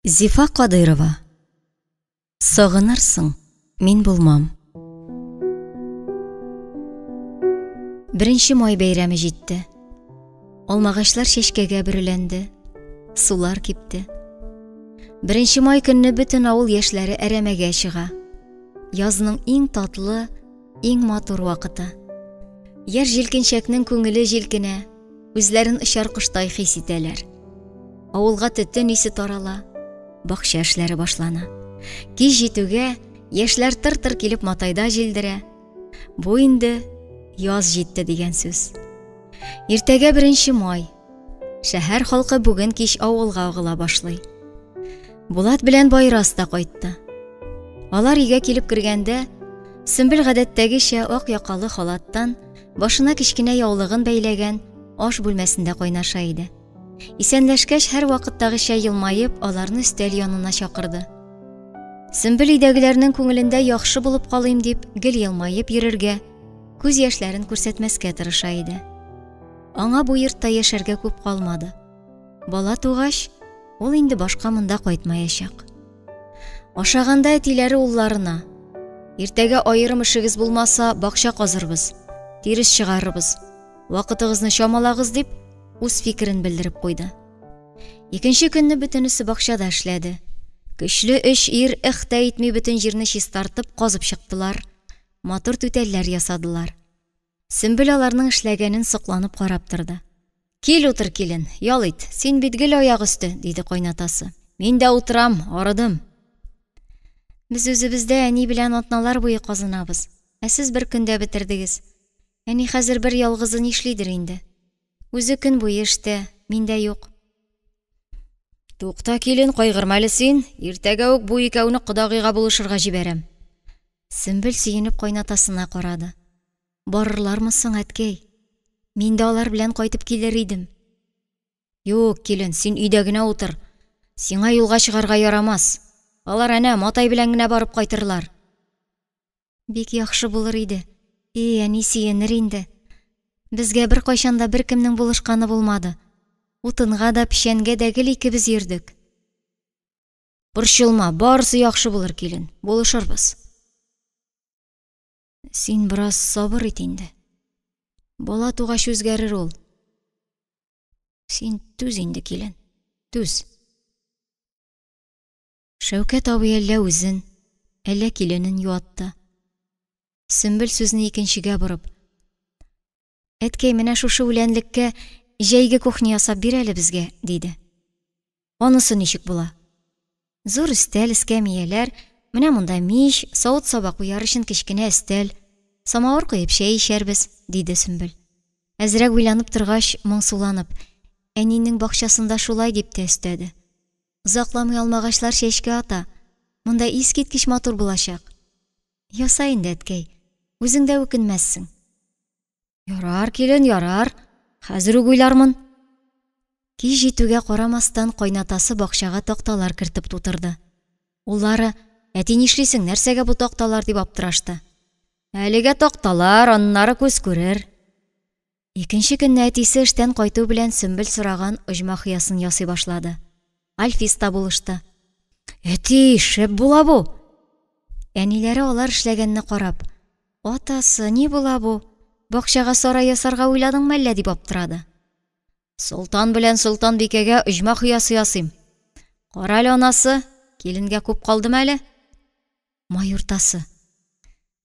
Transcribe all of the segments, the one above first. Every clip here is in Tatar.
Зифа Кадыйрова. Сагынырсың, мин булмам. Беренче май бәйрәме җитте. Алмагачлар чәчкәгә бөреләнде, сулар кипте. Беренче май көнне бөтен авыл яшьләре әрәмәгә чыга. Язның иң татлы, иң матур вакыты. Яшь җилкенчәкнең күңеле җилкенә, үзләрен очар коштай хис итәләр. Авылга төтен исе тарала, бакча эшләре башлана. Кич җитүгә яшьләр тыр-тыр килеп матайда җилдерә. Бу инде яз җитте дигән сүз. Иртәгә беренче май. Шәһәр халкы бүген кич авылга агыла башлый. Булат белән Байрас та кайтты. Алар өйгә килеп кергәндә, Сөмбел гадәттәгечә ак якалы халаттан, башына кечкенә яулыгын бәйләгән, аш бүлмәсендә кайнаша иде. Исәнләшкәч, һәрвакыттагыча елмаеп, аларны өстәл янына чакырды. Сөмбел өйдәгеләрнең күңелендә яхшы булып калыйм дип, гел елмаеп йөрергә, күз яшьләрен күрсәтмәскә тырыша иде. Аңа бу йортта яшәргә күп калмады. Бала тугач, ул инде башка монда кайтмаячак. Ашаганда әтиләре улларына: "Иртәгә аерым эшегез булмаса, бакча казырбыз, тирес чыгарырбыз. Вакытыгызны чамалагыз", дип, үз фикерен белдереп куйды. Икенче көнне бөтенесе бакчада эшләде. Көчле өч ир эх тә итми бөтен җирне чистартып, казып чыктылар, матур түтәлләр ясадылар. Сөмбел аларның эшләгәнен сокланып карап торды. Кил утыр, килен, ял ит, син бит гел аяк өсте, диде кайнатасы. Мин дә утырам, арыдым. Без үзебездә әни белән атналар буе казынабыз, ә сез бер көндә бетердегез. Әни хәзер бер ялгызы нишлидер инде? Үзе көн буе эштә, мин дә юк. Тукта, килен, кайгырма әле син, иртәгә үк бу икәүне кодагыйга булышырга җибәрәм. Сөмбел сөенеп кайнатасына карады. Барырлармы соң, әткәй? Мин дә алар белән кайтып килер идем. Юк, килен, син өйдә генә утыр. Сиңа юлга чыгарга ярамас. Алар әнә матай белән генә барып кайтырлар. Бик яхшы булыр иде. И, әни сөенер инде. Безгә беркайчан да беркемнең булышканы булмады. Утынга да, печәнгә дә гел икебез йөрдек. Борчылма, барысы яхшы булыр, килен, булышырбыз. Син бераз сабыр ит инде. Бала тугач үзгәрер ул. Син түз инде, килен, түз. Шәүкәт абый әллә үзен, әллә киленен юатты. Сөмбел сүзне икенчегә борып, Әткәй, менә шушы үләнлеккә җәйге кухня ясап бир әле безгә, диде. Анысы ничек була? Зур өстәл, эскәмияләр, менә монда мич, савыт-саба куяр өчен кечкенә өстәл. Самавыр куеп чәй эчәрбез, диде Сөмбел. Әзрәк уйланып торгач, моңсуланып, әнинең бакчасында шулай дип тә өстәде. Озакламый алмагачлар чәчкә ата, монда искиткеч матур булачак. Яса инде, әткәй, үзең дә үкенмәссең. Ярар, килен, ярар. Хәзер үк уйлармын. Кич җитүгә карамастан, кайнатасы бакчага такталар кертеп тутырды. Уллары, әти нишлисең, нәрсәгә бу такталар дип аптырашты. Әлегә такталар, аннары күз күрер. Икенче көнне әтисе эштән кайту белән Сөмбел сораган оҗмах оясын ясый башлады. Альфис та булышты. Әти, шәп була бу! Әниләре алар эшләгәнне карап, Атасы, ни була бу? Бакчага сарай ясарга уйладыңмы әллә дип аптырады. Солтан белән Солтанбикәгә оҗмах оясы ясыйм. Кара әле, анасы, киленгә күп калдымы әле? Май уртасы.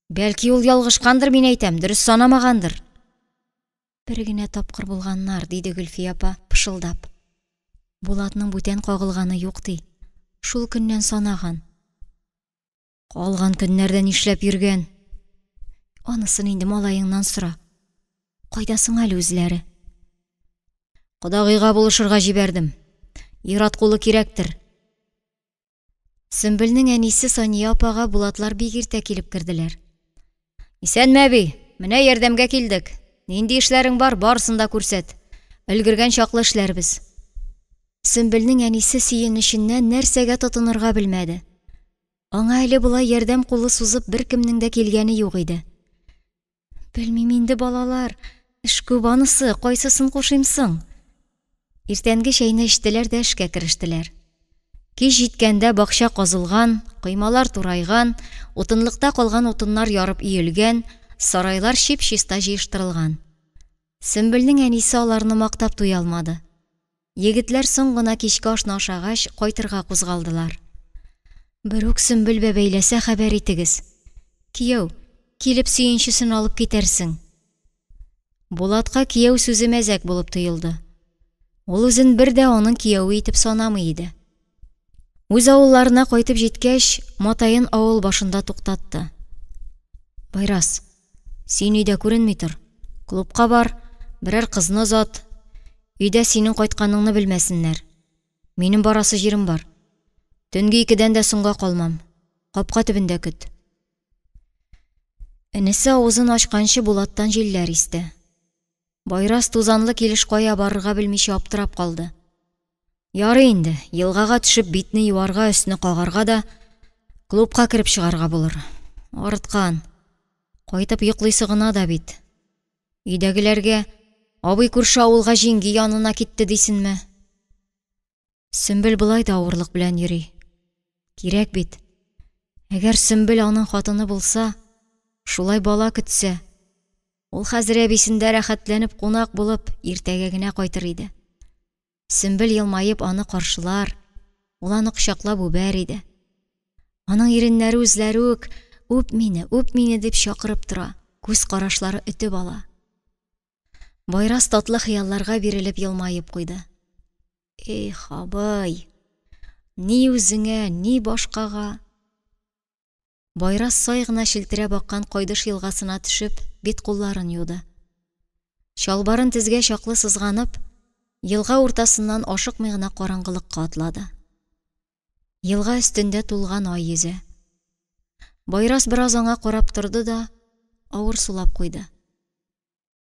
Бәлки ул ялгышкандыр, мин әйтәм, дөрес санамагандыр. Бер генә тапкыр булганнар, диде Гөлфия апа, пышылдап. Булатның бүтән кагылганы юк, ди. Шул көннән санаган. Калган көннәрдә нишләп йөргән? Анысын инде малаеңнан сора. Кайда соң әле үзләре? Кодагыйга булышырга җибәрдем. Ир-ат кулы кирәктер. Сөмбелнең әнисе Сания апага Булатлар бик иртә килеп керделәр. Исәнме, әби! Менә ярдәмгә килдек. Нинди эшләрең бар, барысын да күрсәт. Өлгергән чаклы эшләрбез. Сөмбелнең әнисе сөенеченнән нәрсәгә тотынырга белмәде. Аңа әле болай ярдәм кулы сузып беркемнең дә килгәне юк иде. Белмим инде, балалар, эш күп анысы, кайсысын кушыйм соң? Иртәнге чәйне эчтеләр дә эшкә керештеләр. Кич җиткәндә бакча казылган, коймалар турайган, утынлыкта калган утыннар ярып өелгән, сарайлар чип-чиста җыештырылган. Сөмбелнең әнисе аларны мактап туя алмады. Егетләр соң гына кичке ашны ашагач, кайтырга кузгалдылар. Берүк Сөмбел бәбәйләсә хәбәр итегез. Кияү, килеп сөенчесен алып китәрсең. Булатка кияү сүзе мәзәк булып тоелды. Ул үзен бер дә аның кияве итеп санамый иде. Үз авылларына кайтып җиткәч, матаен авыл башында туктатты. Байрас, син өйдә күренми тор. Клубка бар, берәр кызны озат. Өйдә синең кайтканыңны белмәсеннәр. Минем барасы җирем бар. Төнге икедән дә соңга калмам. Капка төбендә көт. Энесе авызын ачканчы Булаттан җилләр исте. Байрас тузанлы килеш кая барырга белмичә аптырап калды. Ярый инде, елгага төшеп битне юарга, өсне кагарга да, клубка кереп чыгарга булыр. Арыткан. Кайтып йоклыйсы гына да бит. Өйдәгеләргә абый күрше авылга җиңги янына китте дисенме? Сөмбел болай да авырлык белән йөри. Кирәк бит. Әгәр Сөмбел аның хатыны булса, шулай бала көтсә, ул хәзер әбисендә рәхәтләнеп кунак булып, иртәгә генә кайтыр иде. Сөмбел елмаеп аны каршылар, ул аны кочаклап үбәр иде. Аның иреннәре үзләре үк үп мине, үп мине дип чакырып тора, күз карашлары өтеп ала. Байрас татлы хыялларга бирелеп елмаеп куйды. Эх, абый, ни үзеңә, ни башкага. Байрас сай гына челтерәп аккан Кайдыш елгасына төшеп, бит-кулларын юды. Чалбарын тезгә чаклы сызганып, елга уртасыннан ашыкмый гына караңгылыкка атлады. Елга өстендә тулган ай йөзә. Байрас бераз аңа карап торды да, авыр сулап куйды.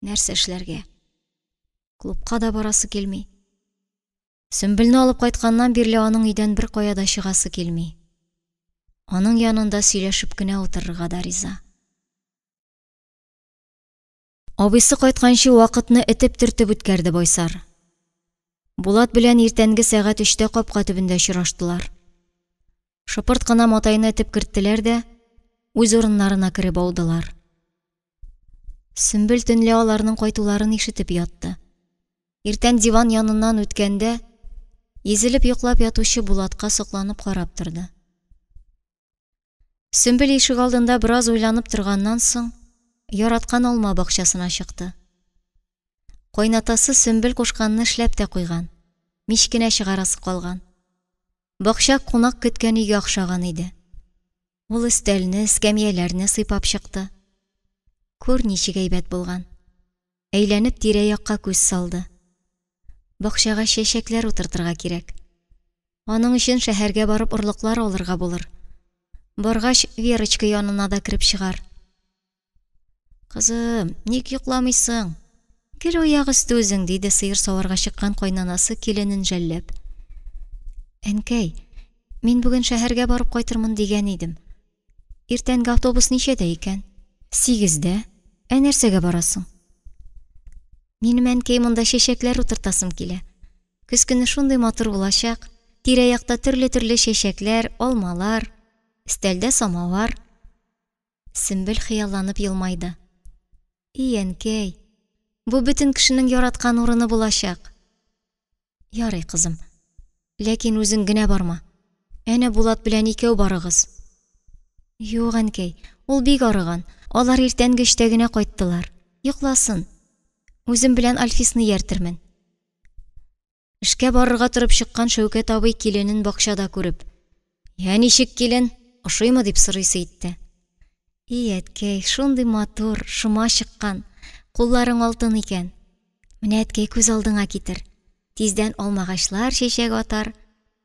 Нәрсә эшләргә? Клубка да барасы килми. Сөмбелне алып кайтканнан бирле аның өйдән беркая да чыгасы килми. Аның янында сөйләшеп кенә утырырга да риза. Абыйсы кайтканчы вакытны этеп-төртеп үткәрде Байсар. Булат белән иртәнге сәгать өчтә капка төбендә очраштылар. Шыпырт кына матайны этеп керттеләр дә, үз урыннарына кереп аудылар. Сөмбел төнлә аларның кайтуларын ишетеп ятты. Иртән диван яныннан үткәндә, изелеп йоклап ятучы Булатка сокланып карап торды. Сөмбел ишек алдында бераз уйланып торганнан соң, яраткан алма бакчасына чыкты. Кайнатасы Сөмбел кушканны эшләп тә куйган, мич кенә чыгарасы калган. Бакча кунак көткән өйгә охшаган иде. Ул өстәлне, эскәмияләрне сыйпап чыкты. Күр, ничек әйбәт булган. Әйләнеп тирә-якка күз салды. Бакчага чәчәкләр утыртырга кирәк. Аның өчен шәһәргә барып орлыклар алырга булыр. Баргач, Верочка янына да кереп чыгар. Кызым, ник йокламыйсың? Гел аяк өсте үзең, диде сыер саварга чыккан кайнанасы киленен жәлләп. Әнкәй, мин бүген шәһәргә барып кайтырмын дигән идем. Иртәнге автобус ничәдә икән? 8-дә. Ә нәрсәгә барасың? Минем әнкәй монда чәчәкләр утыртасым килә. Көз көне шундый матур булачак. Тирә-якта төрле-төрле чәчәкләр, алмалар, өстәлдә самовар. Сөмбел хыялланып елмайды. И, әнкәй, бу бөтен кешенең яраткан урыны булачак. Ярый, кызым, ләкин үзең генә барма. Әнә Булат белән икәү барыгыз. Юк, әнкәй, ул бик арыган. Алар иртәнге өчтә генә кайттылар. Йокласын. Үзем белән Альфисны ияртермен. Эшкә барырга торып чыккан Шәүкәт абый киленен бакчада күреп, «Я ничек килен, ошыймы?» дип сорыйсы итте. И, әткәй, шундый матур, шома чыккан, кулларың алтын икән. Менә, әткәй, күз алдыңа китер. Тиздән алмагачлар чәчәк атар,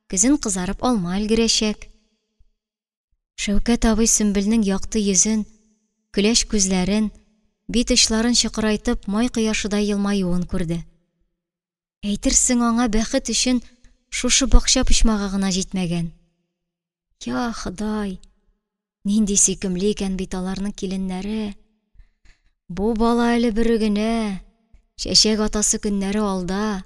көзен кызарып алма өлгерәчәк. Шәүкәт абый Сөмбелнең якты йөзен, көләч күзләрен, бит очларын чокырайтып, май кояшыдай елмаюын күрде. Әйтерсең, аңа бәхет өчен шушы бакча почмагы гына җитмәгән. Я Ходай, нинди сөйкемле икән бит аларның киленнәре. Бу бала әле бөре генә, чәчәк атасы көннәре алда.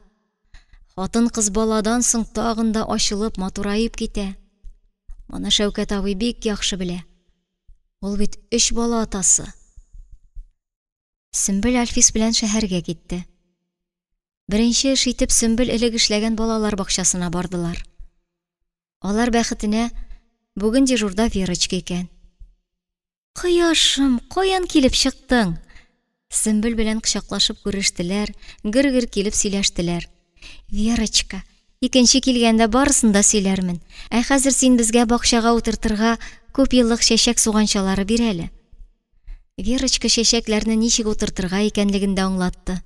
Хатын-кыз баладан соң тагын да ачылып, матураеп китә. Моны Шәүкәт абый бик яхшы белә. Ул бит өч бала атасы. Сөмбел Әлфис белән шәһәргә китте. Беренче эш итеп Сөмбел элек эшләгән балалар бакчасына бардылар. Алар бәхетенә, бүген дежурда Верочка икән. Кояшым, каян килеп чыктың? Сөмбел белән кочаклашып күрештеләр, гөр-гөр килеп сөйләштеләр. Верочка, икенче килгәндә барысын да сөйләрмен. Ә хәзер син безгә бакчага утыртырга күп еллык чәчәк суганчалары бир әле. Верочка чәчәкләрне ничек утыртырга икәнлеген дә аңлатты.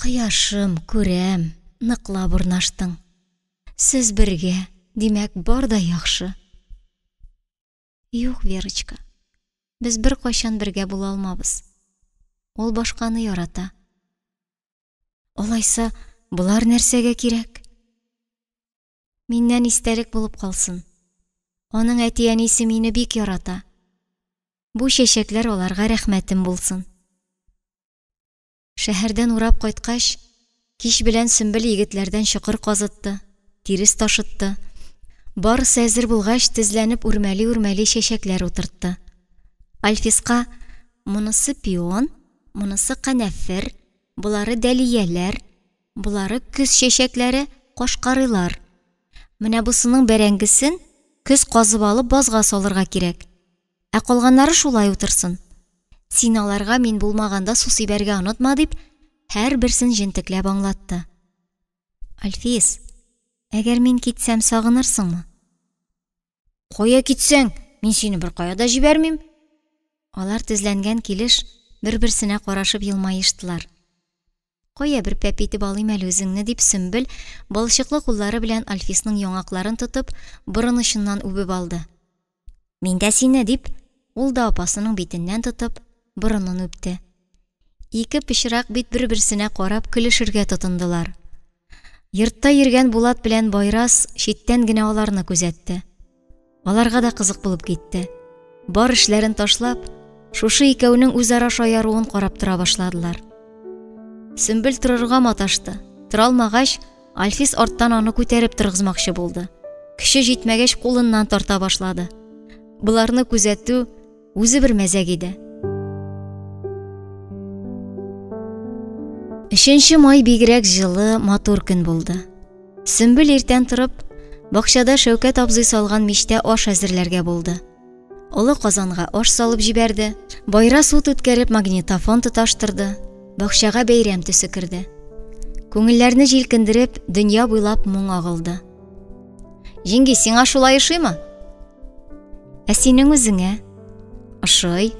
Кояшым, күрәм, ныклап урнаштың. Сез бергә, димәк, бар да яхшы. Юк, Верочка, без беркайчан бергә була алмабыз. Ул башканы ярата. Алайса, болар нәрсәгә кирәк? Миннән истәлек булып калсын. Аның әти-әнисе мине бик ярата. Бу чәчәкләр аларга рәхмәтем булсын. Шәһәрдән урап кайткач, кич белән Сөмбел егетләрдән чокыр казытты, тирес ташытты. Барысы әзер булгач, тезләнеп үрмәли-үрмәли чәчәкләр утыртты. Альфиска: "Монысы пион, монысы канәфер, болары дәлияләр, болары көз чәчәкләре, кашкарыйлар. Менә бусының бәрәңгесен көз казып алып базга салырга кирәк. Ә калганнары шулай утырсын. Син аларга мин булмаганда су сибәргә онытма, дип, һәрберсен җентекләп аңлатты. Альфис, әгәр мин китсәм, сагынырсыңмы? Кая китсәң, мин сине беркая да җибәрмим. Алар тезләнгән килеш бер-берсенә карашып елмаештылар. Кая бер пәп итеп алыйм әле үзеңне, дип Сөмбел балчыклы куллары белән Альфисның яңакларын тотып, борын очыннан үбеп алды. Мин дә сине, дип, ул да апасының битеннән тотып, борынын үпте. Ике пычрак бит бер-берсенә карап көлешергә тотындылар. Йортта йөргән Булат белән Байрас читтән генә аларны күзәтте. Аларга да кызык булып китте. Бар эшләрен ташлап, шушы икәүнең үзара шаяруын карап тора башладылар. Сөмбел торырга маташты. Тора алмагач, Альфис арттан аны күтәреп торгызмакчы булды. Көче җитмәгәч, кулыннан тарта башлады. Боларны күзәтү үзе бер мәзәк иде. Өченче май бигрәк җылы, матур көн булды. Сөмбел иртән торып, бакчада Шәүкәт абзый салган мичтә аш әзерләргә булды. Олы казанга аш салып җибәрде, Байрас ут үткәреп магнитофон тоташтырды, бакчага бәйрәм төсе керде. Күңелләрне җилкендереп, дөнья буйлап моң агылды. Җиңги, сиңа шулай ошыймы? Ә синең үзеңә? Ошый.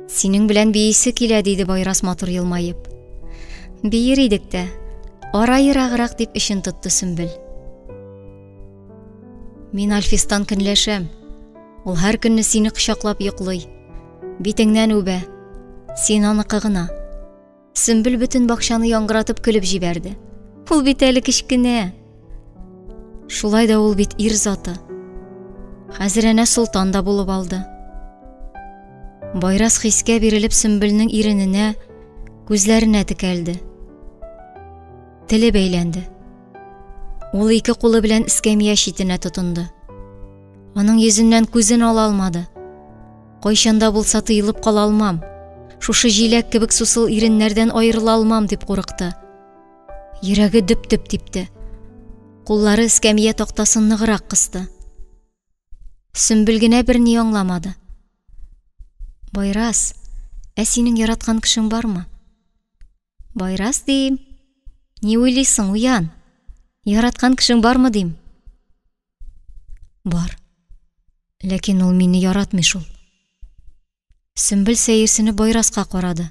Синең белән биисе килә, диде Байрас матур елмаеп. Биер идек тә, ара ераграк дип эчен тотты Сөмбел. Мин Альфистан көнләшәм. Ул һәр көнне сине кочаклап йоклый. Битеңнән үбә. Син аныкы гына. Сөмбел бөтен бакчаны яңгыратып көлеп җибәрде. Ул бит әле кечкенә. Шулай да ул бит ир заты. Хәзер әнә Солтан да булып алды. Байрас хискә бирелеп Сөмбелнең ирененә, күзләренә текәлде. Теле бәйләнде. Ул ике кулы белән эскәмия читенә тотынды. Аның йөзеннән күзен ала алмады. Кайчан да булса тыелып кала алмам. Шушы җиләк кебек сусыл иреннәрдән аерыла алмам дип курыкты. Йөрәге дөп-дөп типте. Куллары эскәмия тактасын ныграк кысты. Сөмбел генә берни аңламады. Байрас, ә синең яраткан кешең бармы? Байрас дим. Ни уйлыйсың, уян. Яраткан кешең бармы дим? Бар. Ләкин ул мине яратмый шул. Сөмбел сәерсенеп Байраска карады.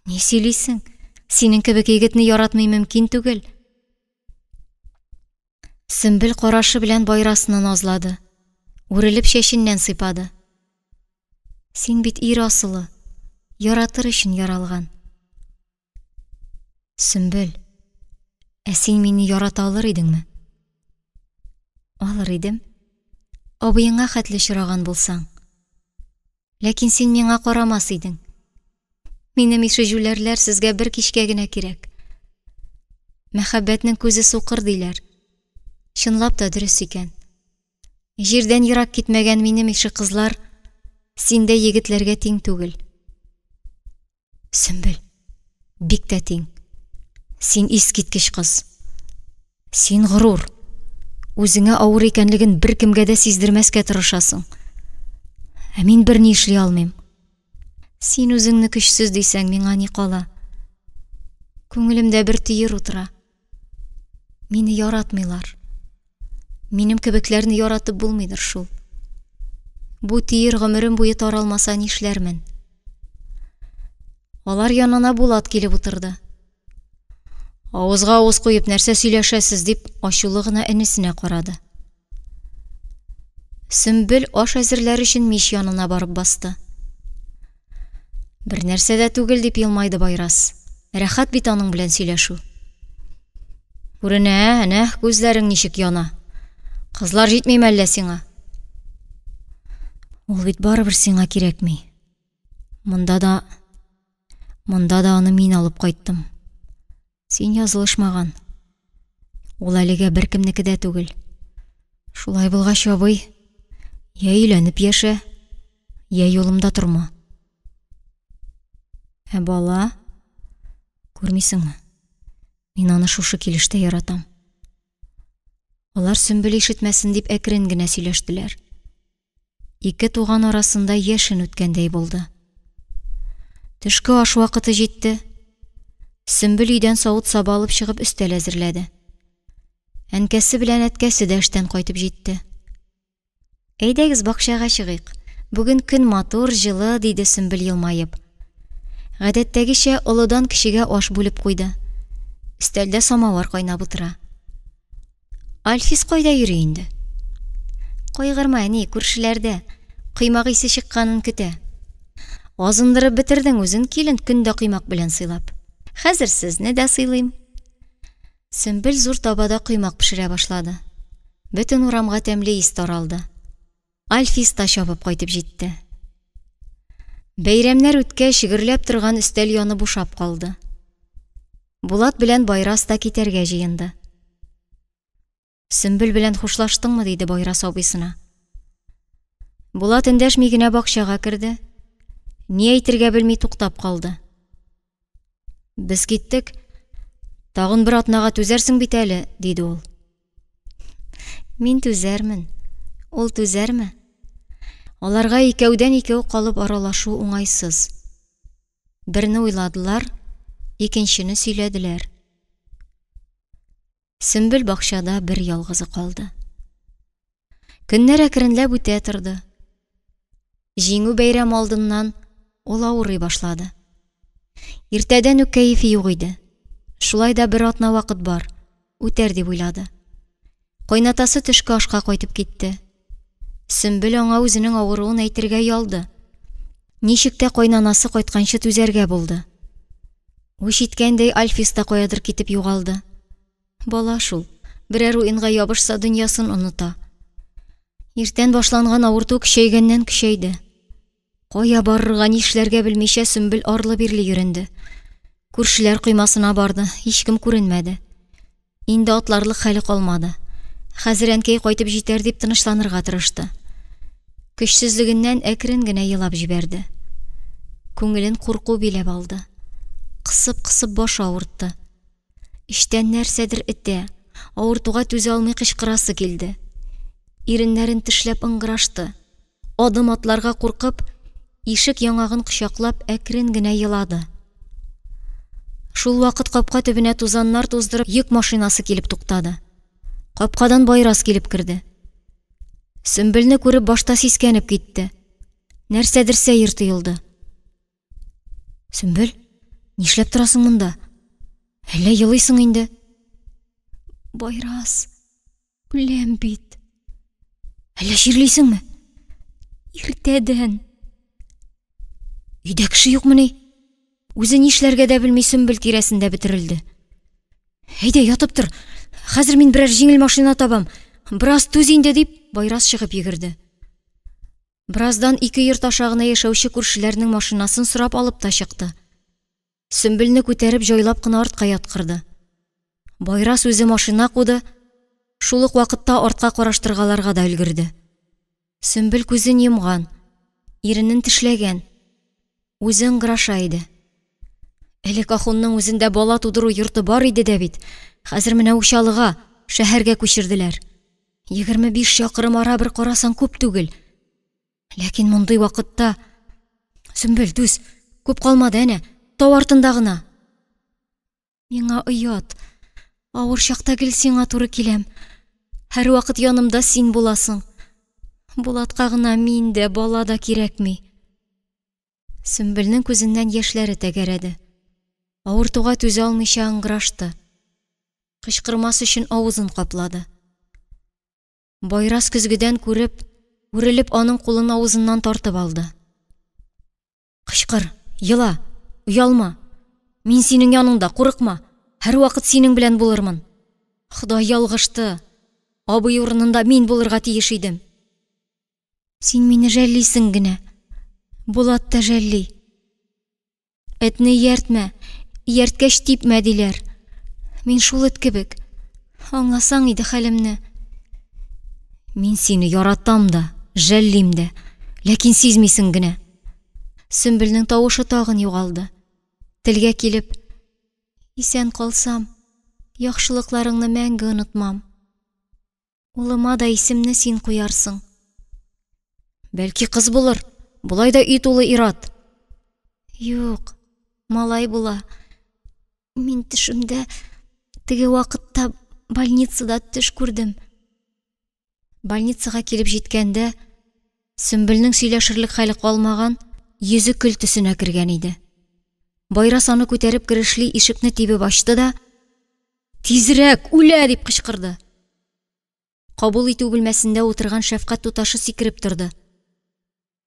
Ни сөйлисең? Синең кебек егетне яратмый мөмкин түгел. Сөмбел карашы белән Байрасны назлады. Үрелеп чәченнән сыйпады. Син бит ир асылы, яратыр өчен яралган. Сөмбел, ә син мине ярата алыр идеңме? Алыр идем. Абыеңа хәтле очраган булсаң. Ләкин син миңа карамас идең. Минем ише җүләрләр сезгә бер кичкә генә кирәк. Мәхәббәтнең күзе сукыр, диләр. Чынлап та дөрес икән. Җирдән ерак китмәгән минем ише кызлар синдәй егетләргә тиң түгел. Сөмбел, бик тә тиң. Син искиткеч кыз. Син горур. Үзеңә авыр икәнлеген беркемгә дә сиздермәскә тырышасың. Ә мин берни эшли алмыйм. Син үзеңне көчсез дисәң, миңа ни кала? Күңелемдә бер төер утыра. Мине яратмыйлар. Минем кебекләрне яратып булмыйдыр шул. Бу төер гомерем буе таралмаса нишләрмен? Алар янына Булат килеп утырды. Авызга авыз куеп нәрсә сөйләшәсез, дип ачулы гына энесенә карады. Сөмбел аш әзерләр өчен мич янына барып басты. Бер нәрсә дә түгел, дип елмайды Байрас. Рәхәт бит аның белән сөйләшү. Күренә, әнә, күзләрең ничек яна. Кызлар җитмиме әллә сиңа? Ул бит барыбер сиңа кирәкми. Монда да, монда да аны мин алып кайттым. Син язылышмаган. Ул әлегә беркемнеке дә түгел. Шулай булгач, абый, я өйләнеп яшә, я юлымда торма. Ә бала, күрмисеңме? Мин аны шушы килештә яратам. Алар Сөмбел ишетмәсен дип әкрен генә сөйләштеләр. Ике туган арасында яшен үткәндәй булды. Төшке аш вакыты җитте. Сөмбел өйдән савыт-саба алып чыгып өстәл әзерләде. Әнкәсе белән әткәсе дә эштән кайтып җитте. Әйдәгез бакчага чыгыйк. Бүген көн матур, җылы, диде Сөмбел елмаеп. Гадәттәгечә олыдан кечегә аш бүлеп куйды. Өстәлдә самавар кайнап утыра. Альфис кайда йөри инде? Кайгырма, әни, күршеләрдә. Коймак исе чыкканын көтә. Азындырып бетердең үзен, килен, көн дә коймак белән сыйлап. Хәзер сезне дә сыйлыйм. Сөмбел зур табада коймак пешерә башлады. Бөтен урамга тәмле ис таралды. Альфис та чабып кайтып җитте. Бәйрәмнәр үткәч, гөрләп торган өстәл яны бушап калды. Булат белән Байрас та китәргә җыенды. Сөмбел белән хушлаштыңмы, диде Байрас абыйсына. Булат эндәшми генә бакчага керде. Ни әйтергә белми туктап калды. Без киттек. Тагын бер атнага түзәрсең бит әле, диде ул. Мин түзәрмен. Ул түзәрме? Аларга икәүдән-икәү калып аралашу уңайсыз. Берне уйладылар, икенчене сөйләделәр. Сөмбел бакчада бер ялгызы калды. Көннәр әкренләп үтә торды. Җиңү бәйрәме алдыннан ул авырый башлады. Иртәдән үк кәефе юк иде. Шулай да бер атна вакыт бар, үтәр дип уйлады. Кайнатасы төшке ашка кайтып китте. Сөмбел аңа үзенең авыруын әйтергә оялды. Ничек тә кайнанасы кайтканчы түзәргә булды. Үч иткәндәй Альфис та каядыр китеп югалды. Бала шул, берәр уенга ябышса дөньясын оныта. Иртән башланган авырту көчәйгәннән көчәйде. Кая барырга, нишләргә белмичә Сөмбел арлы-бирле йөренде. Күршеләр коймасына барды, һичкем күренмәде. Инде атларлык хәле калмады. Хәзер әнкәй кайтып җитәр дип тынычланырга тырышты. Көчсезлегеннән әкрен генә елап җибәрде. Күңелен курку биләп алды. Кысып-кысып башы авыртты. Эчтән нәрсәдер этә, авыртуга түзә алмый кычкырасы килде. Иреннәрен тешләп ыңгырашты. Адым атларга куркып, ишек яңагын кочаклап, әкрен генә елады. Шул вакыт капка төбенә тузаннар туздырып, йөк машинасы килеп туктады. Капкадан Байрас килеп керде. Сөмбелне күреп башта сискәнеп китте. Нәрсәдер сәер тоелды. Сөмбел, нишләп торасың монда? Әллә елыйсың инде? Байрас, үләм бит. Әллә чирлисеңме? Иртәдән. Өйдә кеше юкмыни? Үзе нишләргә дә белми Сөмбел тирәсендә бөтерелде. Әйдә, ятып тор. Хәзер мин берәр җиңел машина табам. Бераз түз инде, дип, Байрас чыгып йөгерде. Бераздан ике йорт аша гына яшәүче күршеләрнең машинасын сорап алып та чыкты. Сөмбелне күтәреп җайлап кына артка яткырды. Байрас үзе машина куды, шул ук вакытта артка караштыргаларга да өлгерде. Сөмбел күзен йомган, иренен тешләгән. Үзе ыңгыраша иде. Элек Ахунның үзендә бала тудыру йорты бар иде дә бит, хәзер менә Учалыга, шәһәргә күчерделәр. 25 чакрым ара бер карасаң күп түгел. Ләкин мондый вакытта... Сөмбел, түз, күп калмады, әнә, тау артында гына. Миңа оят. Авыр чакта гел сиңа туры киләм. Һәрвакыт янымда син буласың. Булатка гына мин дә, бала да кирәкми. Сөмбелнең күзеннән яшьләре тәгәрәде. Авыртуга түзә алмыйча ыңгырашты. Кычкырмас өчен авызын каплады. Байрас көзгедән күреп, үрелеп аның кулын авызыннан тартып алды. Кычкыр, ела, оялма. Мин синең яныңда, курыкма. Һәрвакыт синең белән булырмын. Ходай ялгышты. Абый урынында мин булырга тиеш идем. Син мине жәллисең генә. Булат та жәлли. Этне ияртмә, иярткәч типмә, диләр. Мин шул эт кебек. Аңласаң иде хәлемне. Мин сине яратам да, жәллим дә, ләкин сизмисең генә. Сөмбелнең тавышы тагын югалды. Телгә килеп, исән калсам, яхшылыкларыңны мәңге онытмам. Улыма да исемне син куярсың. Бәлки кыз булыр, болай да өй тулы ир-ат. Юк, малай була. Мин төшемдә теге вакытта больницада төш күрдем. Больницага килеп җиткәндә, Сөмбелнең сөйләшерлек хәле калмаган, йөзе көл төсенә кергән иде. Байрас аны күтәреп керешли ишекне тибеп ачты да, «Тизрәк, үлә!» дип кычкырды. Кабул итү бүлмәсендә утырган шәфкать туташы сикереп торды.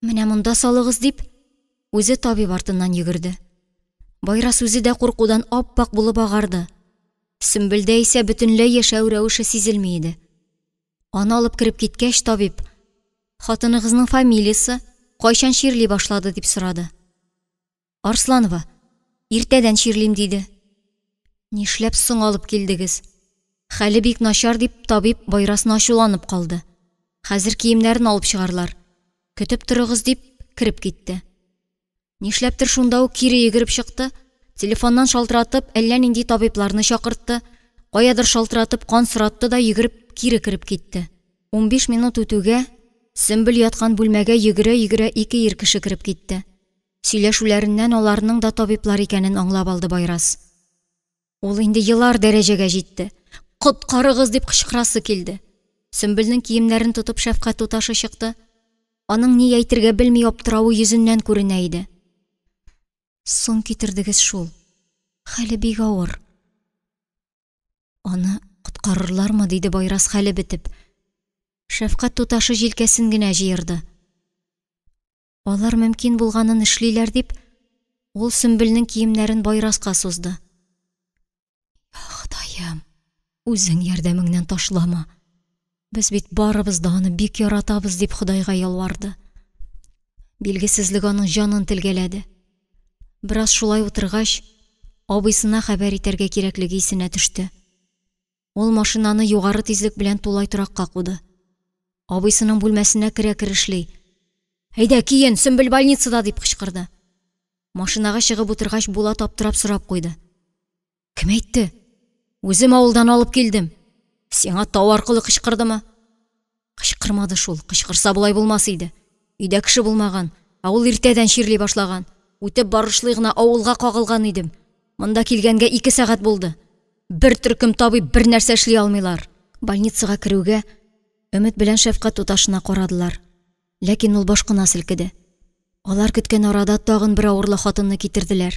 Менә монда салыгыз, дип, үзе табиб артыннан йөгерде. Байрас үзе дә куркудан ап-ак булып агарды. Сөмбелдә исә бөтенләй яшәү рәвеше сизелми иде. Аны алып кереп киткәч, табиб, «Хатыныгызның фамилиясе, кайчан чирли башлады?» дип сорады. Арсланова, «Иртәдән чирлим», диде. Нишләп соң алып килдегез? Хәле бик начар, дип табиб Байрасны ачуланып калды. Хәзер киемнәрен алып чыгарлар. Көтеп торыгыз, дип кереп китте. Нишләптер шунда ук кире йөгереп чыкты, телефоннан шалтыратып, әллә нинди табибларны чакыртты, каядыр шалтыратып кан соратты да йөгереп кире кереп китте. 15 минут үтүгә, Сөмбел яткан бүлмәгә йөгерә-йөгерә ике ир кеше кереп китте. Сөйләшүләреннән аларның да табиблар икәнен аңлап алды Байрас. Ул инде елар дәрәҗәгә җитте. Коткарыгыз дип кычкырасы килде. Сөмбелнең киемнәрен тотып шәфкать туташы чыкты. Аның ни әйтергә белми аптыравы йөзеннән күренә иде. Соң китердегез шул. Хәле бик авыр. Аны коткарырлармы, диде Байрас хәле бетеп. Шәфкать туташы җилкәсен генә җыерды. Алар мөмкин булганын эшлиләр дип, ул Сөмбелнең киемнәрен Байраска сузды. Я Ходаем, үзең ярдәмеңнән ташлама. Без бит барыбыз да аны бик яратабыз, дип Ходайга ялварды. Билгесезлек аның җанын телгәләде. Бераз шулай утыргач, абыйсына хәбәр итәргә кирәклеге исенә төште. Ул машинаны югары тизлек белән тулай торакка куды. Абыйсының бүлмәсенә керә-керешли, Әйдә, киен, Сөмбел больницада, дип кычкырды. Машинага чыгып утыргач, Булат аптырап сорап куйды. Кем әйтте? Үзем авылдан алып килдем. Сиңа тау аркылы кычкырдымы? Кычкырмады шул, кычкырса болай булмас иде. Өйдә кеше булмаган, ә ул иртәдән чирли башлаган. Үтеп барышлый гына авылга кагылган идем. Монда килгәнгә 2 сәгать булды. Бер төркем табиб бер нәрсә эшли алмыйлар. Больницага керүгә, Өмет белән шәфкать туташына карадылар. Ләкин ул баш кына селкеде. Алар көткән арада тагын бер авырлы хатынны китерделәр.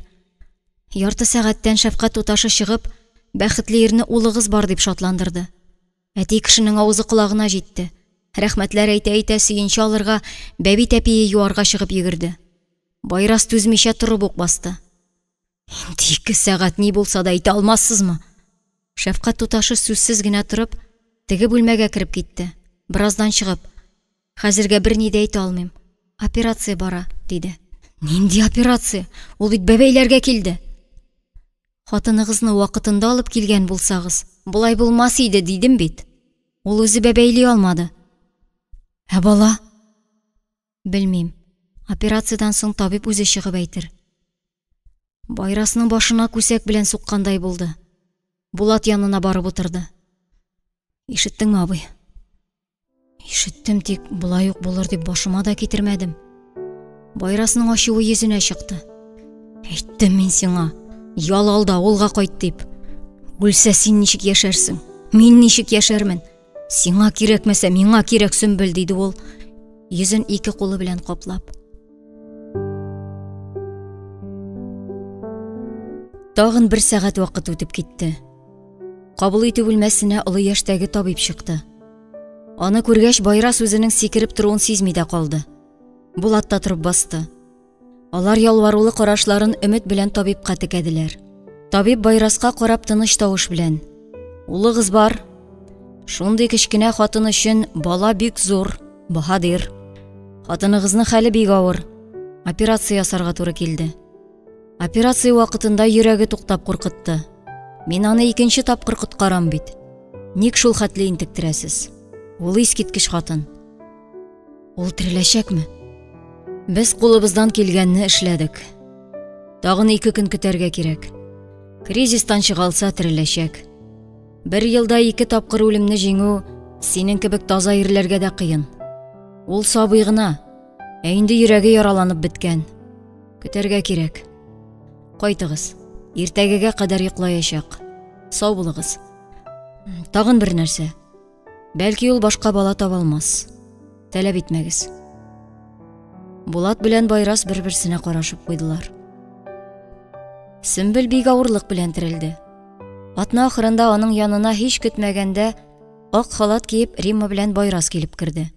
Ярты сәгатьтән шәфкать туташы чыгып, бәхетле ирне улыгыз бар дип шатландырды. Әти кешенең авызы колагына җитте. Рәхмәтләр әйтә-әйтә сөенче алырга, бәби тәпие юарга чыгып йөгерде. Байрас түзмичә торып ук басты. Инде 2 сәгать ни булса да әйтә алмассызмы? Шәфкать туташы сүзсез генә торып, теге бүлмәгә кереп китте. Бераздан чыгып, хәзергә берни дә әйтә алмыйм. Операция бара, диде. Нинди операция? Ул бит бәбәйләргә килде. Хатыныгызны вакытында алып килгән булсагыз, болай булмас иде, дидем бит. Ул үзе бәбәйли алмады. Ә бала? Белмим. Операциядән соң табиб үзе чыгып әйтер. Байрасның башына күсәк белән суккандай булды. Булат янына барып утырды. Ишеттеңме, абый? Ишеттем, тик болай ук булыр дип башыма да китермәдем. Байрасның ачуы йөзенә чыкты. Әйттем мин сиңа, ял ал да авылга кайт дип. Үлсә син ничек яшәрсең? Мин ничек яшәрмен? Сиңа кирәкмәсә, миңа кирәк, Сөмбел, диде ул, йөзен ике кулы белән каплап. Тагын бер сәгать вакыт үтеп китте. Кабул итү бүлмәсенә олы яшьтәге табиб чыкты. Аны күргәч, Байрас үзенең сикереп торуын сизми дә калды. Булат та торып басты. Алар ялварулы карашларын өмет белән табибка текәделәр. Табиб Байраска карап тыныч тавыш белән: "Улыгыз бар. Шундый кечкенә хатын өчен бала бик зур, баһадир. Хатыныгызның хәле бик авыр. Операция ясарга туры килде. Операция вакытында йөрәге туктап куркытты. Мин аны икенче тапкыр коткарам бит. Ник шул хәтле интектерәсез? Ул искиткеч хатын. Ул тереләчәкме? Без кулыбыздан килгәнне эшләдек. Тагын ике көн көтәргә кирәк. Кризистан чыга алса тереләчәк. Бер елда ике тапкыр үлемне җиңү синең кебек таза ирләргә дә кыен. Ул сабый гына, ә инде йөрәге яраланып беткән. Көтәргә кирәк. Кайтыгыз. Иртәгегә кадәр йоклаячак. Сау булыгыз. Тагын бер нәрсә. Бәлки ул башка бала таба алмас. Таләп итмәгез. Булат белән Байрас бер-берсенә карашып куйдылар. Сөмбел бик авырлык белән терелде. Атна ахырында аның янына һич көтмәгәндә ак халат киеп Римма белән Байрас килеп керде.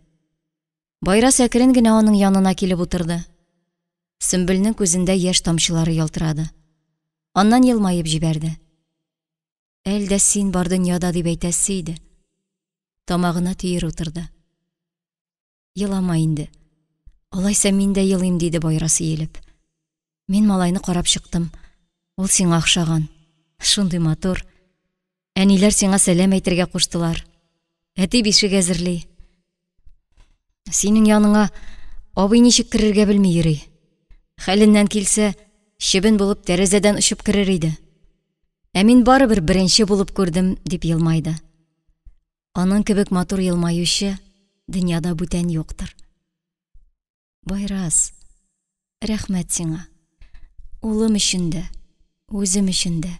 Байрас әкрен генә аның янына килеп утырды. Сөмбелнең күзендә яшь тамчылары ялтырады. Аннан елмаеп җибәрде. Әл дә син бар дөньяда дип әйтәсе иде. Тамагына төер утырды. Елама инде. Алайса мин дә елыйм, диде Байрас иелеп. Мин малайны карап чыктым. Ул сиңа охшаган. Шундый матур. Әниләр сиңа сәлам әйтергә куштылар. Әти бишек әзерли. Синең яныңа абый ничек керергә белми йөри. Хәленнән килсә, чебен булып тәрәзәдән очып керер иде. Ә мин барыбер беренче булып күрдем, дип елмайды. Аның кебек матур елмаючы дөньяда бүтән юктыр. Байрас, рәхмәт сиңа. Улым өчен дә, үзем өчен дә.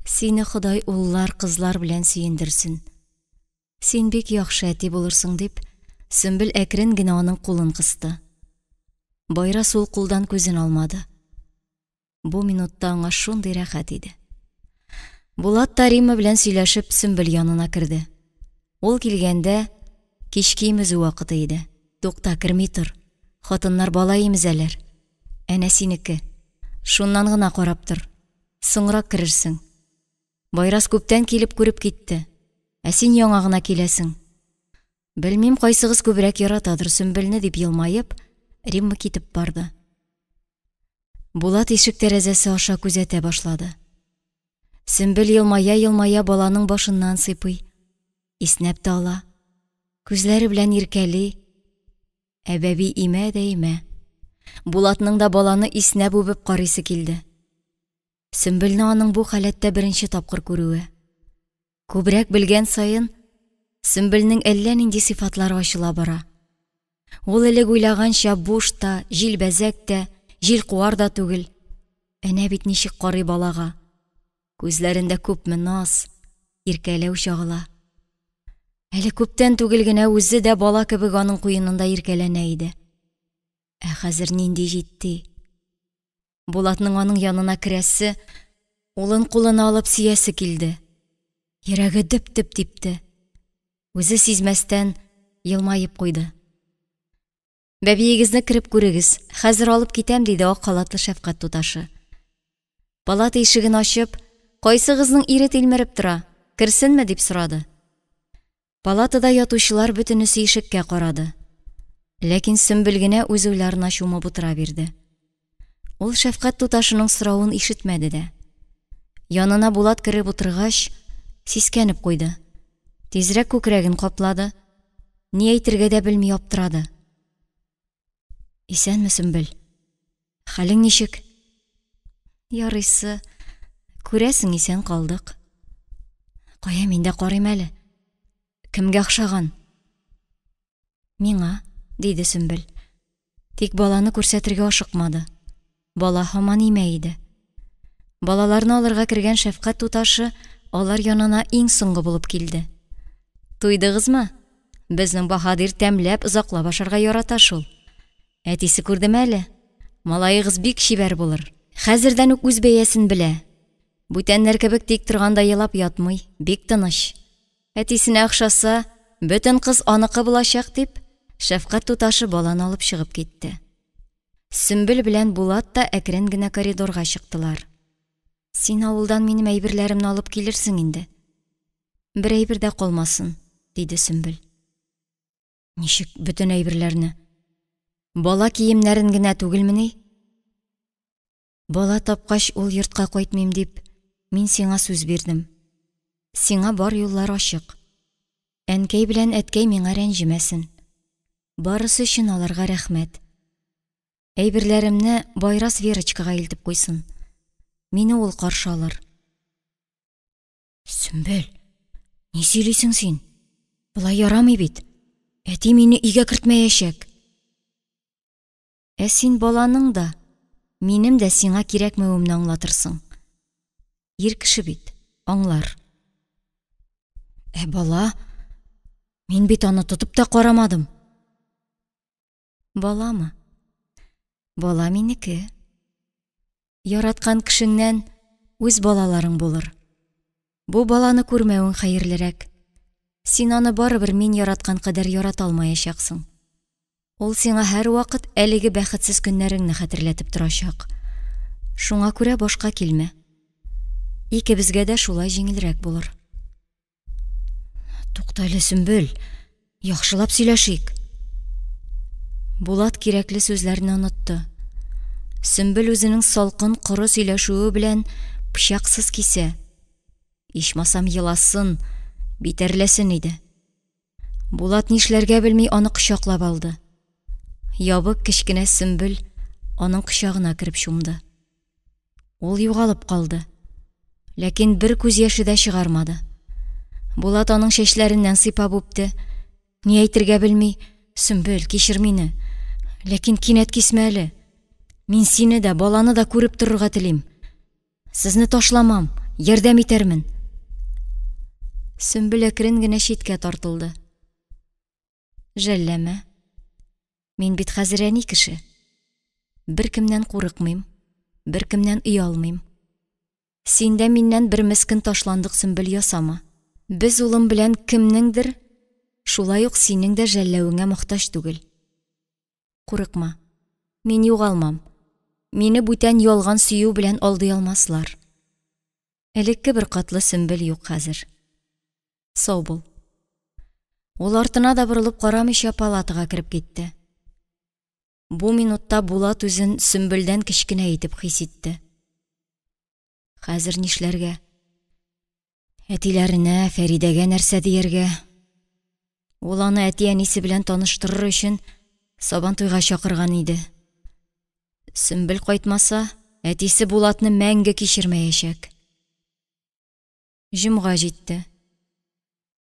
Сине Ходай уллар, кызлар белән сөендерсен. Син бик яхшы әти булырсың, дип, Сөмбел әкрен генә аның кулын кысты. Байрас ул кулдан күзен алмады. Бу минутта аңа шундый рәхәт иде. Булат та Римма белән сөйләшеп Сөмбел янына керде. Ул килгәндә кичке имезү вакыты иде. Тукта, керми тор. Хатыннар бала имезәләр. Әнә синеке. Шуннан гына карап тор. Соңрак керерсең. Байрас күптән килеп күреп китте. Ә син яңа гына киләсең. Белмим, кайсыгыз күбрәк яратадыр Сөмбелне, дип елмаеп, Римма китеп барды. Булат ишек тәрәзәсе аша күзәтә башлады. Сөмбел елмая-елмая баланың башыннан сыйпый, иснәп тә ала, күзләре белән иркәли. Ә бәби имә дә имә. Булатның да баланы иснәп үбеп карыйсы килде. Сөмбелне аның бу халәттә беренче тапкыр күрүе. Күбрәк белгән саен, Сөмбелнең әллә нинди сыйфатлары ачыла бара. Ул элек уйлаганча буш та, җилбәзәк тә, җилкуар да түгел. Әнә бит ничек карый балага. Күзләрендә күпме наз, иркәләү чагыла. Әле күптән түгел генә үзе дә бала кебек аның куенында иркәләнә иде. Ә хәзер нинди җитди. Булатның аның янына керәсе, улын кулына алып сөясе килде. Йөрәге дөп-дөп типте. Үзе сизмәстән елмаеп куйды. Бәбиегезне кереп күрегез, хәзер алып китәм, диде ак халатлы шәфкать туташы. Палата ишеген ачып, кайсыгызның ире тилмереп тора, керсенме, дип сорады. Палатада ятучылар бөтенесе ишеккә карады. Ләкин Сөмбел генә үз уйларына чумып утыра бирде. Ул шәфкать туташының соравын ишетмәде дә. Янына Булат кереп утыргач, сискәнеп куйды. Тизрәк күкрәген каплады. Ни әйтергә дә белми аптырады. Исәнме, Сөмбел. Хәлең ничек? Ярыйсы. Күрәсең, исән калдык. Кая, мин дә карыйм әле. Кемгә охшаган? Миңа, диде Сөмбел. Тик баланы күрсәтергә ашыкмады. Бала һаман имә иде. Балаларны алырга кергән шәфкать туташы алар янына иң соңгы булып килде. Туйдыгызмы? Безнең баһадир тәмләп, озаклап ашарга ярата шул. Әтисе күрдеме әле? Малаегыз бик чибәр булыр. Хәзердән үк үз бәясен белә. Бүтәннәр кебек тик торганда елап ятмый, бик тыныч. Әтисенә охшаса, бөтен кыз аныкы булачак, дип, шәфкать туташы баланы алып чыгып китте. Сөмбел белән Булат та әкрен генә коридорга чыктылар. Син авылдан минем әйберләремне алып килерсең инде. Бер әйбер дә калмасын, диде Сөмбел. Ничек бөтен әйберләрне? Бала киемнәрен генә түгелмени? Бала тапкач, ул йортка кайтмыйм дип, мин сиңа сүз бирдем. Сиңа бар юллар ачык. Әнкәй белән әткәй миңа рәнҗемәсен. Барысы өчен аларга рәхмәт. Әйберләремне Байрас Верочкага илтеп куйсын. Мине ул каршы алыр. Сөмбел, ни сөйлисең син? Болай ярамый бит. Әти мине өйгә кертмәячәк. Ә син баланың да, минем дә сиңа кирәкмәвемне аңлатырсың. Ир кеше бит, аңлар. Ә бала? Мин бит аны тотып та карамадым. Баламы? Бала минеке. Яраткан кешеңнән үз балаларың булыр. Бу баланы күрмәвең хәерлерәк. Син аны барыбер мин яраткан кадәр ярата алмаячаксың. Ул сиңа һәрвакыт әлеге бәхетсез көннәреңне хәтерләтеп торачак. Шуңа күрә башка килмә. Икебезгә дә шулай җиңелрәк булыр. Тукта әле, Сөмбел, яхшылап сөйләшик. Булат кирәкле сүзләрне онытты. Сөмбел үзенең салкын, коры сөйләшүе белән пычаксыз кисә. Ичмасам еласын, битәрләсен иде. Булат нишләргә белми аны кочаклап алды. Ябык кечкенә Сөмбел аның кочагына кереп чумды. Ул югалып калды. Ләкин бер күз яше дә чыгармады. Булат аның чәчләреннән сыйпап үпте. Ни әйтергә белми, Сөмбел, кичер мине. Ләкин кинәт кисмә әле. Мин сине дә, баланы да күреп торырга телим. Сезне ташламам, ярдәм итәрмен. Сөмбел әкрен генә читкә тартылды. Жәлләмә. Мин бит хәзер әни кеше. Беркемнән курыкмыйм, беркемнән оялмыйм. Син дә миннән бер мескен ташландык Сөмбел ясама. Без улым белән кемнеңдер, шулай ук синең дә жәлләвеңә мохтаҗ түгел. Курыкма, мин югалмам. Мине бүтән ялган сөю белән алдый алмаслар. Элекке бер катлы Сөмбел юк хәзер. Сау бул. Ул артына да борылып карамыйча палатага кереп китте. Бу минутта Булат үзен Сөмбелдән кечкенә итеп хис итте. Хәзер нишләргә? Әтиләренә, Фәридәгә нәрсә дияргә? Ул аны әти-әнисе белән таныштырыр өчен Сабантуйга чакырган иде. Сөмбел кайтмаса, әтисе Булатны мәңге кичермәячәк. Җомга җитте.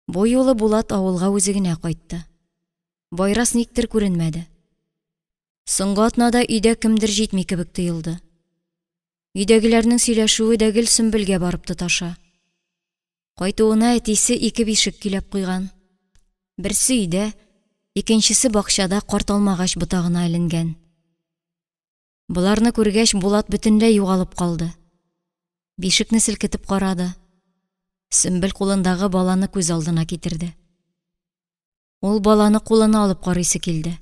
Бу юлы Булат авылга үзе генә кайтты. Байрас никтер күренмәде. Соңгы атнада өйдә кемдер җитми кебек тоелды. Өйдәгеләрнең сөйләшүе дә гел Сөмбелгә барып тоташа. Кайтуына әтисе ике бишек көйләп куйган. Берсе өйдә, икенчесе бакчада карт алмагач ботагына эленгән. Боларны күргәч, Булат бөтенләй югалып калды. Бишекне селкетеп карады. Сөмбел кулындагы баланы күз алдына китерде. Ул баланы кулына алып карыйсы килде.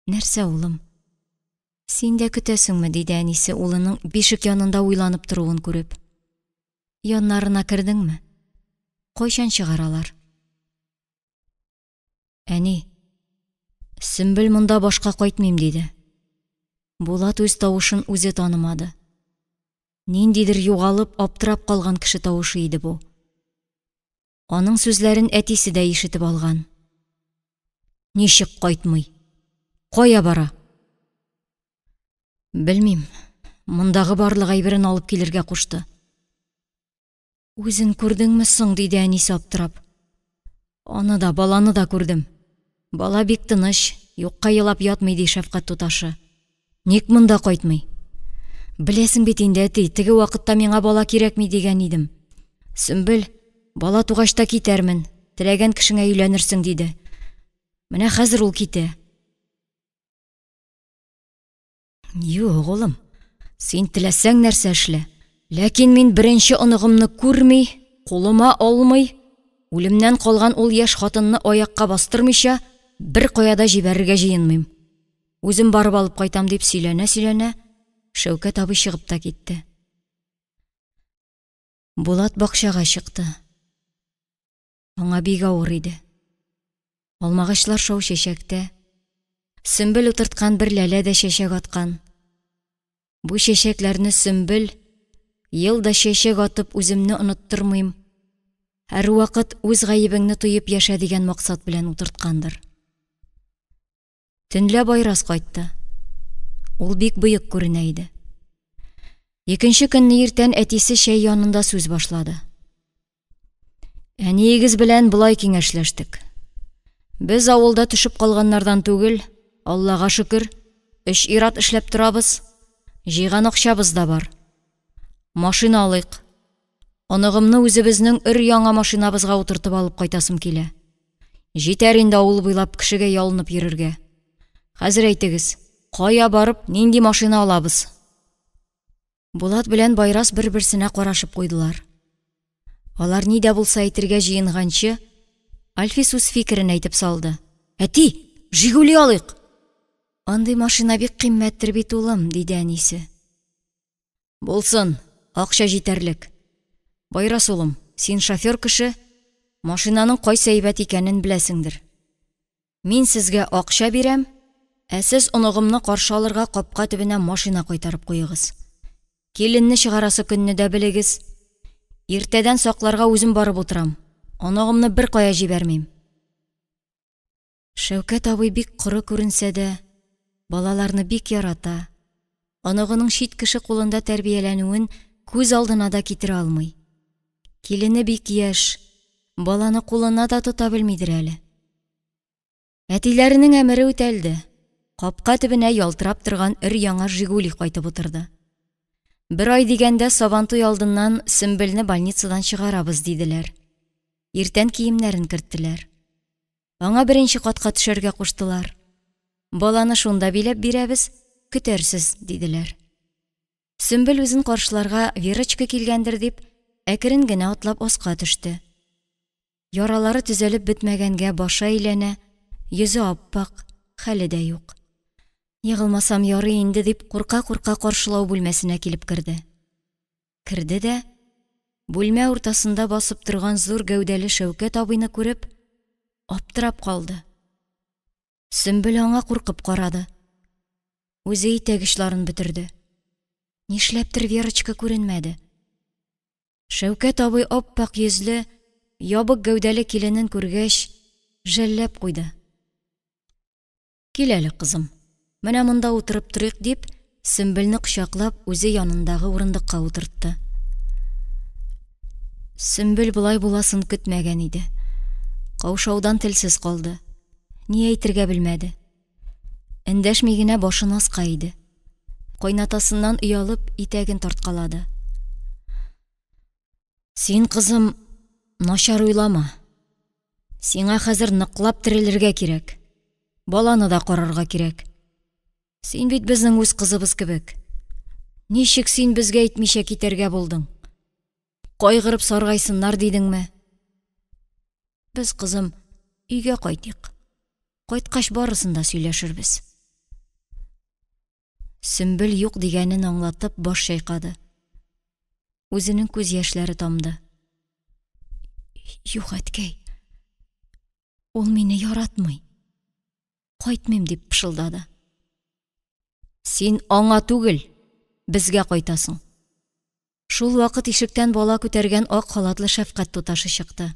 Нәрсә, улым? Син дә көтәсеңме? диде әнисе улының бишек янында уйланып торуын күреп. Яннарына кердеңме? Кайчан чыгаралар? Әни, Сөмбел монда башка кайтмыйм, диде. Булат үз тавышын үзе танымады. Ниндидер югалып, аптырап калган кеше тавышы иде бу. Аның сүзләрен әтисе дә ишетеп алган. Ничек кайтмый? Кая бара? Белмим, мондагы барлык әйберен алып килергә кушты. Үзен күрдеңме соң? диде әнисе аптырап. Аны да, баланы да күрдем. Бала бик тыныч, юкка елап ятмый, ди шәфкать туташы. Ник монда кайтмый? Беләсең бит инде, әти, теге вакытта миңа бала кирәкми дигән идем. Сөмбел, бала тугач та китәрмен, теләгән кешеңә өйләнерсең, диде. Менә хәзер ул китә. Юк, улым, син теләсәң нәрсә эшлә. Ләкин мин беренче оныгымны күрми, кулыма алмый, үлемнән калган ул яшь хатынны аякка бастырмыйча, беркая да җибәрергә җыенмыйм. Үзем барып алып кайтам, дип сөйләнә-сөйләнә, Шәүкәт абый чыгып та китте. Булат бакчага чыкты. Аңа бик авыр иде. Алмагачлар шау чәчәктә. Сөмбел утырткан бер ләлә дә чәчәк аткан. Бу чәчәкләрне Сөмбел, ел да чәчәк атып үземне оныттырмыйм, һәрвакыт үз гаебеңне тоеп яшә дигән максат белән утырткандыр. Төнлә Байрас кайтты. Ул бик боек күренә иде. Икенче көнне иртән әтисе чәй янында сүз башлады. Әниегез белән болай киңәшләштек. Без авылда төшеп калганнардан түгел, Аллага шөкер, өч ир-ат эшләп торабыз, җыйган акчабыз да бар. Машина алыйк. Оныгымны үзебезнең өр-яңа машинабызга утыртып алып кайтасым килә. Җитәр инде авыл буйлап кешегә ялынып йөрергә. Хәзер әйтегез, кая барып, нинди машина алабыз? Булат белән Байрас бер-берсенә карашып куйдылар. Алар ни дә булса әйтергә җыенганчы, Альфис үз фикерен әйтеп салды. Әти, Жигули алыйк! Андый машина бик кыйммәттер бит, улым, диде әнисе. Булсын, акча җитәрлек. Байрас улым, син шофер кеше, машинаның кайсы әйбәт икәнен беләсеңдер. Мин сезгә акча бирәм, ә сез оныгымны каршы алырга капка төбенә машина кайтарып куегыз. Киленне чыгарасы көнне дә белегез. Иртәдән сакларга үзем барып утырам. Оныгымны беркая җибәрмим. Шәүкәт абый бик коры күренсә дә, балаларны бик ярата, оныгының чит кеше кулында тәрбияләнүен күз алдына да китерә алмый. Килене бик яшь, баланы кулына да тота белмидер әле. Әтиләренең әмере үтәлде, капка төбенә ялтырап торган өр-яңа «Жигули» кайтып утырды. Бер ай дигәндә Сабантуй алдыннан Сөмбелне больницадан чыгарабыз, диделәр. Иртән киемнәрен керттеләр. Аңа беренче катка төшәргә куштылар. Баланы шунда биләп бирәбез, көтәрсез, диделәр. Сөмбел үзен каршыларга Верочка килгәндер дип, әкрен генә атлап аска төште. Яралары төзәлеп бетмәгәнгә башы әйләнә, йөзе ап-ак, хәле дә юк. Егылмасам ярый инде дип, курка-курка каршылау бүлмәсенә килеп керде. Керде дә, бүлмә уртасында басып торган зур гәүдәле Шәүкәт абыйны күреп, аптырап калды. Сөмбел аңа куркып карады. Үзе итәк очларын бөтерде. Нишләптер Верочка күренмәде. Шәүкәт абый ап-ак йөзле, ябык гәүдәле киленен күргәч, жәлләп куйды. Кил әле, кызым, менә монда утырып торыйк, дип, Сөмбелне кочаклап, үзе янындагы урындыкка утыртты. Сөмбел болай буласын көтмәгән иде. Каушаудан телсез калды. Ни әйтергә белмәде. Эндәшми генә башын аска иде. Кайнатасыннан оялып, итәген тарткалады. Син, кызым, начар уйлама. Сиңа хәзер ныклап терелергә кирәк. Баланы да карарга кирәк. Син бит безнең үз кызыбыз кебек. Ничек син безгә әйтмичә китәргә булдың? Кайгырып саргайсыннар дидеңме? Без, кызым, өйгә кайтыйк. Кайткач барысын да сөйләшербез. Сөмбел юк дигәнен аңлатып баш чайкады. Үзенең күз яшьләре тамды. Юк, әткәй. Ул мине яратмый. Кайтмыйм дип пышылдады. Син аңа түгел, безгә кайтасың. Шул вакыт ишектән бала күтәргән ак халатлы шәфкать туташы чыкты.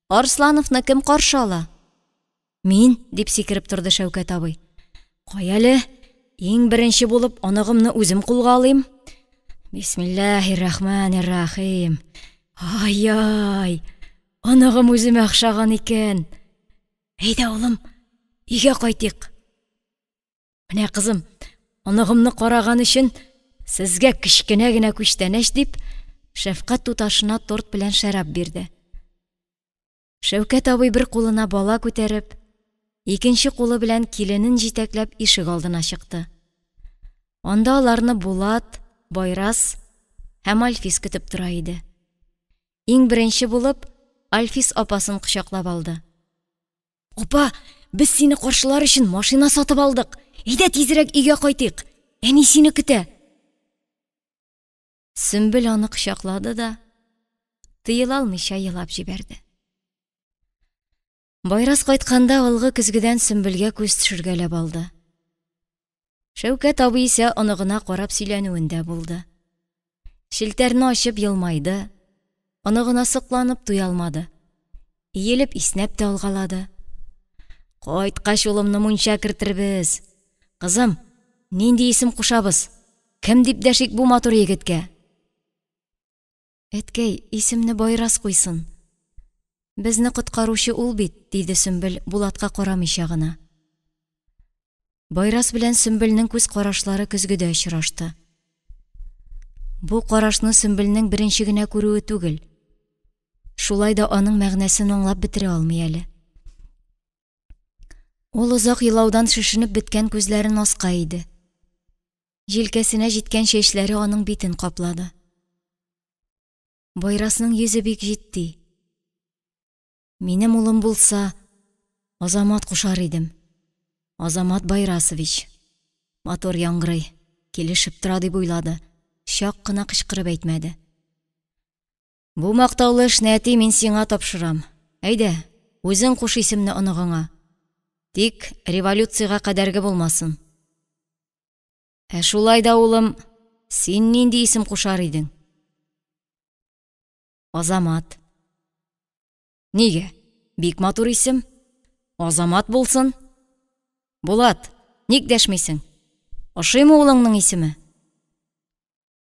Арслановны кем каршы ала? Мин, дип сикереп торды Шәүкәт абый. Кая әле, иң беренче булып оныгымны үзем кулга алыйм. Бисмиллаһир-рахманир-рахим. Ай-ай, оныгым үземә охшаган икән. Әйдә, улым, өйгә кайтыйк. Менә, кызым, оныгымны караган өчен сезгә кечкенә генә күчтәнәч, дип, шәфкать туташына торт белән шәраб бирде. Шәүкәт абый бер кулына бала күтәреп, икенче кулы белән киленен җитәкләп ишек алдына чыкты. Анда аларны Булат, Байрас һәм Альфис көтеп тора иде. Иң беренче булып Альфис апасын кочаклап алды. Апа, без сине каршылар өчен машина сатып алдык. Әйдә тизрәк өйгә кайтыйк. Әни сине көтә. Сөмбел аны кочаклады да, тыела алмыйча елап җибәрде. Байрас кайтканда алгы көзгедән Сөмбелгә күз төшергәләп алды. Шәүкәт абый исә оныгына карап сөйләнүендә булды. Челтәрне ачып елмайды, оныгына сокланып туя алмады. Иелеп иснәп тә алгалады. Кайткач улымны мунча кертербез. Кызым, нинди исем кушабыз? Кем дип дәшик бу матур егеткә? Әткәй, исемне Байрас куйсын. Безне коткаручы ул бит, диде Сөмбел, Булатка карамыйча гына. Байрас белән Сөмбелнең күз карашлары көзгедә очрашты. Бу карашны Сөмбелнең беренче генә күрүе түгел. Шулай да аның мәгънәсен аңлап бетерә алмый әле. Ул озак елаудан шешенеп беткән күзләрен аска иде. Җилкәсенә җиткән чәчләре аның битен каплады. Байрасның йөзе бик җитди. Минем улым булса, Азамат кушар идем. Азамат Байрасович. Матур яңгырый, килешеп тора дип уйлады, чак кына кычкырып әйтмәде. Бу мактаулы эшне, әти, мин сиңа тапшырам. Әйдә, үзең куш исемне оныгыңа. Тик революциягә кадәрге булмасын. Ә шулай да, улым, син нинди исем кушар идең? Азамат. Нигә? Бик матур исем. Азамат булсын. Булат, ник дәшмисең? Ошыймы улыңның исеме?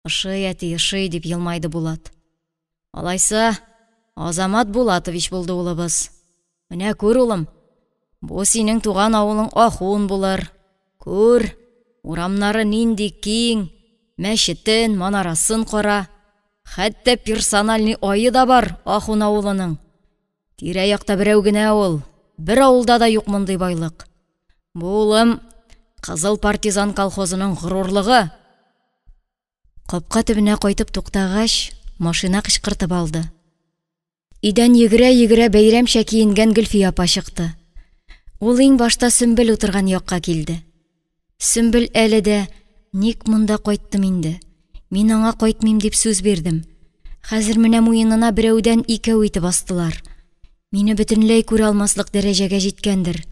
Ошый, әти, ошый, дип елмайды Булат. Алайса, Азамат Булатович булды улыбыз. Менә күр, улым, бу синең туган авылың Ахун булыр. Күр, урамнары нинди киң, мәчетен, манарасын кара. Хәтта персональный айы да бар Ахун авылының. Тирә-якта берәү генә ул, бер авылда да юк мондый байлык. Бу, улым, Кызыл партизан колхозының горурлыгы. Капка төбенә кайтып туктагач, машина кычкыртып алды. Өйдән йөгерә-йөгерә бәйрәмчә киенгән Гөлфия апа чыкты. Ул иң башта Сөмбел утырган якка килде. Сөмбел әле дә, ник монда кайттым инде, мин аңа кайтмыйм дип сүз бирдем. Хәзер менә муенына берәүдән икәү итеп астылар. Мине бөтенләй күрә алмаслык дәрәҗәгә җиткәндер.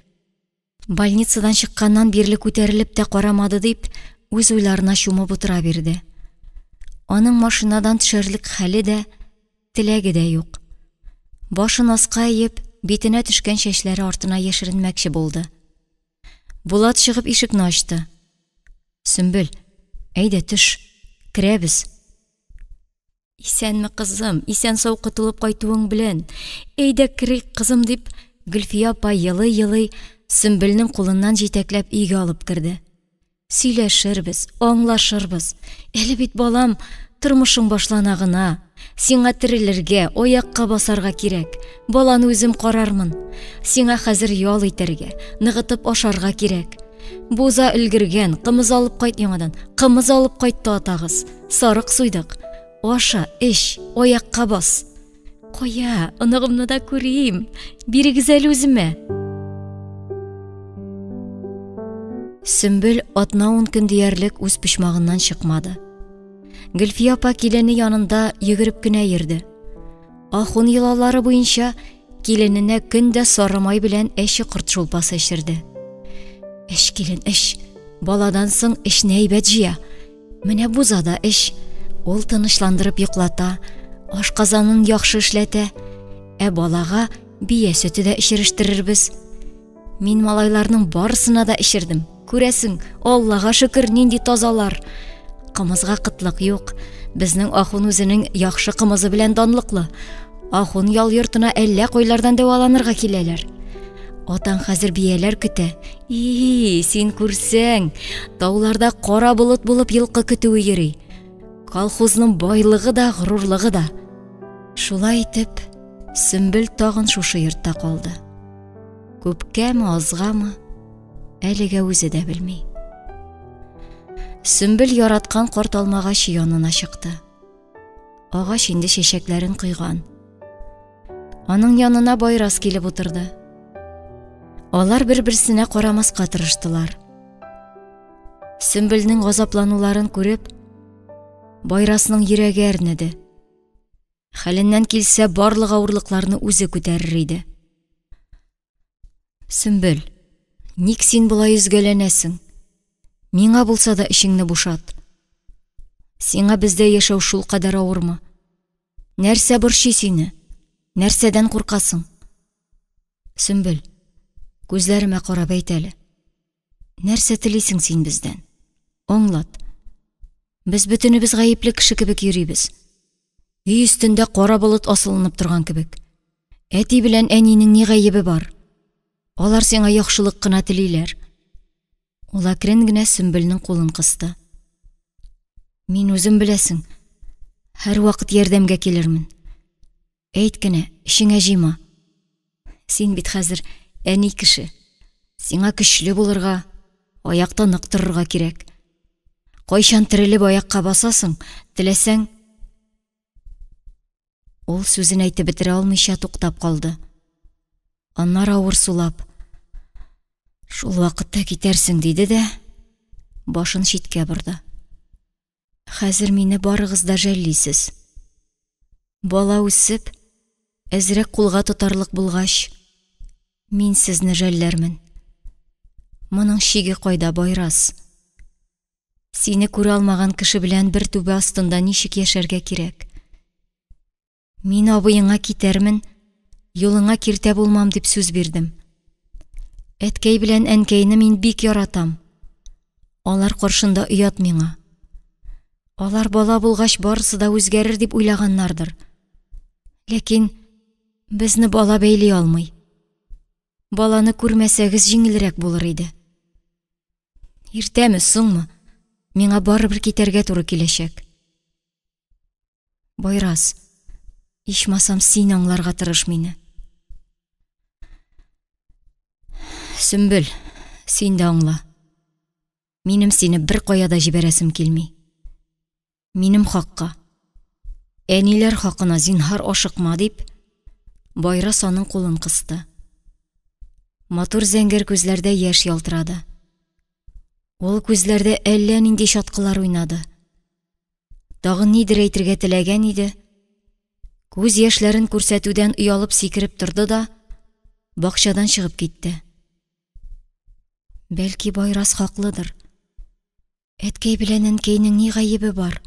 Больницадан чыкканнан бирле күтәрелеп тә карамады дип, үз уйларына чумып утыра бирде. Аның машинадан төшәрлек хәле дә, теләге дә юк. Башын аска иеп, битенә төшкән чәчләре артына яшеренмәкче булды. Булат чыгып ишекне ачты. Сөмбел, әйдә төш, керәбез. Исәнме, кызым, исән-сау котылып кайтуың белән. Әйдә керик, кызым, дип, Гөлфия апа елый-елый Сөмбелнең кулыннан җитәкләп өйгә алып керде. Сөйләшербез, аңлашырбыз. Әле бит, балам, тормышың башлана гына. Сиңа терелергә, аякка басарга кирәк. Баланы үзем карармын. Сиңа хәзер ял итәргә, ныгытып ашарга кирәк. Буза өлгергән, кымыз алып кайт яңадан. Кымыз алып кайтты атагыз. Сарык суйдык. Аша, эч, аякка бас. Кая, оныгымны да күрим. Бирегез әле үземә. Сөмбел атна-ун көн диярлек үз почмагыннан чыкмады. Гөлфия апа килене янында йөгереп кенә йөрде. Ахун йолалары буенча килененә көн дә сары май белән әче корт шулпасы эчерде. Эч, килен, эч. Баладан соң эчне әйбәт җыя. Менә буза да эч. Ул тынычландырып йоклата, ашказанын яхшы эшләтә, ә балага бия сөте дә эчерештерербез. Мин малайларның барысына да эчердем. Күрәсең, Аллага шөкер, нинди тазалар. Кымызга кытлык юк. Безнең Ахун үзенең яхшы кымызы белән данлыклы. Ахун ял йортына әллә кайлардан дәваланырга киләләр. Атаң хәзер бияләр көтә. И, син күрсәң, тауларда кара болыт булып елкы көтүе йөри. Колхозның байлыгы да, горурлыгы да. Шулай итеп, Сөмбел тагын шушы йортта калды. Күпкәме, азгамы, әлегә үзе дә белми. Сөмбел яраткан карт алмагач янына чыкты. Агач инде чәчәкләрен койган. Аның янына Байрас килеп утырды. Алар бер-берсенә карамаска тырыштылар. Сөмбелнең газаплануларын күреп, Байрасның йөрәге әрнеде. Хәленнән килсә, барлык авырлыкларны үзе күтәрер иде. Сөмбел, ник син болай өзгәләнәсең? Миңа булса да эчеңне бушат. Сиңа бездә яшәү шулкадәр авырмы? Нәрсә борчый сине? Нәрсәдән куркасың? Сөмбел, күзләремә карап әйт әле. Нәрсә телисең син бездән? Аңлат. Без бөтенебез гаепле кеше кебек йөрибез. Өй өстендә кара болыт асылынып торган кебек. Әти белән әнинең ни гаебе бар? Алар сиңа яхшылык кына телиләр. Ул әкрен генә Сөмбелнең кулын кысты. Мин үзем беләсең, һәрвакыт ярдәмгә килермен. Әйт кенә, эчеңә җыйма. Син бит хәзер әни кеше. Сиңа көчле булырга, аякта нык торырга кирәк. Кайчан терелеп аякка басасың, теләсәң... Ул сүзен әйтеп бетерә алмыйча туктап калды. Аннары авыр сулап, шул вакытта китәрсең, диде дә, башын читкә борды. Хәзер мине барыгыз да жәллисез. Бала үсеп, әзрәк кулга тотарлык булгач, мин сезне жәлләрмен. Моның чиге кайда, Байрас? Сине күрә алмаган кеше белән бер түбә астында ничек яшәргә кирәк? Мин абыеңа китәрмен, юлыңа киртә булмам дип сүз бирдем. Әткәй белән әнкәйне мин бик яратам. Алар каршында оят миңа. Алар бала булгач барысы да үзгәрер дип уйлаганнардыр. Ләкин безне бала бәйли алмый. Баланы күрмәсәгез җиңелрәк булыр иде. Иртәме, соңмы, миңа барыбер китәргә туры киләчәк. Байрас, ичмасам син аңларга тырыш мине. Сөмбел, син дә аңла. Минем сине бер кая да җибәрәсем килми. Минем хакка, әниләр хакына зинһар ашыкма, дип, Байрас аның кулын кысты. Матур зәңгәр күзләрдә яшь ялтырады. Ул күзләрдә әллә нинди чаткылар уйнады. Тагын нидер әйтергә теләгән иде, күз яшьләрен күрсәтүдән оялып сикереп торды да, бакчадан чыгып китте. Бәлки Байрас хаклыдыр. Әткәй белән әнкәйнең ни гаебе бар?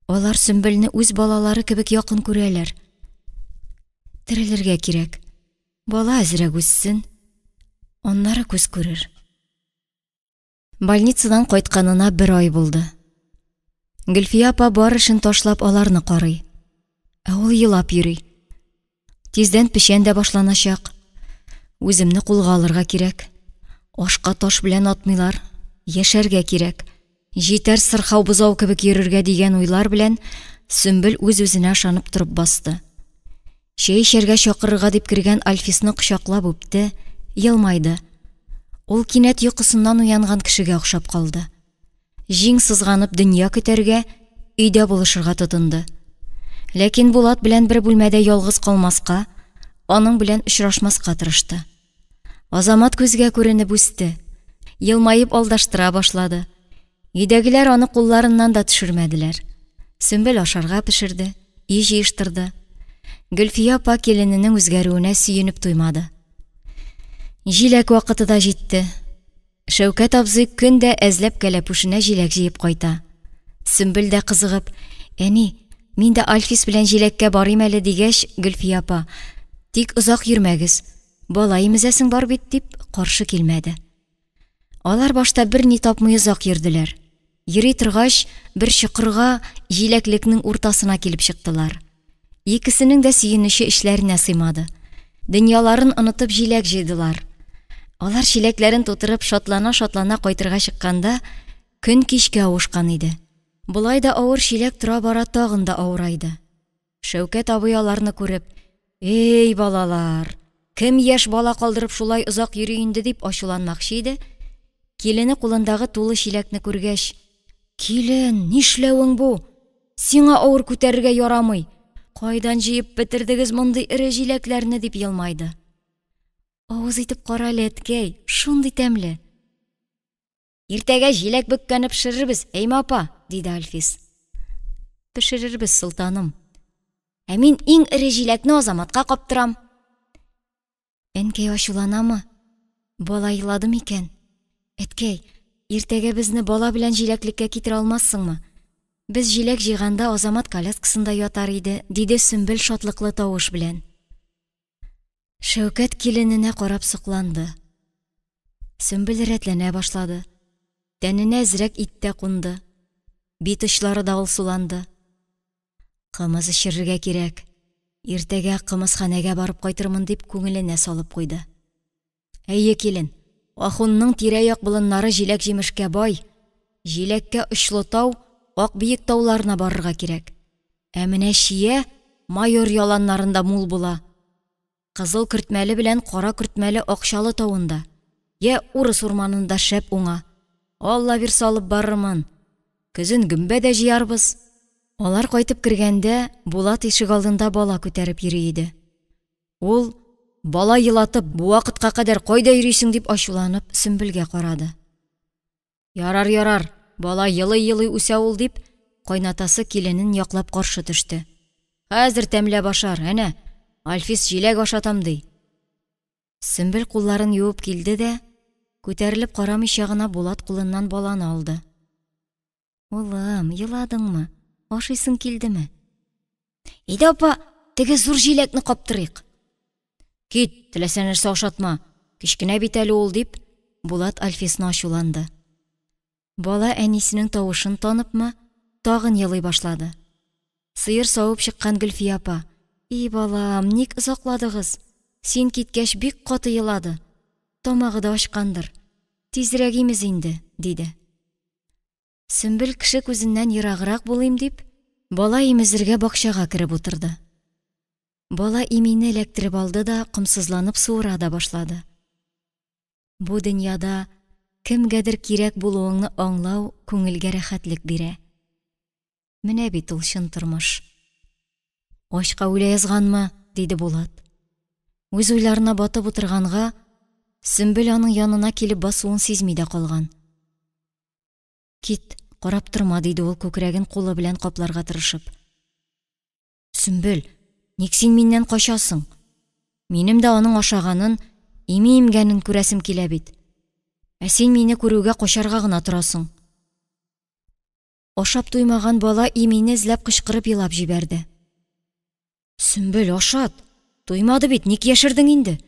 Алар Сөмбелне үз балалары кебек якын күрәләр. Терелергә кирәк. Бала әзрәк үссен, аннары күз күрер. Больницадан кайтканына бер ай булды. Гөлфия апа бар эшен ташлап аларны карый. Ә ул елап йөри. Тиздән печән дә башланачак. Үземне кулга алырга кирәк. Ашка таш белән атмыйлар. Яшәргә кирәк. Җитәр сырхау бозау кебек йөрергә дигән уйлар белән Сөмбел үз-үзенә ышанып торып басты. Чәй эчәргә чакырырга дип кергән Альфисны кочаклап үпте, елмайды. Ул кинәт йокысыннан уянган кешегә охшап калды. Җиң сызганып дөнья көтәргә, өйдә булышырга тотынды. Ләкин Булат белән бер бүлмәдә ялгыз калмаска, аның белән очрашмаска тырышты. Азамат күзгә күренеп үсте, елмаеп алдаштыра башлады. Өйдәгеләр аны кулларыннан да төшермәделәр. Сөмбел ашарга пешерде, өй җыештырды. Гөлфия апа килененең үзгәрүенә сөенеп туймады. Җиләк вакыты да җитте. Шәүкәт абзый көн дә әзләп кәләпүшенә җиләк җыеп кайта. Сөмбел дә кызыгып, Әни, мин дә Альфис белән җиләккә барыйм әле, дигәч, Гөлфия апа, Тик озак йөрмәгез, бала имезәсең бар бит, дип каршы килмәде. Алар башта берни тапмый озак йөрделәр. Йөри торгач, бер чокырга, җиләклекнең уртасына килеп чыктылар. Икесенең дә сөенече эчләренә сыймады. Дөньяларын онытып җиләк җыйдылар. Алар чиләкләрен тутырып шатлана-шатлана кайтырга чыкканда, көн кичкә авышкан иде. Болай да авыр чиләк тора-бара тагын да авырайды. Шәүкәт абый аларны күреп, Эй, балалар, кем яшь бала калдырып шулай озак йөри инде, дип ачуланмакчы иде, килене кулындагы тулы чиләкне күргәч, Килен, нишләвең бу? Сиңа авыр күтәрергә ярамый. Кайдан җыеп бетердегез мондый эре җиләкләрне, дип елмайды. Авыз итеп кара әле, әткәй, шундый тәмле. Иртәгә җиләк бөккәне пешерербез, әйме, апа, диде Альфис. Пешерербез, солтаным. Ә мин иң эре җиләкне Азаматка каптырам. Әнкәй ачуланамы? Бала елады микән? Әткәй, иртәгә безне бала белән җиләклеккә китерә алмассыңмы? Без җиләк җыйганда Азамат коляскасында ятар иде, диде Сөмбел шатлыклы тавыш белән. Шәүкәт килененә карап сокланды. Сөмбел рәтләнә башлады. Тәненә әзрәк ит тә кунды. Бит очлары да алсуланды. Кымыз эчерергә кирәк, иртәгә кымызханәгә барып кайтырмын, дип күңеленә салып куйды. Әйе, килен, Ахунның тирә-як болыннары җиләк-җимешкә бай. Җиләккә очлы тау, ак биек тауларына барырга кирәк. Ә менә чия майор яланнарында мул була. Кызыл Көртмәле белән Кара Көртмәле Акчалы тавында, йә Урыс урманында шәп уңа. Алла бирсә алып барырмын. Көзен гөмбә дә җыярбыз. Алар кайтып кергәндә, Булат ишегалдында бала күтәреп йөри иде. Ул, бала елатып, бу вакытка кадәр кайда йөрисең, дип ачуланып, Сөмбелгә карады. Ярар, ярар, бала елый-елый үсә ул, дип, кайнатасы киленен яклап каршы төште. Хәзер тәмләп ашар, әнә, Альфис җиләк ашатам, ди. Сөмбел кулларын юып килде дә, күтәрелеп карамыйча гына Булат кулыннан баланы алды. Улым, еладыңмы? Ашыйсың килдеме? Әйдә, апа, теге зур җиләкне каптырыйк. Кит, теләсә нәрсә ашатма, кечкенә бит әле ул, дип, Булат Альфисны ачуланды. Бала әнисенең тавышын таныпмы, тагын елый башлады. Сыер савып чыккан Гөлфия апа, И балам, ник озакладыгыз? Син киткәч бик каты елады. Тамагы да ачкандыр. Тизрәк имез инде, диде. Сөмбел кеше күзеннән ераграк булыйм дип, бала имезергә бакчага кереп утырды. Бала имине эләктереп алды да комсызланып суыра да башлады. Бу дөньяда кемгәдер кирәк булуыңны аңлау күңелгә рәхәтлек бирә. Менә бит ул чын тормыш. Ачка үлә язганмы? диде Булат. Үз уйларына батып утырганга, Сөмбел аның янына килеп басуын сизми дә калган. Кит, карап торма, диде ул күкрәген кулы белән капларга тырышып. Сөмбел, ник син миннән качасың? Минем дә аның ашаганын, ими имгәнен күрәсем килә бит. Ә син мине күрүгә качарга гына торасың. Ашап туймаган бала имине эзләп кычкырып елап җибәрде. Сөмбел, ашат! Туймады бит, ник яшердең инде?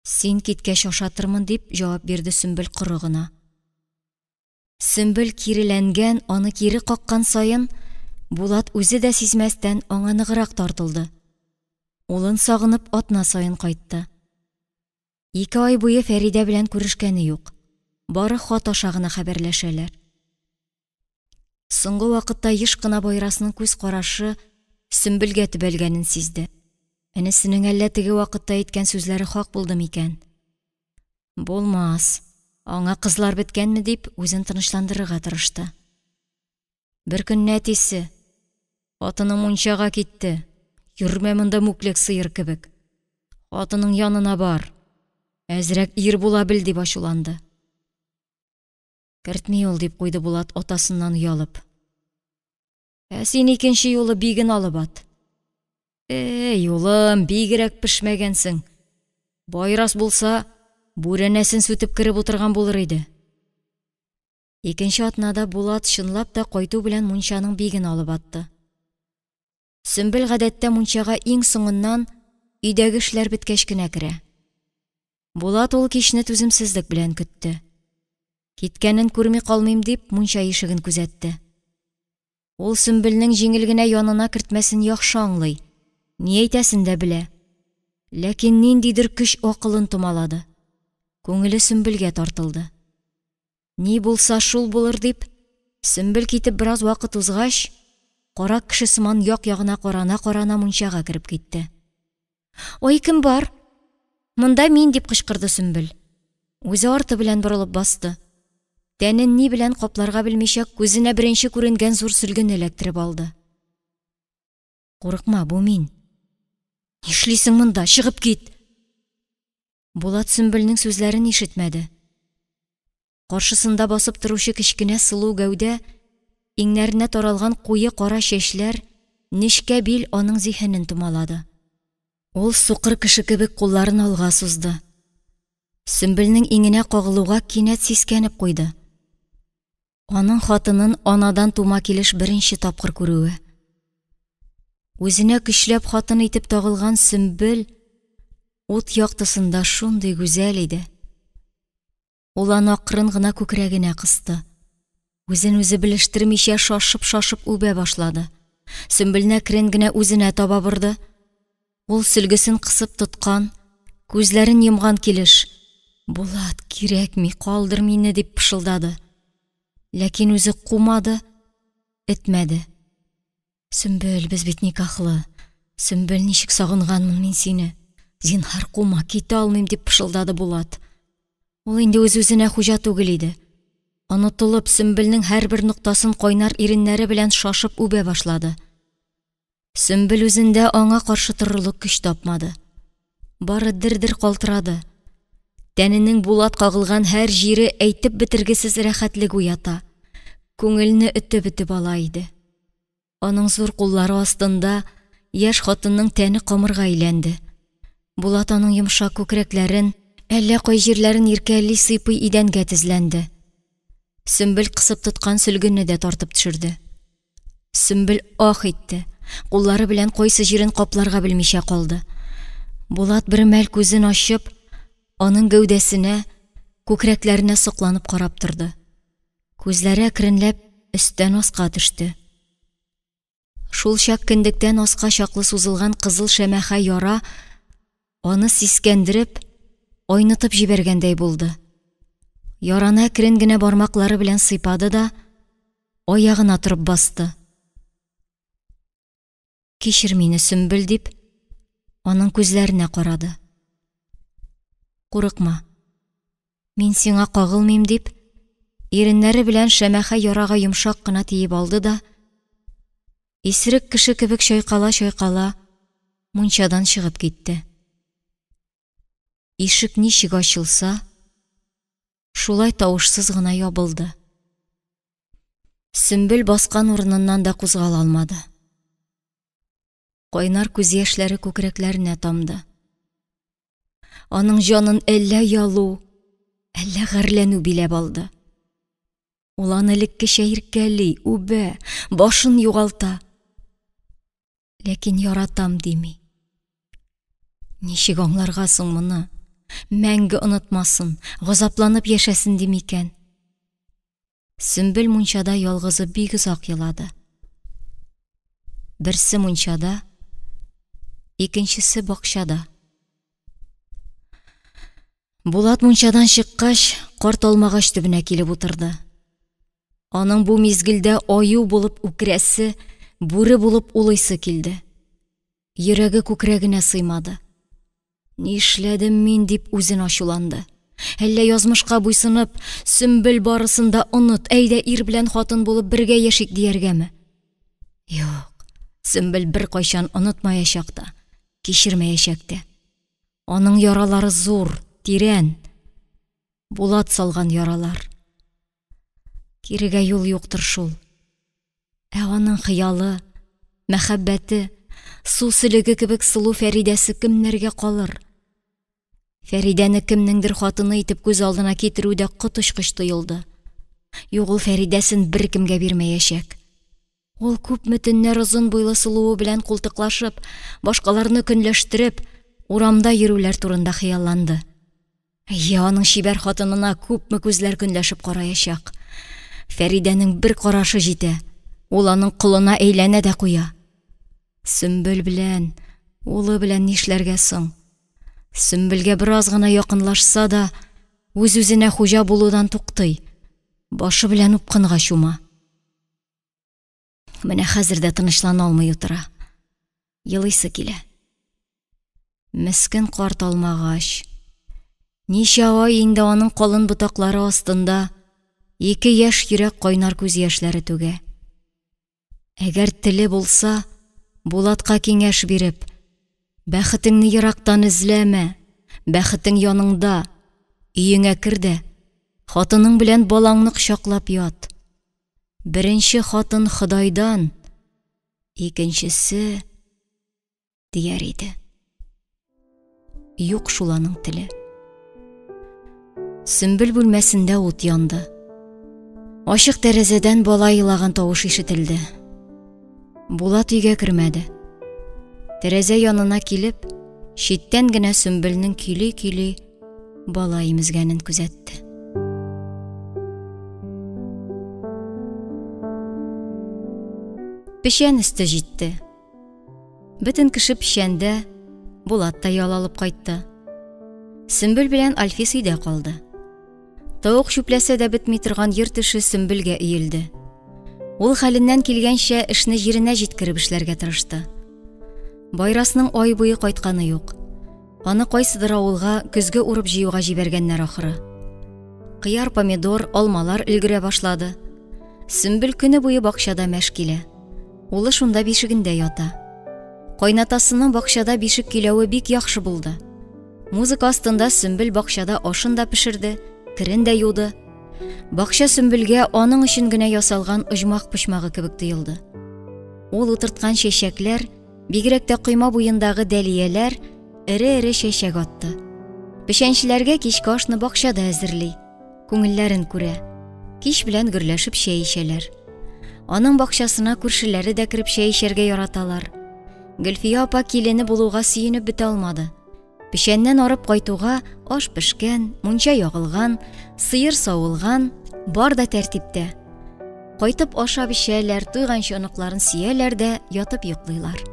Син киткәч ашатырмын, дип җавап бирде Сөмбел коры гына. Сөмбел киреләнгән, аны кире каккан саен, Булат үзе дә сизмәстән аңа ныграк тартылды. Улын сагынып атна саен кайтты. Ике ай буе Фәридә белән күрешкәне юк. Бары хат аша гына хәбәрләшәләр. Соңгы вакытта еш кына Байрасның күз карашы Сөмбелгә төбәлгәнен сизде. Энесенең әллә теге вакытта әйткән сүзләре хак булды микән? Булмас, аңа кызлар беткәнме дип, үзен тынычландырырга тырышты. Бер көнне әтисе, Хатының мунчага китте, йөрмә монда мүклек сыер кебек. Хатының янына бар, әзрәк ир була бел, дип ачуланды. Кертми ул, дип куйды Булат атасыннан оялып. Ә син икенче юлы биген алып ат. Эй, улым, бигрәк пешмәгәнсең. Байрас булса, бүрәнәсен сүтеп кереп утырган булыр иде. Икенче атнада Булат чынлап та кайту белән мунчаның биген алып атты. Сөмбел гадәттә мунчага иң соңыннан, өйдәге эшләр беткәч кенә керә. Булат ул кичне түземсезлек белән көтте. Киткәнен күрми калмыйм дип, мунча ишеген күзәтте. Ул Сөмбелнең җиңел генә янына кертмәсен яхшы аңлый, ни әйтәсен дә белә. Ләкин ниндидер көч акылын томалады. Күңеле Сөмбелгә тартылды. Ни булса шул булыр дип, Сөмбел китеп бераз вакыт узгач, карак кеше сыман як-ягына карана-карана мунчага кереп китте. Ой, кем бар? Монда мин, дип кычкырды Сөмбел. Үзе арты белән борылып басты. Тәнен ни белән капларга белмичә, күзенә беренче күренгән зур сөлгене эләктереп алды. Курыкма, бу мин. Нишлисең монда? Чыгып кит! Булат Сөмбелнең сүзләрен ишетмәде. Каршысында басып торучы кечкенә сылу гәүдә, иңнәренә таралган куе кара чәчләр, нечкә бил аның зиһенен томалады. Ул сукыр кеше кебек кулларын алга сузды. Сөмбелнең иңенә кагылуга кинәт сискәнеп куйды. Аның хатынын анадан тума килеш беренче тапкыр күрүе. Үзенә көчләп хатын итеп тагылган Сөмбел ут яктысында шундый гүзәл иде. Ул аны акрын гына күкрәгенә кысты. Үзен үзе белештермичә шашып-шашып үбә башлады. Сөмбелне әкрен генә үзенә таба борды. Ул сөлгесен кысып тоткан, күзләрен йомган килеш, Булат, кирәкми, калдыр мине, дип пышылдады. Ләкин үзе кумады, этмәде. Сөмбел, без бит никахлы. Сөмбел, ничек сагынганмын мин сине. Зинһар, кума, китә алмыйм, дип пышылдады Булат. Ул инде үз-үзенә хуҗа түгел иде. Онытылып, Сөмбелнең һәрбер ноктасын кайнар иреннәре белән шашып үбә башлады. Сөмбел үзендә аңа каршы торырлык көч тапмады. Бары дер-дер калтырады. Тәненең Булат кагылган һәр җире әйтеп бетергесез рәхәтлек уята, күңелне өтеп-өтеп ала иде. Аның зур куллары астында яшь хатынның тәне камырга әйләнде. Булат аның йомшак күкрәкләрен, әллә кай җирләрен иркәли-сыйпый идәнгә тезләнде. Сөмбел кысып тоткан сөлгене дә тартып төшерде. Сөмбел ах итте, куллары белән кайсы җирен капларга белмичә калды. Булат бер мәл күзен ачып, аның гәүдәсенә, күкрәкләренә сокланып карап торды. Күзләре әкренләп өстән аска төште. Шул чак кендектән аска чаклы сузылган кызыл шәмәхә яра аны сискәндереп, айнытып җибәргәндәй булды. Яраны әкрен генә бармаклары белән сыйпады да, аягына торып басты. Кичер мине, Сөмбел, дип, аның күзләренә карады. Курыкма, мин сиңа кагылмыйм, дип, иреннәре белән шәмәхә ярага йомшак кына тиеп алды да, исерек кеше кебек чайкала-чайкала мунчадан чыгып китте. Ишек ничек ачылса, шулай тавышсыз гына ябылды. Сөмбел баскан урыныннан да кузгала алмады. Кайнар күз яшьләре күкрәкләренә тамды. Аның җанын әллә оялу, әллә гарьләнү биләп алды. Ул аны элеккечә иркәли, үбә, башын югалта. Ләкин яратам дими. Ничек аңларга соң моны? Мәңге онытмасын, газапланып яшәсен дим икән. Сөмбел мунчада ялгызы бик озак елады. Берсе мунчада, икенчесе бакчада. Булат мунчадан чыккач, карт алмагач төбенә килеп утырды. Аның бу мизгелдә аю булып үкерәсе, бүре булып улыйсы килде. Йөрәге күкрәгенә сыймады. Нишләдем мин, дип үзен ачуланды. Әллә язмышка буйсынып, Сөмбел барысын да оныт, әйдә ир белән хатын булып бергә яшик дияргәме? Юк, Сөмбел беркайчан онытмаячак та, кичермәячәк тә. Аның яралары зур, тирән. Булат салган яралар. Кирегә юл юктыр шул. Ә аның хыялы, мәхәббәте, су сөлеге кебек сылу Фәридәсе кемнәргә калыр? Фәридәне кемнеңдер хатыны итеп күз алдына китерү дә коточкыч тоелды. Юк, ул Фәридәсен беркемгә бирмәячәк. Ул күпме төннәр озын буйлы сылуы белән култыклашып, башкаларны көнләштереп, урамда йөрүләр турында хыялланды. Әйе, аның чибәр хатынына күпме күзләр көнләшеп караячак. Фәридәнең бер карашы җитә, ул аның колына әйләнә дә куя. Сөмбел белән, улы белән нишләргә соң? Сөмбелгә бераз гына якынлашса да, үз-үзенә хуҗа булудан туктый, башы белән упкынга чума. Менә хәзер дә тынычлана алмый утыра. Елыйсы килә. Мескен карт алмагач. Ничә ай инде аның калын ботаклары астында ике яшь йөрәк кайнар күз яшьләре түгә. Әгәр теле булса, Булатка киңәш биреп, бәхетеңне ерактан эзләмә, бәхетең яныңда, өеңә кер дә, хатының белән балаңны кочаклап ят. Беренче хатын Ходайдан, икенчесе дияр иде. Юк шул аның теле. Сөмбел бүлмәсендә ут янды. Ачык тәрәзәдән бала елаган тавыш ишетелде. Булат өйгә кермәде. Тәрәзә янына килеп, читтән генә Сөмбелнең көйли-көйли бала имезгәнен күзәтте. Печән өсте җитте. Бөтен кеше печәндә, Булат та ял алып кайтты. Сөмбел белән Альфис өйдә калды. Тавык чүпләсә дә бетми торган йорт эше Сөмбелгә өелде. Ул хәленнән килгәнчә эшне җиренә җиткереп эшләргә тырышты. Байрасның ай буе кайтканы юк. Аны кайсыдыр авылга көзге урып җыюга җибәргәннәр ахыры. Кыяр, помидор, алмалар өлгерә башлады. Сөмбел көне буе бакчада мәш килә. Улы шунда бишегендә ята. Кайнатасының бакчада бишек көйләве бик яхшы булды. Музыка астында Сөмбел бакчада ашын да пешерде, керен дә юды. Бакча Сөмбелгә аның өчен генә ясалган оҗмах почмагы кебек тоелды. Ул утырткан чәчәкләр, бигрәк тә койма буендагы дәлияләр, эре-эре чәчәк атты. Печәнчеләргә кичке ашны бакчада әзерли. Күңелләрен күрә. Кич белән гөрләшеп чәй эчәләр. Аның бакчасына күршеләре дә кереп чәй эчәргә яраталар. Гөлфия апа килене булуга сөенеп бетә алмады. Печәннән арып кайтуга аш пешкән, мунча ягылган, сыер савылган, бар да тәртиптә. Кайтып ашап эчәләр, туйганчы оныкларын сөяләр дә ятып йоклыйлар.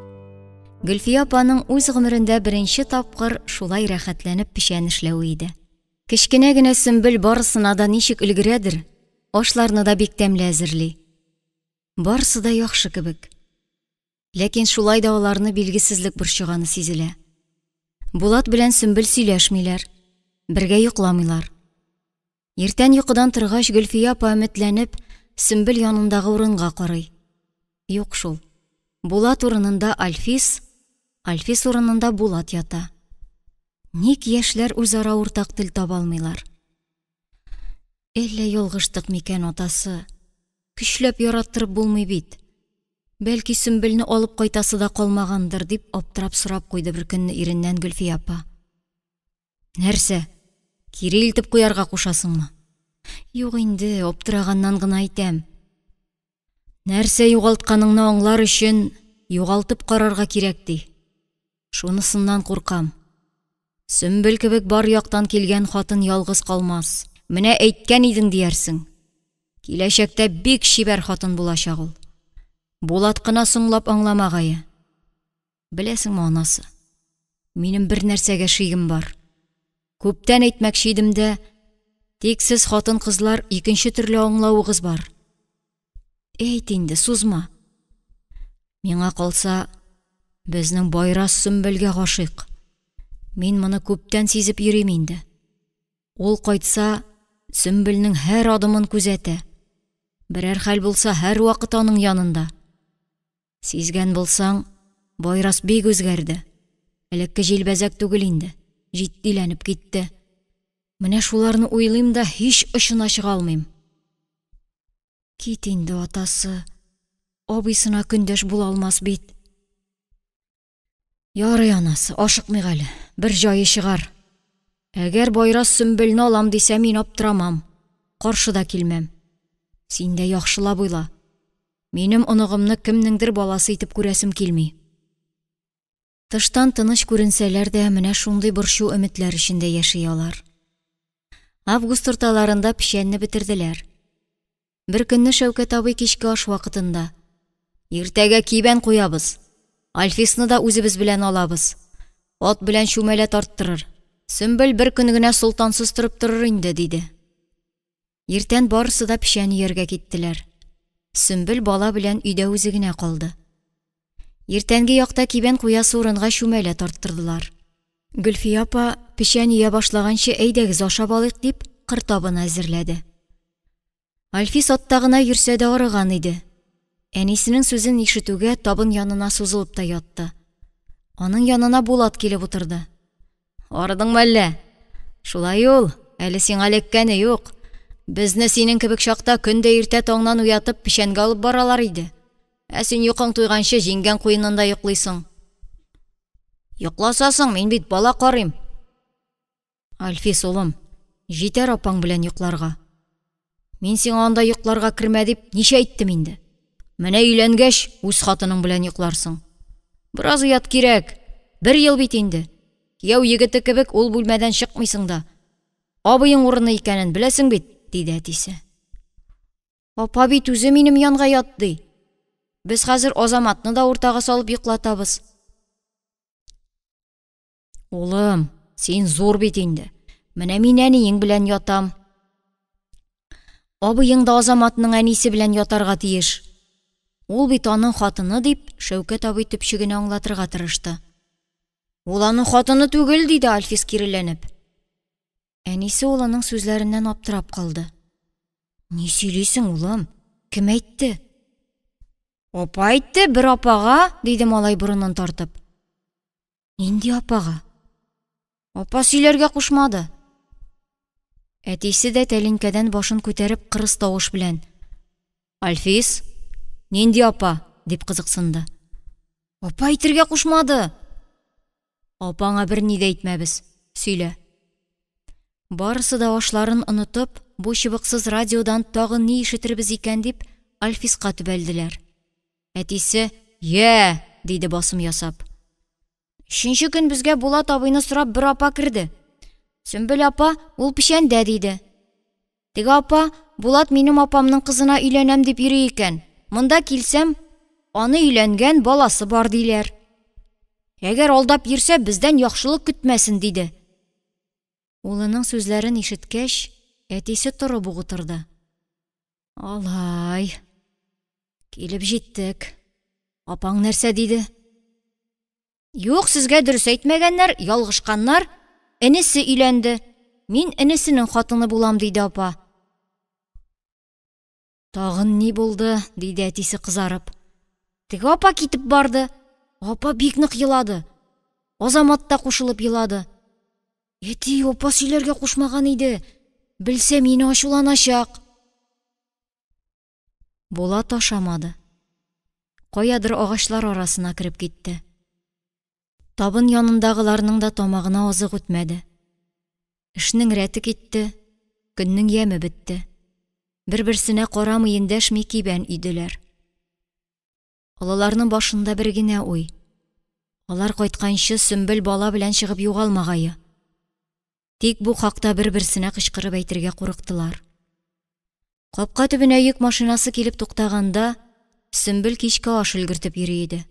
Гөлфия апаның үз гомерендә беренче тапкыр шулай рәхәтләнеп печән эшләве иде. Кечкенә генә Сөмбел барысына да ничек өлгерәдер, ашларны да бик тәмле әзерли. Барысы да яхшы кебек. Ләкин шулай да аларны билгесезлек борчыганы сизелә. Булат белән Сөмбел сөйләшмиләр, бергә йокламыйлар. Иртән йокыдан торгач, Гөлфия апа өметләнеп, Сөмбел янындагы урынга карый. Юк шул. Булат урынында Альфис, Альфис урынында Булат ята. Ник яшьләр үзара уртак тел таба алмыйлар? Әллә ялгыштык микән, атасы? Көчләп яраттырып булмый бит. Бәлки Сөмбелне алып кайтасы да калмагандыр, дип аптырап сорап куйды бер көнне иреннән Гөлфия апа. Нәрсә? Кире илтеп куярга кушасыңмы? Юк инде, аптыраганнан гына әйтәм. Нәрсә югалтканыңны аңлар өчен югалтып карарга кирәк, ди. Шунысыннан куркам. Сөмбел кебек бар яктан килгән хатын ялгыз калмас. Менә әйткән идең диярсең. Киләчәктә бик чибәр хатын булачак ул. Булат кына соңлап аңламагае. Беләсеңме, анасы, минем бер нәрсәгә шигем бар. Күптән әйтмәкче идем дә, тик сез хатын-кызлар икенче төрле аңлавыгыз бар. Әйт инде, сузма. Миңа калса, безнең Байрас Сөмбелгә гашыйк. Мин моны күптән сизеп йөрим инде. Ул кайтса, Сөмбелнең һәр адымын күзәтә. Берәр хәл булса, һәрвакыт аның янында. Сизгән булсаң, Байрас бик үзгәрде. Элекке җилбәзәк түгел инде, җитдиләнеп китте. Менә шуларны уйлыйм да һич очына чыга алмыйм. Кит инде, атасы. Абыйсына көндәш була алмас бит. Ярый, анасы, ашыкмыйк әле, бер җае чыгар. Әгәр Байрас Сөмбелне алам дисә, мин аптырамам, каршы да килмәм. Син дә яхшылап уйла. Минем оныгымны кемнеңдер баласы итеп күрәсем килми. Тыштан тыныч күренсәләр дә, менә шундый борчу-өметләр эчендә яши алар. Август урталарында печәнне бетерделәр. Беркөнне Шәүкәт абый кичке аш вакытында: «Иртәгә кибән куябыз. Альфисны да үзебез белән алабыз. Ат белән чүмәлә тарттырыр. Сөмбел бер көн генә Солтансыз торып торыр инде», – диде. Иртән барысы да печән өяргә киттеләр. Сөмбел бала белән өйдә үзе генә калды. Иртәнге якта кибән куясы урынга чүмәлә тарттырдылар. Гөлфия апа, печән өя башлаганчы, әйдәгез ашап алыйк дип, кыр табыны әзерләде. Альфис атта гына йөрсә дә арыган иде. Әнисенең сүзен ишетүгә табын янына сузылып та ятты. Аның янына Булат килеп утырды. Арыдыңмы әллә? Шулай ул, әле сиңа эләккәне юк. Безне синең кебек чакта көн дә иртә таңнан уятып печәнгә алып баралар иде. Ә син йокың туйганчы җиңгәң куенында йоклыйсың. Йокласасың, мин бит бала карыйм. Альфис, улым, җитәр апаң белән йокларга. Мин сиңа анда йокларга кермә дип ничә әйттем инде. Менә өйләнгәч, үз хатының белән йокларсың. Бераз оят кирәк. Бер ел бит инде. Кияү егете кебек ул бүлмәдән чыкмыйсың да. Абыең урыны икәнен беләсең бит, диде әтисе. Апа бит үзе минем янга ят, ди. Без хәзер Азаматны да уртага салып йоклатабыз. Улым, син зур бит инде. Менә мин әниең белән ятам. Абыең да Азаматның әнисе белән ятарга тиеш. Ул бит аның хатыны, дип, Шәүкәт абый төпчегенә аңлатырга тырышты. Ул аның хатыны түгел, диде Альфис киреләнеп. Әнисе улының сүзләреннән аптырап калды. Ни сөйлисең, улым? Кем әйтте? Апа әйтте, бер апага, диде малай борынын тартып. Нинди апага? Апа сөйләргә кушмады. Әтисе дә тәлинкәдән башын күтәреп кырыс тавыш белән: "Альфис, нинди апа?" дип кызыксынды. Апа әйтергә кушмады. Апаңа берни дә әйтмәбез. Сөйлә. Барысы да ашларын онытып, бу чыбыксыз радиодан тагын ни ишетербез икән дип, Альфиска төбәлделәр. Әтисе: "Йә!" диде басым ясап. Өченче көн безгә Булат абыйны сорап бер апа керде. Сөмбел апа, ул печәндә, диде. Теге апа, Булат минем апамның кызына өйләнәм дип йөри икән. Монда килсәм, аны өйләнгән, баласы бар, диләр. Әгәр алдап йөрсә, бездән яхшылык көтмәсен, диде. Улының сүзләрен ишеткәч, әтисе торып ук утырды. Алай. Килеп җиттек. Апаң нәрсә диде? Юк, сезгә дөрес әйтмәгәннәр, ялгышканнар. Энесе өйләнде. Мин энесенең хатыны булам, диде апа. Тагын ни булды? Диде әтисе кызарып. Теге апа китеп барды. Апа бик нык елады. Азамат та кушылып елады. Әти, апа сөйләргә кушмаган иде. Белсә, мине ачуланачак. Булат ашамады. Каядыр агачлар арасына кереп китте. Табын янындагыларның да тамагына азык үтмәде. Эшнең рәте китте, көннең яме бетте. Бер-берсенә карамый, эндәшми кибән өйделәр. Олыларның башында бер генә уй. Алар кайтканчы Сөмбел бала белән чыгып югалмагае. Тик бу хакта бер-берсенә кычкырып әйтергә курыктылар. Капка төбенә йөк машинасы килеп туктаганда, Сөмбел кичке аш өлгертеп йөри иде.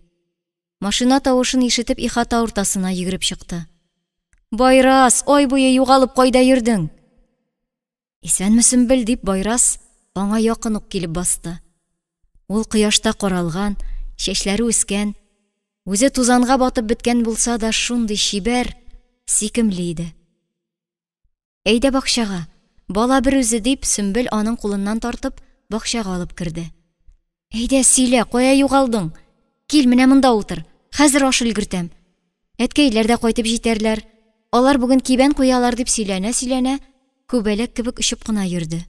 Машина тавышын ишетеп, ихата уртасына йөгереп чыкты. Байрас, ай буе югалып кайда йөрдең? Исәнме, Сөмбел, дип Байрас аңа якын ук килеп басты. Ул кояшта каралган, чәчләре үскән, үзе тузанга батып беткән булса да шундый чибәр, сөйкемле иде. Әйдә бакчага, бала бер үзе, дип Сөмбел аның кулыннан тартып бакчага алып керде. Әйдә, сөйлә, кая югалдың? Кил, менә монда утыр. Хәзер аш өлгертәм. Әткәйләр дә кайтып җитәрләр. Алар бүген кибән куялар, дип сөйләнә-сөйләнә, күбәләк кебек очып кына йөрде.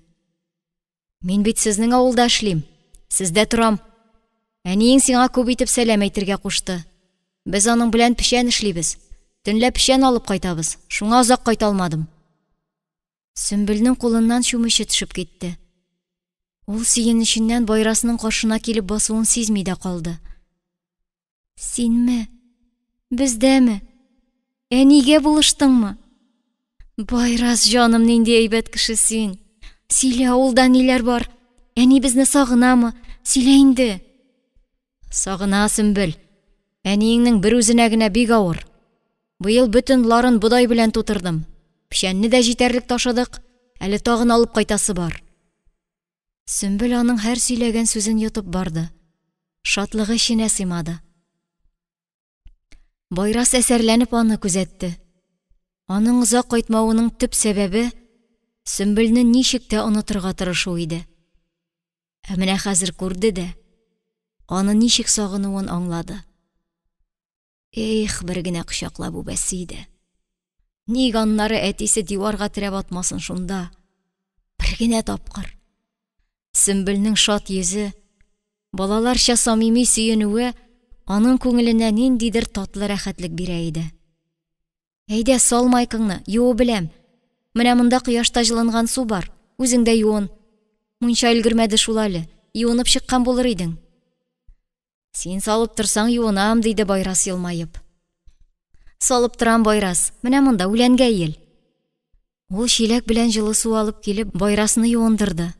Мин бит сезнең авылда эшлим. Сездә торам. Әниең сиңа күп итеп сәлам әйтергә кушты. Без аның белән печән эшлибез. Төнлә печән алып кайтабыз. Шуңа озак кайта алмадым. Сөмбелнең кулыннан чүмече төшеп китте. Ул сөенеченнән Байрасның каршына килеп басуын сизми дә калды. Синме? Бездәме? Әнигә булыштыңмы? Байрас, җаным, нинди әйбәт кеше син. Сөйлә, авылда ниләр бар? Әни безне сагынамы? Сөйлә инде. Сагына, Сөмбел. Әниеңнең бер үзенә генә бик авыр. Быел бөтен ларын бодай белән тутырдым. Печәнне дә җитәрлек ташыдык, әле тагын алып кайтасы бар. Сөмбел аның һәр сөйләгән сүзен йотып барды. Шатлыгы эченә сыймады. Байрас әсәрләнеп аны күзәтте. Аның озак кайтмавының төп сәбәбе Сөмбелне ничек тә онытырга тырышу иде. Ә менә хәзер күрде дә, аны ничек сагынуын аңлады. Эх, бер генә кочаклап үбәсе иде. Ник аннары әтисе диварга терәп атмасын шунда? Бер генә тапкыр. Сөмбелнең шат йөзе, балаларча самими сөенүе аның күңеленә ниндидер татлы рәхәтлек бирә иде. Әйдә, сал майкаңны, юып беләм. Менә монда кояшта җылынган су бар, үзең дә юын. Мунча өлгермәде шул әле, юынып чыккан булыр идең. Син салып торсаң, юынам, диде Байрас елмаеп. Салып торам, Байрас, менә монда үләнгә иел. Ул чиләк белән җылы су алып килеп, Байрасны юындырды.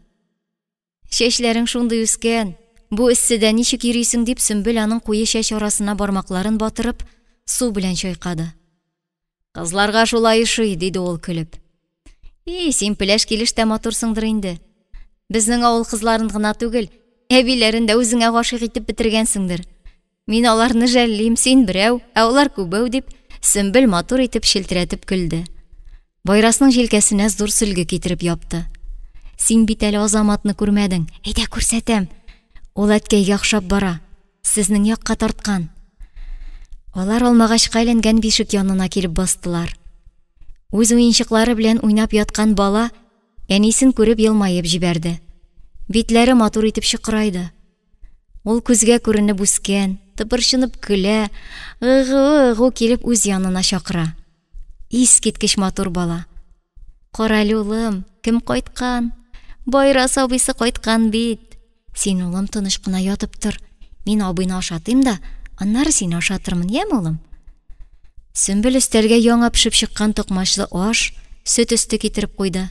Чәчләрең шундый үскән, бу эсседә ничек йөрисең, дип Сөмбел аның куе чәч арасына бармакларын батырып, су белән чайкады. Кызларга шулай ошый, диде ул көлеп. И, син пеләш килеш тә матурсыңдыр инде. Безнең авыл кызларын гына түгел, әбиләрен дә үзеңә гашыйк итеп бетергәнсеңдер. Мин аларны жәллим, син берәү, ә алар күбәү, дип, Сөмбел матур итеп челтерәтеп көлде. Байрасның җилкәсенә зур сөлге китереп япты. Син бит әле Азаматны күрмәдең, әйдә күрсәтәм. Ул әткәйгә охшап бара. Сезнең якка тарткан. Алар алмагачка эленгән бишек янына килеп бастылар. Үз уенчыклары белән уйнап яткан бала әнисен күреп елмаеп җибәрде. Битләре матур итеп чокырайды. Ул күзгә күренеп үскән, тыпырчынып көлә, ыгу-ыгу килеп үз янына чакыра. Искиткеч матур бала. Карале, улым, кем кайткан? Байрас абыйсы кайткан бит. Син, улым, тыныч кына ятып тор. Мин абыйны ашатыйм да, аннары сине ашатырмын, яме, улым? Сөмбел өстәлгә яңа пешеп чыккан токмачлы аш, сөт өсте китереп куйды.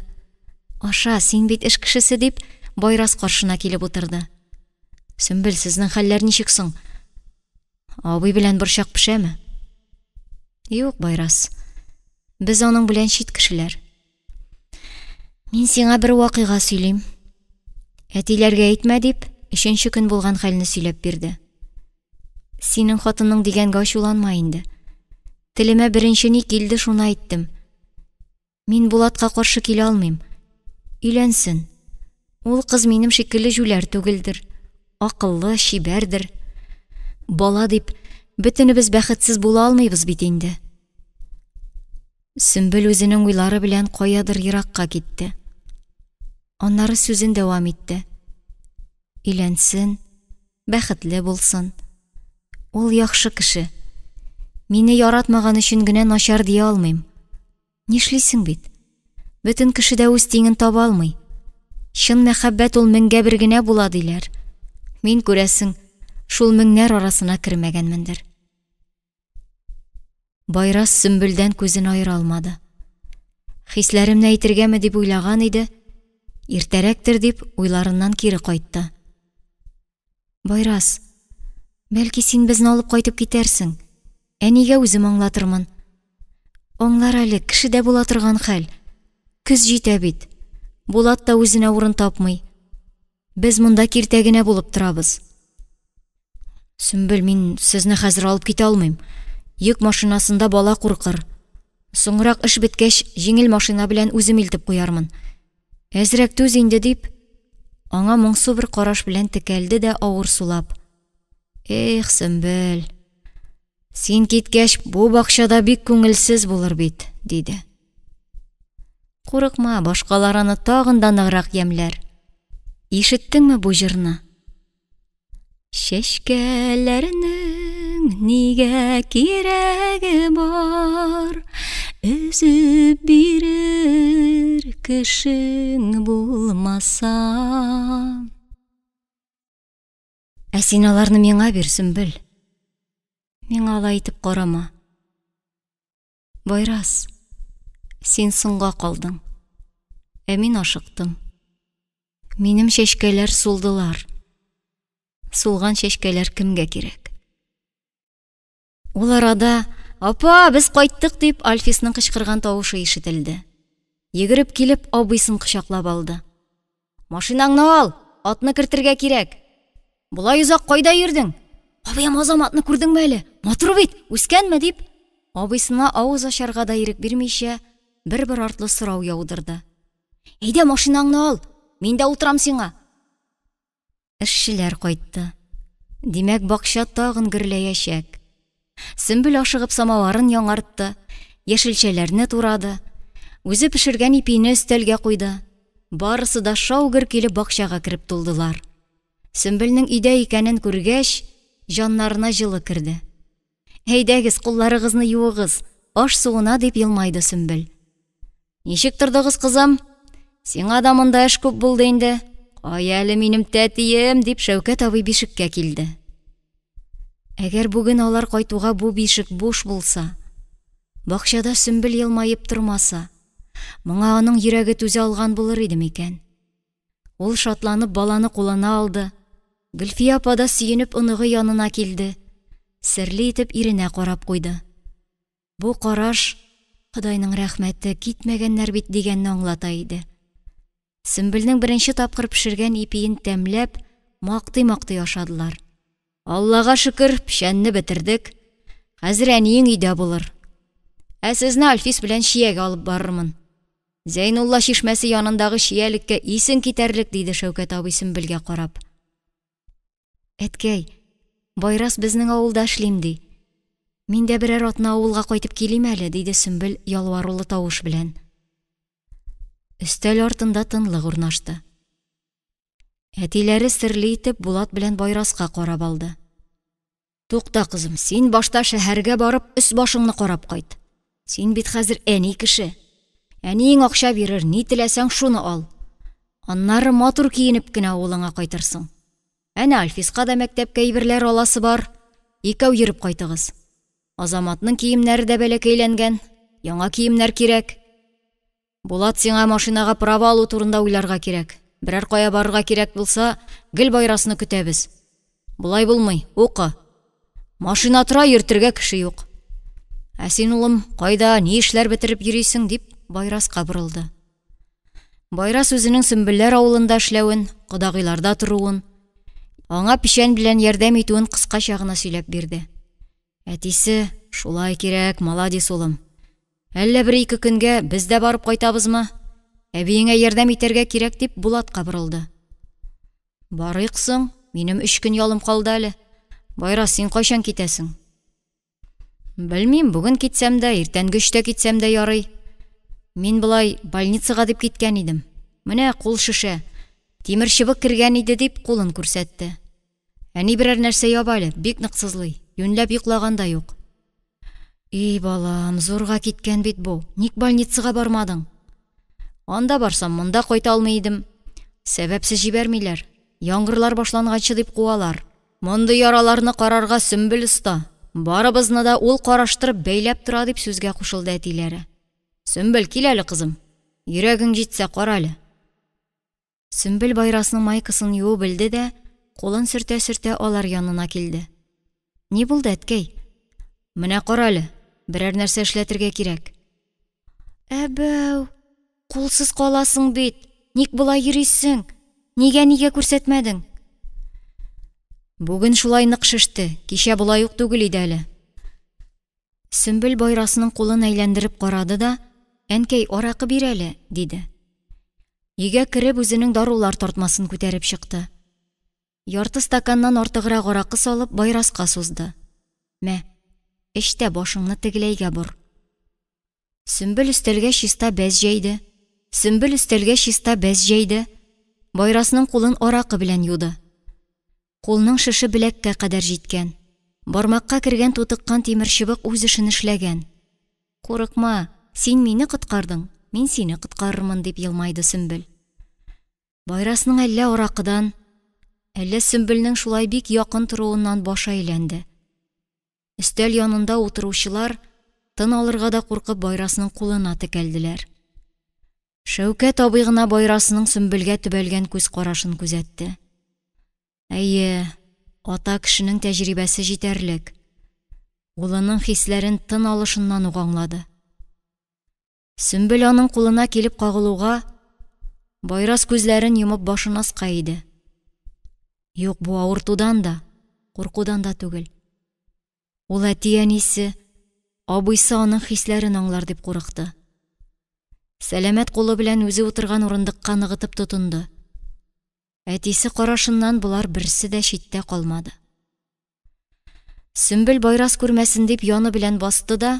Аша, син бит эш кешесе, дип, Байрас каршына килеп утырды. Сөмбел, сезнең хәлләр ничек соң? Абый белән борчак пешәме? Юк, Байрас. Без аның белән чит кешеләр. Мин сиңа бер вакыйга сөйлим. Әтиләргә әйтмә дип, өченче көн булган хәлне сөйләп бирде. Синең хатының дигәнгә ачуланма инде. Телемә беренче ни килде, шуны әйттем. Мин Булатка каршы килә алмыйм. Өйләнсен. Ул кыз минем шикелле җүләр түгелдер. Акыллы, чибәрдер. Бала дип, бөтенебез бәхетсез була алмыйбыз бит инде. Сөмбел үзенең уйлары белән каядыр еракка китте. Аннары сүзен дәвам итте. Өйләнсен, бәхетле булсын. Ул яхшы кеше. Мине яратмаган өчен генә начар дия алмыйм. Нишлисең бит? Бөтен кеше дә үз тиңен таба алмый. Чын мәхәббәт ул меңгә бер генә була, диләр. Мин, күрәсең, шул меңнәр арасына кермәгәнмендер. Байрас Сөмбелдән күзен аера алмады. Хисләремне әйтергәме дип уйлаган иде, иртәрәктер дип, уйларыннан кире кайтты. Байрас, бәлки син безне алып кайтып китәрсең? Әнигә үзем аңлатырмын. Аңлар әле, кешедә була торган хәл. Көз җитә бит. Булат та үзенә урын тапмый. Без монда киртә генә булып торабыз. Сөмбел, мин сезне хәзер алып китә алмыйм. Йөк машинасында бала куркыр. Соңрак эш беткәч, җиңел машина белән үзем илтеп куярмын. Әзрәк түз инде, дип, аңа моңсу бер караш белән текәлде дә авыр сулап. Эх, Сөмбел, син киткәч, бу бакчада бик күңелсез булыр бит, диде. Курыкма, башкалар аны тагын да ныграк ямьләр. Ишеттеңме бу җырны? Чәчкәләрнең нигә кирәге бар? Өзеп бирер кешең булмаса. Ә син аларны миңа бир, Сөмбел. Миңа алай итеп карама. Байрас, син соңга калдың. Ә мин ашыктым. Минем чәчкәләр сулдылар. Сулган чәчкәләр кемгә кирәк? Ул арада, «Апа, без кайттык!» дип, Альфисның кычкырган тавышы ишетелде. Йөгереп килеп, абыйсын кочаклап алды. «Машинаңны ал, атны кертергә кирәк. Болай озак кайда йөрдең? Абыем Азаматны күрдеңме әле? Матур бит, үскәнме?» дип, абыйсына авыз ачарга да ирек бирмичә, бер-бер артлы сорау яудырды. «Әйдә, машинаңны ал, мин дә утырам сиңа!» Эшчеләр кайтты. Димәк, бакча тагын гөрләячәк. Сөмбел ашыгып самаварын яңартты, яшелчәләрне турады, үзе пешергән ипине өстәлгә куйды. Барысы да шау-гөр килеп бакчага кереп тулдылар. Сөмбелнең өйдә икәнен күргәч, җаннарына җылы керде. Әйдәгез, кулларыгызны юыгыз, аш суына, дип елмайды Сөмбел. Ничек тордыгыз, кызым? Сиңа да монда эш күп булды инде. Кая әле минем тәтием, дип Шәүкәт абый бишеккә килде. Әгәр бүген алар кайтуга бу бишек буш булса, бакчада Сөмбел елмаеп тормаса, моңа аның йөрәге түзә алган булыр иде микән? Ул шатланып баланы кулына алды. Гөлфия апа да сөенеп оныгы янына килде. Серле итеп иренә карап куйды. Бу караш, Ходайның рәхмәте, китмәгәннәр бит дигәнне аңлата иде. Сөмбелнең беренче тапкыр пешергән ипиен тәмләп, мактый-мактый ашадылар. Аллага шөкер, печәнне бетердек. Хәзер әниең өйдә булыр. Ә сезне Альфис белән чиягә алып барырмын. Зәйнулла чишмәсе янындагы чиялеккә исең китәрлек, диде Шәүкәт абый Сөмбелгә карап. Әткәй, Байрас безнең авылда эшлим, ди. Мин дә берәр атна авылга кайтып килим әле, диде Сөмбел ялварулы тавыш белән. Өстәл артында тынлык урнашты. Әтиләре серле итеп Булат белән Байраска карап алды. Тукта, кызым, син башта шәһәргә барып өс-башыңны карап кайт. Син бит хәзер әни кеше. Әниең акча бирер, ни теләсәң, шуны ал. Аннары матур киенеп кенә авылыңа кайтырсың. Әнә Альфиска да мәктәпкә әйберләр аласы бар. Икәү йөреп кайтыгыз. Азаматның киемнәре дә бәләкәйләнгән, яңа киемнәр кирәк. Булат, сиңа машинага права алу турында уйларга кирәк. Берәр кая барырга кирәк булса, гел Байрасны көтәбез. Болай булмый, укы. Машина тора, йөртергә кеше юк. Ә син, улым, кайда, ни эшләр бетереп йөрисең, дип Байраска борылды. Байрас үзенең Сөмбелләр авылында эшләвен, кодагыйларда торуын, аңа печән белән ярдәм итүен кыскача гына сөйләп бирде. Әтисе, шулай кирәк, маладис, улым. Әллә бер-ике көнгә без дә барып кайтабызмы? Әбиеңә ярдәм итәргә кирәк, дип Булатка борылды. Барыйк соң, минем 3 көн ялым калды әле. Байрас, син кайчан китәсең? Белмим, бүген китсәм дә, иртәнге 3-тә китсәм дә ярый. Мин болай больницага дип киткән идем. Менә кул шешә. Тимер чыбык кергән иде, дип кулын күрсәтте. Әни берәр нәрсә яба әле, бик нык сызлый. Юньләп йоклаган да юк. И, балам, зурга киткән бит бу. Ник больницага бармадың? Анда барсам, монда кайта алмый идем. Сәбәпсез җибәрмиләр. Яңгырлар башланганчы дип куалар. Мондый яраларны карарга Сөмбел оста. Барыбызны да ул караштырып бәйләп тора, дип сүзгә кушылды әтиләре. Сөмбел, кил әле, кызым. Йөрәгең җитсә, кара әле. Сөмбел Байрасның майкасын юып белде дә, кулын сөртә-сөртә алар янына килде. Ни булды, әткәй? Менә кара әле, берәр нәрсә эшләтергә кирәк. Әбәү, кулсыз каласың бит. Ник болай йөрисең? Нигә нигә күрсәтмәдең? Бүген шулай нык шеште, кичә болай ук түгел иде әле. Сөмбел Байрасның кулын әйләндереп карады да, Әнкәй, аракы бир әле, диде. Өйгә кереп, үзенең дарулар тартмасын күтәреп чыкты. Ярты стаканнан артыграк аракы салып, Байраска сузды. Мә, эч тә башыңны тегеләйгә бор. Сөмбел өстәлгә чиста бәз җәйде. Сөмбел өстәлгә чиста бәз җәйде. Байрасның кулын аракы белән юды. Кулның шеше беләккә кадәр җиткән. Бармакка кергән тутыккан тимер чыбык үз эшен эшләгән. Курыкма, Син мине коткардың, мин сине коткарырмын, дип елмайды Сөмбел. Байрасның әллә аракыдан, әллә Сөмбелнең шулай бик якын торуыннан башы әйләнде. Өстәл янында утыручылар тын алырга да куркып Байрасның кулына текәлделәр. Шәүкәт абый гына Байрасның Сөмбелгә төбәлгән күз карашын күзәтте. Әйе, ата кешенең тәҗрибәсе җитәрлек. Улының хисләрен тын алышыннан ук аңлады. Сөмбел аның кулына килеп кагылуга, Байрас күзләрен йомып башын аска иде. Юк, бу авыртудан да, куркудан да түгел. Ул әти-әнисе, абыйсы аның хисләрен аңлар дип курыкты. Сәламәт кулы белән үзе утырган урындыкка ныгытып тотынды. Әтисе карашыннан болар берсе дә читтә калмады. Сөмбел Байрас күрмәсен дип яны белән басты да,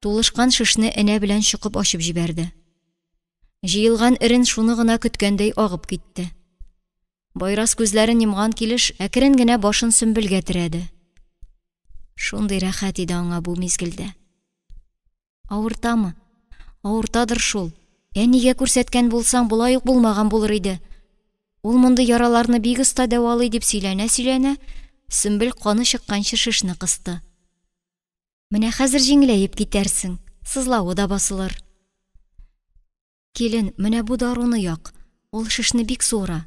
тулышкан шешне энә белән чокып ачып җибәрде. Җыелган эрен шуны гына көткәндәй агып китте. Байрас күзләрен йомган килеш әкрен генә башын Сөмбелгә терәде. Шундый рәхәт иде аңа бу мизгелдә. Авыртамы? Авыртадыр шул. Әнигә күрсәткән булсаң, болай ук булмаган булыр иде. Ул мондый яраларны бик оста дәвалый дип сөйләнә-сөйләнә, Сөмбел каны чыкканчы шешне кысты. Менә хәзер җиңеләеп китәрсең, сызлавы да басылыр. Килен, менә бу даруны як, ул шешне бик суыра.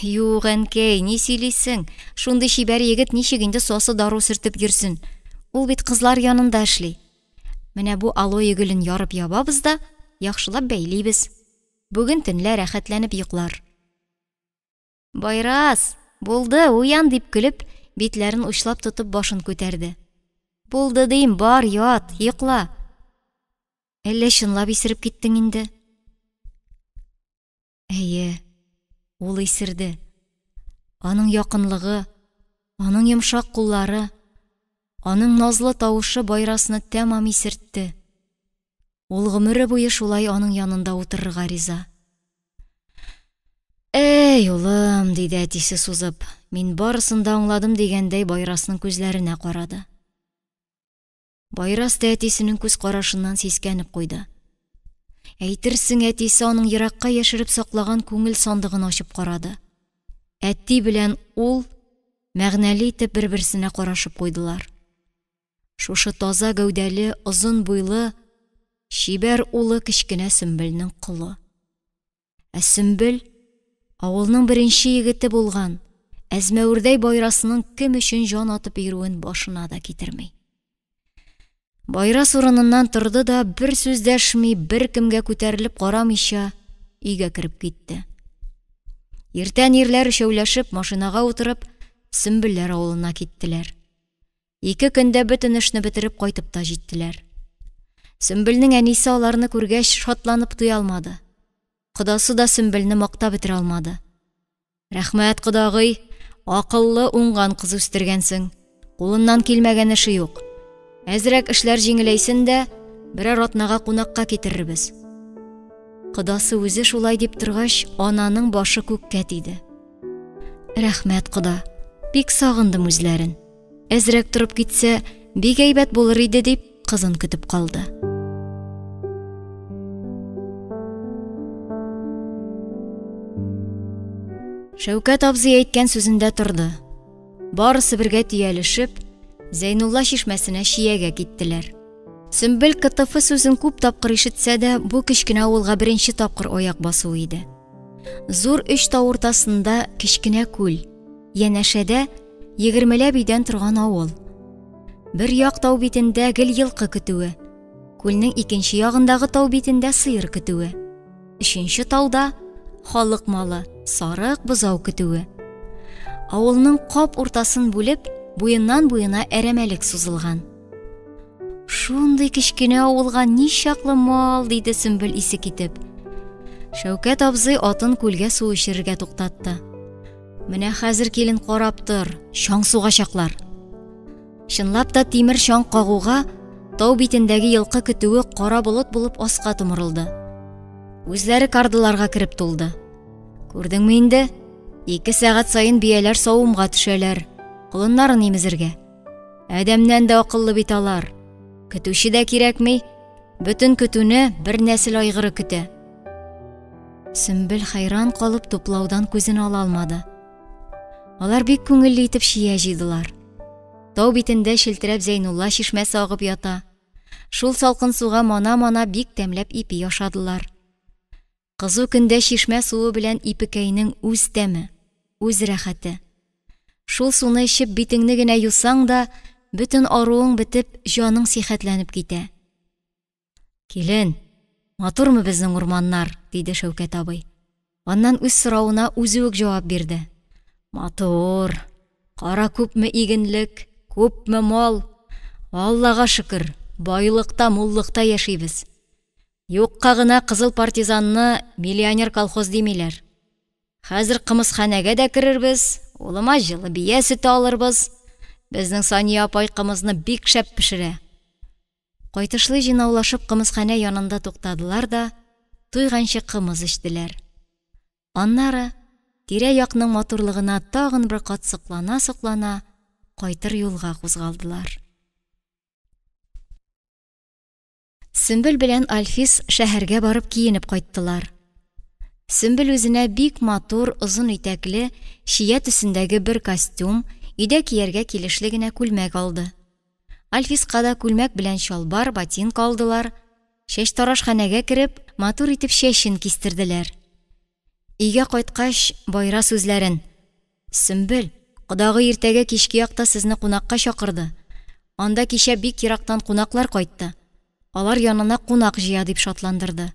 Юк, әнкәй, ни сөйлисең? Шундый чибәр егет ничек инде сасы дару сөртеп йөрсен? Ул бит кызлар янында эшли. Менә бу алоэ гөлен ярып ябабыз да, яхшылап бәйлибез. Бүген төнлә рәхәтләнеп йоклар. Байрас, булды, уян, дип көлеп, битләрен учлап тотып башын күтәрде. Булды дим, бар, ят, йокла. Әллә чынлап исереп киттең инде? Әйе, ул исерде. Аның якынлыгы, аның йомшак куллары, аның назлы тавышы Байрасны тәмам исертте. Ул гомере буе шулай аның янында утырырга риза. Эй, улым, диде әтисе сузып, мин барысын да аңладым дигәндәй Байрасның күзләренә карады. Байрас та әтисенең күз карашыннан сискәнеп куйды. Әйтерсең, әтисе аның еракка яшереп саклаган күңел сандыгын ачып карады. Әти белән ул мәгънәле итеп бер-берсенә карашып куйдылар. Шушы таза гәүдәле, озын буйлы, чибәр улы кечкенә Сөмбелнең колы. Ә Сөмбел авылның беренче егете булган, әзмәвердәй Байрасның кем өчен җан атып йөрүен башына да китерми. Байрас урыныннан торды да, бер сүз дәшми, бер кемгә күтәрелеп карамыйча, өйгә кереп китте. Иртән ирләр өчәүләшеп, машинага утырып, Сөмбелләр авылына киттеләр. 2 көндә бөтен эшне бетереп кайтып та җиттеләр. Сөмбелнең әнисе аларны күргәч шатланып туя алмады. Кодасы да Сөмбелне мактап бетерә алмады. Рәхмәт, кодагый, акыллы, уңган кыз үстергәнсең. Кулыннан килмәгән эше юк. Әзрәк эшләр җиңеләйсен дә, берәр атнага кунакка китерербез. Кодасы үзе шулай дип торгач, ананың башы күккә тиде. Рәхмәт, кода, бик сагындым үзләрен. Әзрәк торып китсә, бик әйбәт булыр иде дип, кызын көтеп калды. Шәүкәт абзый әйткән сүзендә торды. Барысы бергә төялешеп, Зәйнулла чишмәсенә чиягә киттеләр. Сөмбел КТФ сүзен күп тапкыр ишетсә дә, бу кечкенә авылга беренче тапкыр аяк басуы иде. Зур өч тау уртасында кечкенә күл, янәшәдә 20ләп өйдән торган авыл. Бер як тау битендә гел елкы көтүе, күлнең икенче ягындагы тау битендә сыер көтүе, өченче тауда халык малы, сарык, бозау көтүе. Авылның кап уртасын бүлеп, буеннан буена әрәмәлек сузылган. Шундый кечкенә авылга ничаклы мал, диде Сөмбел исе китеп. Шәүкәт абзый атын күлгә су эчерергә туктатты. Менә хәзер килен карап тор, чаң сугачаклар. Чынлап та тимер чаң кагуга тау битендәге елкы көтүе кара болыт булып аска томырылды. Үзләре кардыларга кереп тулды. Күрдеңме инде? 2 сәгать саен бияләр савымга төшәләр, колыннарын имезергә. Адәмнән дә акыллы бит алар. Көтүче дә кирәкми, бөтен көтүне бер нәсел айгыры көтә. Сөмбел хәйран калып туплаудан күзен ала алмады. Алар бик күңелле итеп чия җыйдылар. Тау битендә челтерәп Зәйнулла чишмәсе агып ята. Шул салкын суга мана-мана бик тәмләп ипи ашадылар. Кызу көндә чишмә суы белән ипекәйнең үз тәме, үз рәхәте. Шул суны эчеп битеңне генә юсаң да, бөтен аруың бетеп, җаның сихәтләнеп китә. Килен, матурмы безнең урманнар? диде Шәүкәт абый. Аннан үз соравына үзе үк җавап бирде. Матур. Кара күпме игенлек, күпме мал. Аллага шөкер, байлыкта, муллыкта яшибез. Юкка гына кызыл партизанны миллионер колхоз димиләр. Хәзер кымызханәгә дә керербез, улыма җылы бия сөте алырбыз. Безнең Сания апай кымызны бик шәп пешерә. Кайтышлый җыйнаулашып кымызханә янында туктадылар да, туйганчы кымыз эчтеләр. Аннары, тирә-якның матурлыгына тагын бер кат соклана-соклана, кайтыр юлга кузгалдылар. Сөмбел белән Альфис шәһәргә барып киенеп кайттылар. Сөмбел үзенә бик матур, озын итәкле, чия төсендәге бер костюм, өйдә кияргә килешле генә күлмәк алды. Альфиска да күлмәк белән чалбар, ботинка алдылар. Чәчтарашханәгә кереп, матур итеп чәчен кистерделәр. Өйгә кайткач, Байрас үзләрен, Сөмбел, кодагый иртәгә кичке якта сезне кунакка чакырды. Анда кичә бик ерактан кунаклар кайтты. Алар янына кунак җыя, дип шатландырды.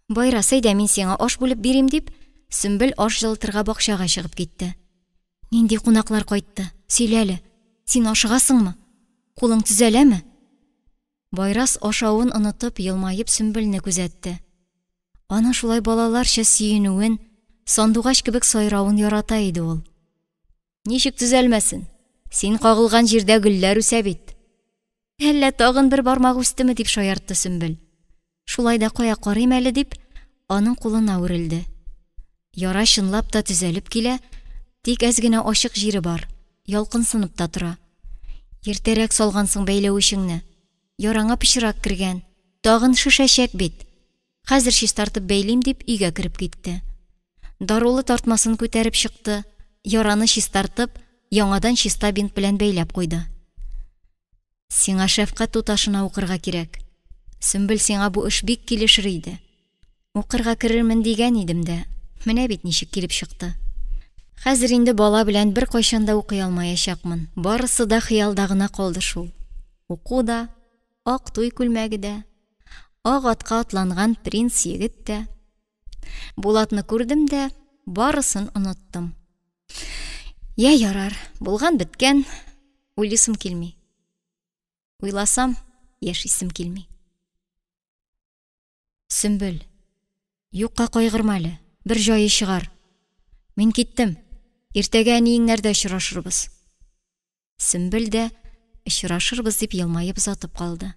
Байрас, әйдә, мин сиңа аш бүлеп бирим, дип, Сөмбел аш җылытырга бакчага чыгып китте. Нинди кунаклар кайтты? Сөйлә әле. Син ашыгасыңмы? Кулың төзәләме? Байрас ашавын онытып, елмаеп Сөмбелне күзәтте. Аның шулай балаларча сөенүен, сандугач кебек сайравын ярата иде ул. Ничек төзәлмәсен? Син кагылган җирдә гөлләр үсә бит. Әллә тагын бер бармак үстеме, дип шаяртты Сөмбел. Шулай да кая карыйм әле, дип, аның кулына үрелде. Яра чынлап та төзәлеп килә, тик әз генә ачык җире бар, ялкынсынып та тора. Иртәрәк салгансың бәйләвечеңне. Яраңа пычрак кергән, тагын шешәчәк бит. Хәзер чистартып бәйлим, дип өйгә кереп китте. Дарулы тартмасын күтәреп чыкты, яраны чистартып, яңадан чиста бинт белән бәйләп куйды. Сиңа шәфкать туташына укырга кирәк. Сөмбел, сиңа бу эш бик килешер иде. Укырга керермен дигән идем дә, менә бит ничек килеп чыкты. Хәзер инде бала белән беркайчан да укый алмаячакмын. Барысы да хыялда гына калды шул. Уку да, ак туй күлмәге дә, ак атка атланган принц егет тә. Булатны күрдем дә, барысын оныттым. Я ярар, булган беткән, уйлыйсым килми. Уйласам, яшисем килми. Сөмбел, юкка кайгырма әле, бер җае чыгар. Мин киттем. Иртәгә әниеңнәрдә очрашырбыз. Сөмбел дә очрашырбыз дип елмаеп озатып калды.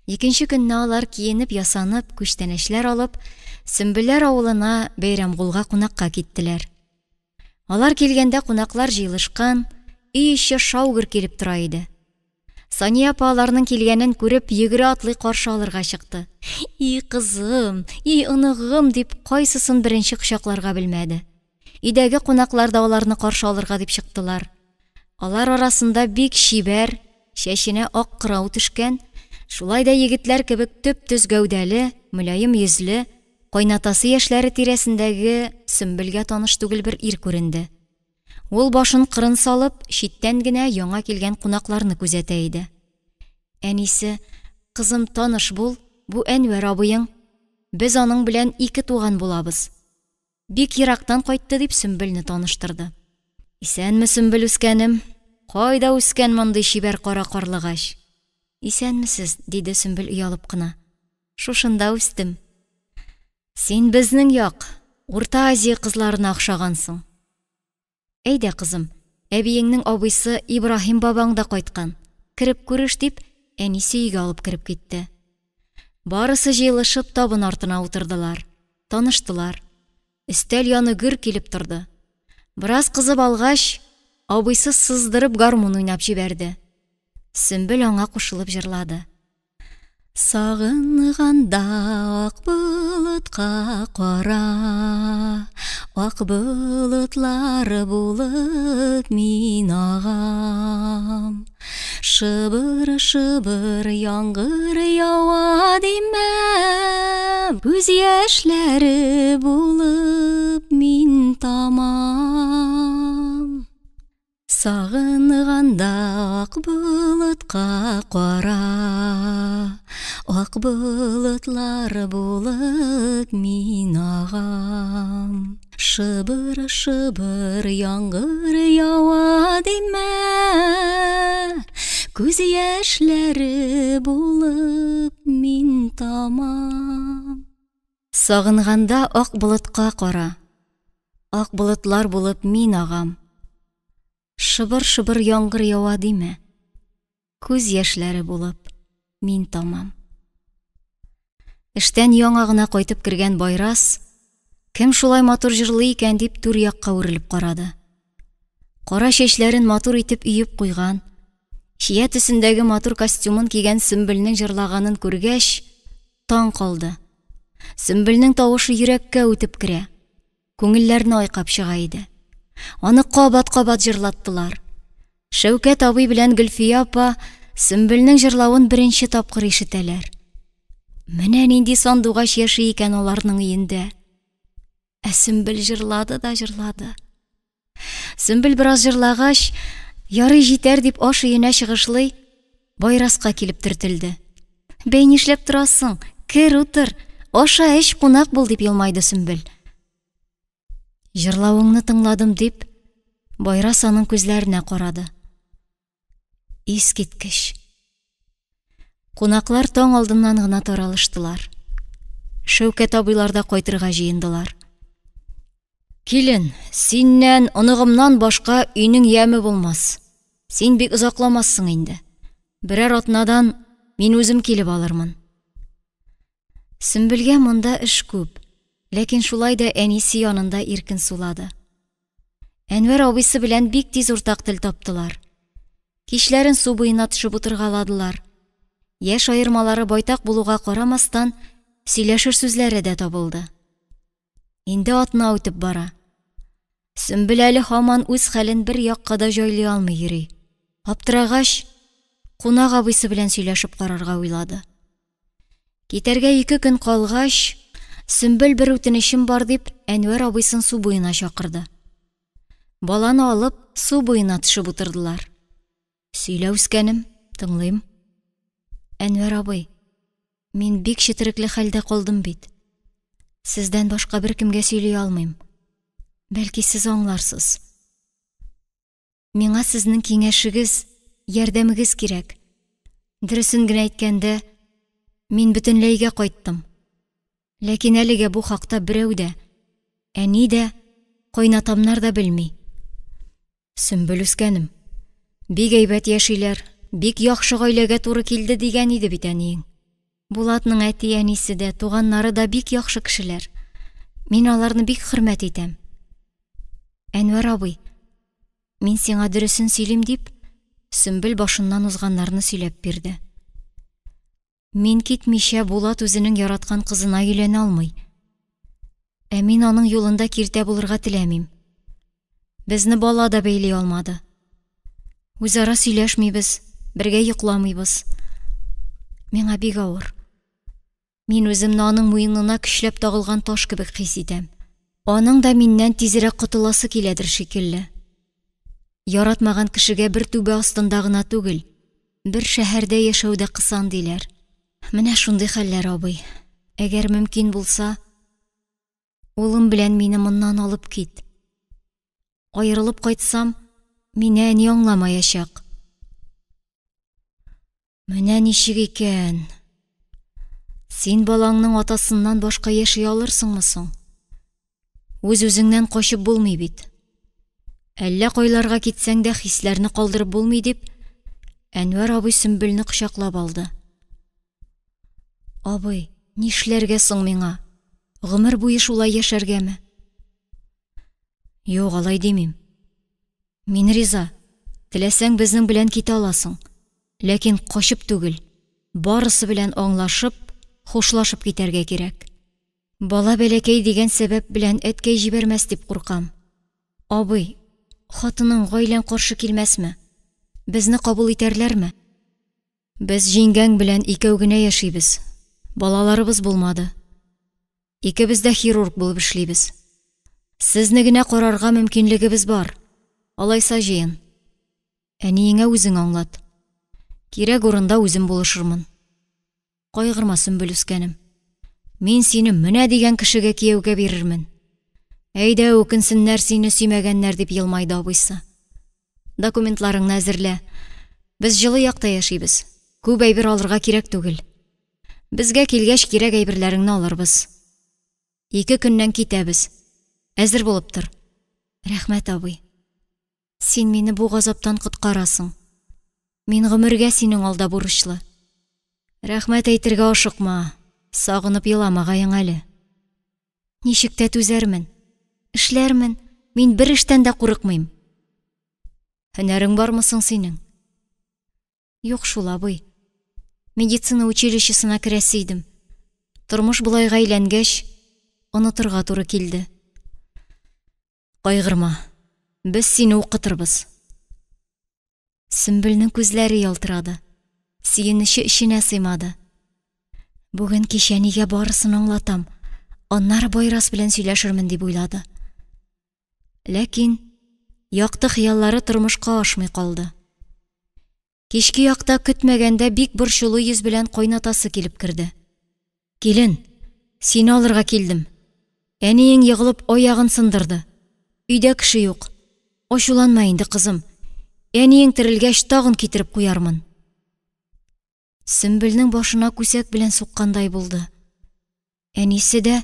Икенче көнне алар киенеп-ясанып, күчтәнәчләр алып, Сөмбелләр авылына Бәйрәмгулга кунакка киттеләр. Алар килгәндә кунаклар җыелышкан, өй эче шау-гөр килеп тора иде. Сания апа аларның килгәнен күреп, йөгерә-атлый каршы алырга чыкты. И кызым, и оныгым, дип кайсысын беренче кочакларга белмәде. Өйдәге кунаклар да аларны каршы алырга дип чыктылар. Алар арасында бик чибәр, чәченә ак кырау төшкән, шулай да егетләр кебек төп-төз гәүдәле, мөлаем йөзле, кайнатасы яшьләре тирәсендәге Сөмбелгә таныш түгел бер ир күренде. Ул башын кырын салып, читтән генә яңа килгән кунакларны күзәтә иде. Әнисе, кызым, таныш бул, бу Әнвәр абыең. Без аның белән ике туган булабыз. Бик ерактан кайтты, дип Сөмбелне таныштырды. Исәнме, Сөмбел үскәнем? Кайда үскән мондый чибәр кара карлыгач? Исәнмесез, диде Сөмбел оялып кына. Шушында үстем. Син безнең як, Урта Азия кызларына охшагансың. Әйдә, кызым, әбиеңнең абыйсы Ибраһим бабаң да кайткан. Кереп күреш, дип, әнисе өйгә алып кереп китте. Барысы җыелышып табын артына утырдылар, таныштылар. Өстәл яны гөр килеп торды. Бераз кызып алгач, абыйсы сыздырып гармун уйнап җибәрде. Сөмбел аңа кушылып җырлады. Сагынганда ак болытка кара, Ак болытлар булып мин агам. Шыбыр-шыбыр яңгыр ява димә, Күз яшьләре булып мин тамам. Сагынганда ак болытка кара, Ак болытлар булып мин агам. Шыбыр-шыбыр яңгыр ява димә, Күз яшьләре булып мин тамам. Сагынганда ак болытка кара, Ак болытлар булып мин агам. Шыбыр-шыбыр яңгыр ява димә, Күз яшьләре булып мин тамам. Эштән яңа гына кайтып кергән Байрас, кем шулай матур җырлый икән дип түр якка үрелеп карады. Кара чәчләрен матур итеп өеп куйган, чия төсендәге матур костюмын кигән Сөмбелнең җырлаганын күргәч, таң калды. Сөмбелнең тавышы йөрәккә үтеп керә, күңелләрне айкап чыга иде. Аны кабат-кабат җырлаттылар. Шәүкәт абый белән Гөлфия апа Сөмбелнең җырлавын беренче тапкыр ишетәләр. Менә нинди сандугач яши икән аларның өендә. Ә Сөмбел җырлады да җырлады. Сөмбел бераз җырлагач, ярый җитәр дип аш өенә чыгышлый, Байраска килеп төртелде. Бәй, нишләп торасың? Кер, утыр. Аша, эч, кунак бул, дип елмайды Сөмбел. Җырлавыңны тыңладым, дип, Байрас аның күзләренә карады. Искиткеч. Кунаклар таң алдыннан гына таралыштылар. Шәүкәт абыйлар да кайтырга җыендылар. Килен, синнән, оныгымнан башка өйнең яме булмас. Син бик озакламассың инде. Берәр атнадан мин үзем килеп алырмын. Сөмбелгә монда эш күп, ләкин шулай да әнисе янында иркен сулады. Әнвәр абыйсы белән бик тиз уртак тел таптылар. Кичләрен су буена төшеп утыргаладылар. Яшь аермалары байтак булуга карамастан, сөйләшер сүзләре дә табылды. Инде атна үтеп бара. Сөмбел әле һаман үз хәлен бер якка да җайлый алмый йөри. Аптырагач, кунак абыйсы белән сөйләшеп карарга уйлады. Китәргә ике көн калгач, Сөмбел бер үтенечем бар дип, Әнвәр абыйсын су буена чакырды. Баланы алып, су буена төшеп утырдылар. Сөйлә, үскәнем, тыңлыйм. Әнвәр абый, мин бик четерекле хәлдә калдым бит. Сездән башка беркемгә сөйли алмыйм. Бәлки сез аңларсыз. Миңа сезнең киңәшегез, ярдәмегез кирәк. Дөресен генә әйткәндә, мин бөтенләйгә кайттым. Ләкин әлегә бу хакта берәү дә, әни дә, кайнатамнар да белми. Сөмбел үскәнем, бик әйбәт яшиләр, бик яхшы гаиләгә туры килде дигән иде бит әниең. Булатның әти-әнисе дә, туганнары да бик яхшы кешеләр. Мин аларны бик хөрмәт итәм. Әнвәр абый, мин сиңа дөресен сөйлим дип, Сөмбел башыннан узганнарны сөйләп бирде. Мин китмичә Булат үзенең яраткан кызына өйләнә алмый. Ә мин аның юлында киртә булырга теләмим. Безне бала да бәйли алмады. Үзара сөйләшмибез, бергә йокламыйбыз. Миңа бик авыр. Мин үземне аның муенына көчләп тагылган таш кебек хис итәм. Аның да миннән тизрәк котыласы киләдер шикелле. Яратмаган кешегә бер түбә астында гына түгел, бер шәһәрдә яшәү дә кысан диләр. Менә шундый хәлләр, абый. Әгәр мөмкин булса, улым белән мине моннан алып кит. Аерылып кайтсам, мине әни аңламаячак. Менә ничек икән. Син балаңның атасыннан башка яши алырсыңмы соң? Үз-үзеңнән качып булмый бит. Әллә кайларга китсәң дә хисләрне калдырып булмый дип, Әнвәр абый Сөмбелне кочаклап алды. Абый, нишләргә соң миңа? Гомер буе шулай яшәргәме? Юк, алай димим. Мин риза. Теләсәң, безнең белән китә аласың. Ләкин качып түгел, барысы белән аңлашып, хушлашып китәргә кирәк. Бала бәләкәй дигән сәбәп белән әткәй җибәрмәс дип куркам. Абый, хатының, гаиләң каршы килмәсме? Безне кабул итәрләрме? Без җиңгәң белән икәү генә яшибез. Балаларыбыз булмады. Икебез дә хирург булып эшлибез. Сезне генә карарга мөмкинлегебез бар. Алайса җыен. Әниеңә үзең аңлат. Кирәк урында үзем булышырмын. Кайгырма, Сөмбел үскәнем. Мин сине менә дигән кешегә кияүгә бирермен. Әйдә, үкенсеннәр сине сөймәгәннәр, дип елмайды абыйсы. Документларыңны әзерлә. Без җылы якта яшибез. Күп әйбер алырга кирәк түгел. Безгә килгәч, кирәк әйберләреңне алырбыз. 2 көннән китәбез. Әзер булып тор. Рәхмәт, абый. Син мине бу газаптан коткарасың. Мин гомергә синең алда бурычлы. Рәхмәт әйтергә ашыкма, сагынып еламагаең әле. Ничек тә түзәрмен, эшләрмен, мин бер эштән дә курыкмыйм. Һөнәрең бармы соң синең? Юк шул, абый. Медицина училищесына керәсе идем. Тормыш болайга әйләнгәч, онытырга туры килде. Кайгырма, без сине укытырбыз. Сөмбелнең күзләре ялтырады, сөенече эченә сыймады. Бүген кич әнигә барысын аңлатам, аннары Байрас белән сөйләшермен дип уйлады. Ләкин якты хыяллары тормышка ашмый калды. Кичке якта көтмәгәндә бик борчулы йөз белән кайнатасы килеп керде. Килен, сине алырга килдем. Әниең егылып аягын сындырды. Өйдә кеше юк. Ачуланма инде, кызым. Әниең терелгәч тагын китереп куярмын. Сөмбелнең башына күсәк белән суккандай булды. Әнисе дә,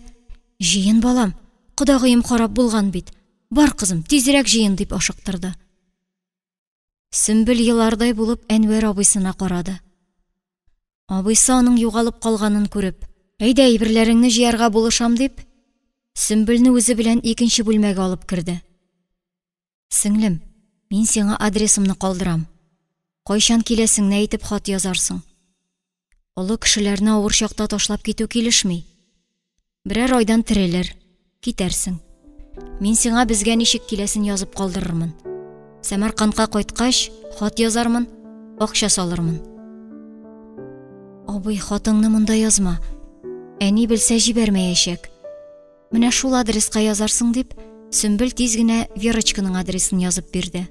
җыен балам, кодагыем харап булган бит. Бар, кызым, тизрәк җыен, дип ашыктырды. Сөмбел елардай булып Әнвәр абыйсына карады. Абыйсы аның югалып калганын күреп, әйдә, әйберләреңне җыярга булышам дип, Сөмбелне үзе белән икенче бүлмәгә алып керде. Сеңлем, мин сиңа адресымны калдырам. Кайчан киләсеңне әйтеп хат язарсың. Олы кешеләрне авыр чакта ташлап китү килешми. Берәр айдан терелер, китәрсең. Мин сиңа безгә ничек киләсен язып калдырырмын. Сәмәркандка кайткач, хат язармын, акча салырмын. Абый, хатыңны монда язма. Әни белсә җибәрмәячәк. Менә шул адреска язарсың дип, Сөмбел тиз генә Верочканың адресын язып бирде.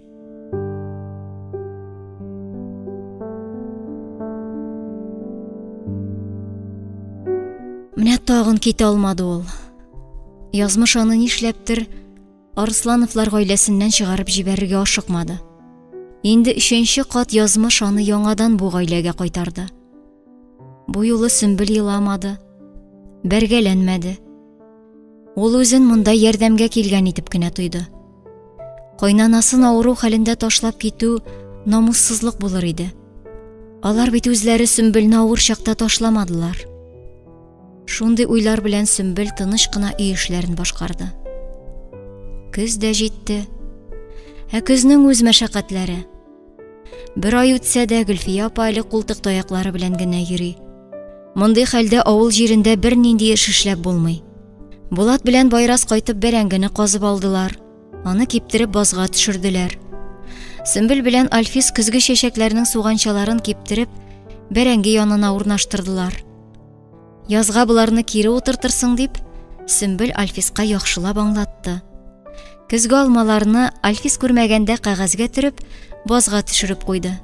Менә тагын китә алмады ул. Язмыш аны нишләптер Арыслановлар гаиләсеннән чыгарып җибәрергә ашыкмады. Инде өченче кат язмыш аны яңадан бу гаиләгә кайтарды. Бу юлы Сөмбел еламады, бәргәләнмәде. Ул үзен монда ярдәмгә килгән итеп кенә тойды. Кайнанасын авыру хәлендә ташлап китү намуссызлык булыр иде. Алар бит үзләре Сөмбелне авыр чакта ташламадылар. Шундый уйлар белән Сөмбел тыныч кына өй эшләрен башкарды. Көз дә җитте. Ә көзнең үз мәшәкатьләре. Бер ай үтсә дә Гөлфия апа әле култык таяклары белән генә йөри. Мондый хәлдә авыл җирендә бернинди эш эшләп булмый. Булат белән Байрас кайтып бәрәңгене казып алдылар. Аны киптереп базга төшерделәр. Сөмбел белән Альфис көзге чәчәкләрнең суганчаларын киптереп, бәрәңге янына урнаштырдылар. Язга боларны кире утыртырсың дип, Сөмбел Альфиска яхшылап аңлатты. Көзге алмаларны Альфис күрмәгәндә кәгазьгә төреп, базга төшереп куйды.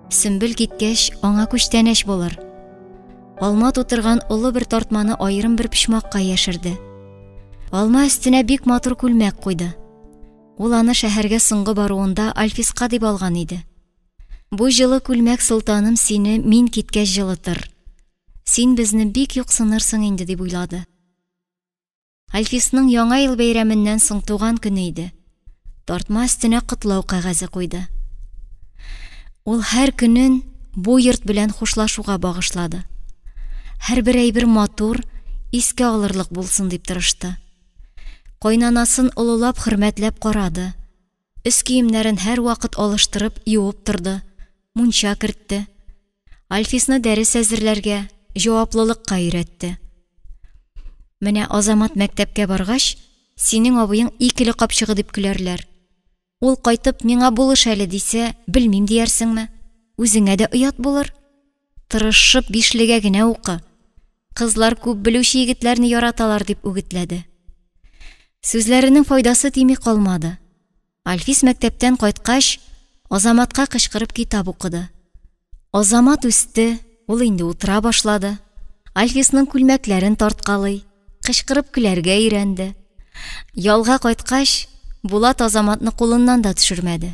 Сөмбел киткәч, аңа күчтәнәч булыр. Алма тутырган олы бер тартманы аерым бер почмакка яшерде. Алма өстенә бик матур күлмәк куйды. Ул аны шәһәргә соңгы баруында Альфиска дип алган иде. Бу җылы күлмәк, солтаным, сине мин киткәч җылытыр. Син безне бик юксынырсың инде, дип уйлады. Альфисның Яңа ел бәйрәменнән соң туган көне иде. Тартма өстенә котлау кәгазе куйды. Ул һәр көнен бу йорт белән хушлашуга багышлады. Һәрбер әйбер матур, искә алырлык булсын дип тырышты. Кайнанасын олылап, хөрмәтләп карады. Өс киемнәрен һәрвакыт алыштырып, юып торды. мунча кертте. Альфисны дәрес әзерләргә, җаваплылыкка өйрәтте. Менә Азамат мәктәпкә баргач, синең абыең икеле капчыгы дип көләрләр. Ул кайтып, миңа булыш әле дисә, белмим диярсеңме? Үзеңә дә оят булыр. Тырышып бишлегә генә укы. Кызлар күп белүче егетләрне яраталар, дип үгетләде. Сүзләренең файдасы тими калмады. Альфис мәктәптән кайткач, Азаматка кычкырып китап укыды. Азамат үсте, ул инде утыра башлады. Альфисның күлмәкләрен тарткалый, кычкырып көләргә өйрәнде. Ялга кайткач, Булат Азаматны кулыннан да төшермәде.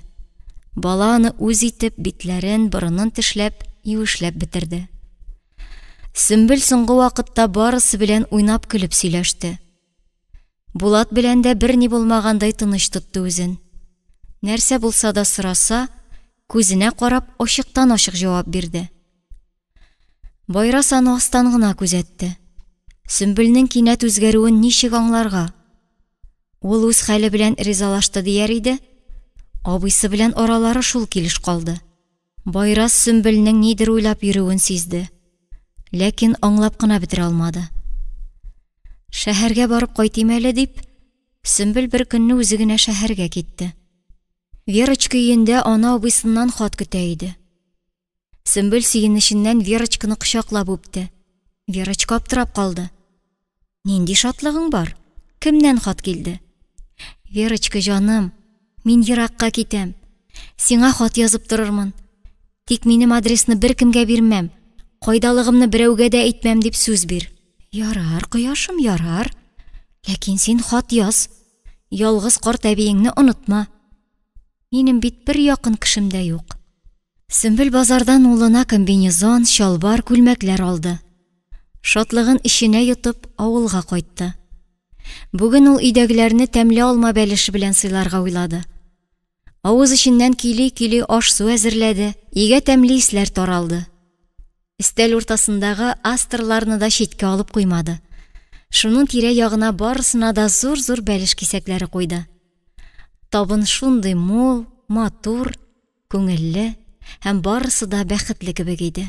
Бала аны үз итеп, битләрен, борынын тешләп, юешләп бетерде. Сөмбел соңгы вакытта барысы белән уйнап-көлеп сөйләште. Булат белән дә берни булмагандай тыныч тотты үзен. Нәрсә булса да сораса, күзенә карап, ачыктан-ачык җавап бирде. Байрас аны астан гына күзәтте. Сөмбелнең кинәт үзгәрүен ничек аңларга? Ул үз хәле белән ризалашты дияр иде, абыйсы белән аралары шул килеш калды. Байрас Сөмбелнең нидер уйлап йөрүен сизде, ләкин аңлап кына бетерә алмады. Шәһәргә барып кайтыйм әле дип, Сөмбел бер көнне үзе генә шәһәргә китте. Верочка өендә аны абыйсыннан хат көтә иде. Сөмбел сөенеченнән Верочканы кочаклап үпте. Верочка аптырап калды. Нинди шатлыгың бар? Кемнән хат килде? Верочка, җаным, мин еракка китәм. Сиңа хат язып торырмын. Тик минем адресны беркемгә бирмәм, кайдалыгымны берәүгә дә әйтмәм дип сүз бир. Ярар, кояшым, ярар. Ләкин син хат яз. Ялгыз карт әбиеңне онытма. Минем бит бер якын кешем дә юк. Сөмбел базардан улына комбинезон, чалбар, күлмәкләр алды. Шатлыгын эченә йотып, авылга кайтты. Бүген ул өйдәгеләрне тәмле алма бәлеше белән сыйларга уйлады. Авыз эченнән көйли-көйли аш-су әзерләде, өйгә тәмле исләр таралды. Өстәл уртасындагы астрларны да читкә алып куймады. Шуның тирә-ягына барысына да зур-зур бәлеш кисәкләре куйды. Табын шундый мул, матур, күңелле һәм барысы да бәхетле кебек иде.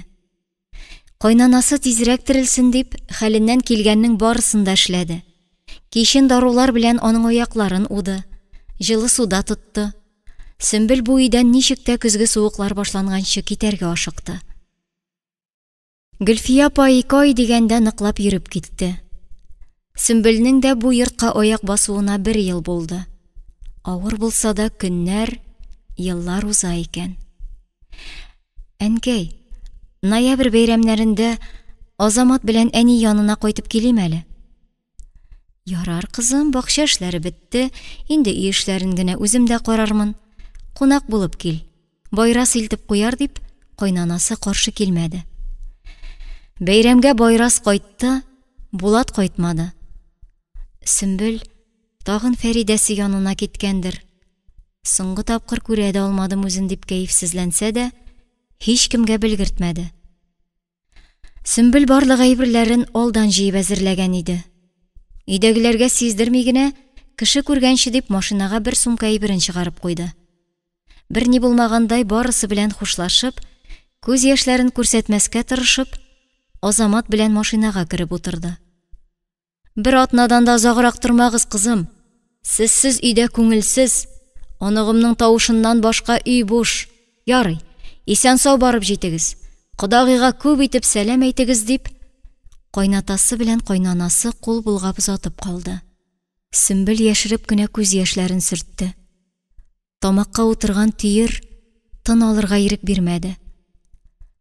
Кайнанасы тизрәк терелсен дип, хәленнән килгәннең барысын да эшләде. Кичен дарулар белән аның аякларын уды, җылы суда тотты. Сөмбел бу өйдән ничек тә көзге суыклар башланганчы китәргә ашыкты. Гөлфия апа ике ай дигәндә ныклап йөреп китте. Сөмбелнең дә бу йортка аяк басуына бер ел булды. Авыр булса да көннәр, еллар уза икән. Әнкәй, ноябрь бәйрәмнәрендә Азамат белән әни янына кайтып килим әле. Ярар, кызым, бакча эшләре бетте, инде өй эшләрен генә үзем дә карармын. Кунак булып кил. Байрас илтеп куяр дип, кайнанасы каршы килмәде. Бәйрәмгә Байрас кайтты, Булат кайтмады. Сөмбел тагын Фәридәсе янына киткәндер. Соңгы тапкыр күрә дә алмадым үзен дип кәефсезләнсә дә, һичкемгә белгертмәде. Сөмбел барлык әйберләрен алдан җыеп әзерләгән иде. Өйдәгеләргә сиздерми генә, кеше күргәнче дип машинага бер сумка әйберен чыгарып куйды. Берни булмагандай барысы белән хушлашып, күз яшьләрен күрсәтмәскә тырышып, Азамат белән машинага кереп утырды. Бер атнадан да озаграк тормагыз, кызым. Сезсез өйдә күңелсез. Оныгымның тавышыннан башка өй буш. Ярый, исән-сау барып җитегез. Кодагыйга күп итеп сәлам әйтегез, дип, кайнатасы белән кайнанасы кул болгап озатып калды. Сөмбел яшереп кенә күз яшьләрен сөртте. Тамакка утырган төер тын алырга ирек бирмәде.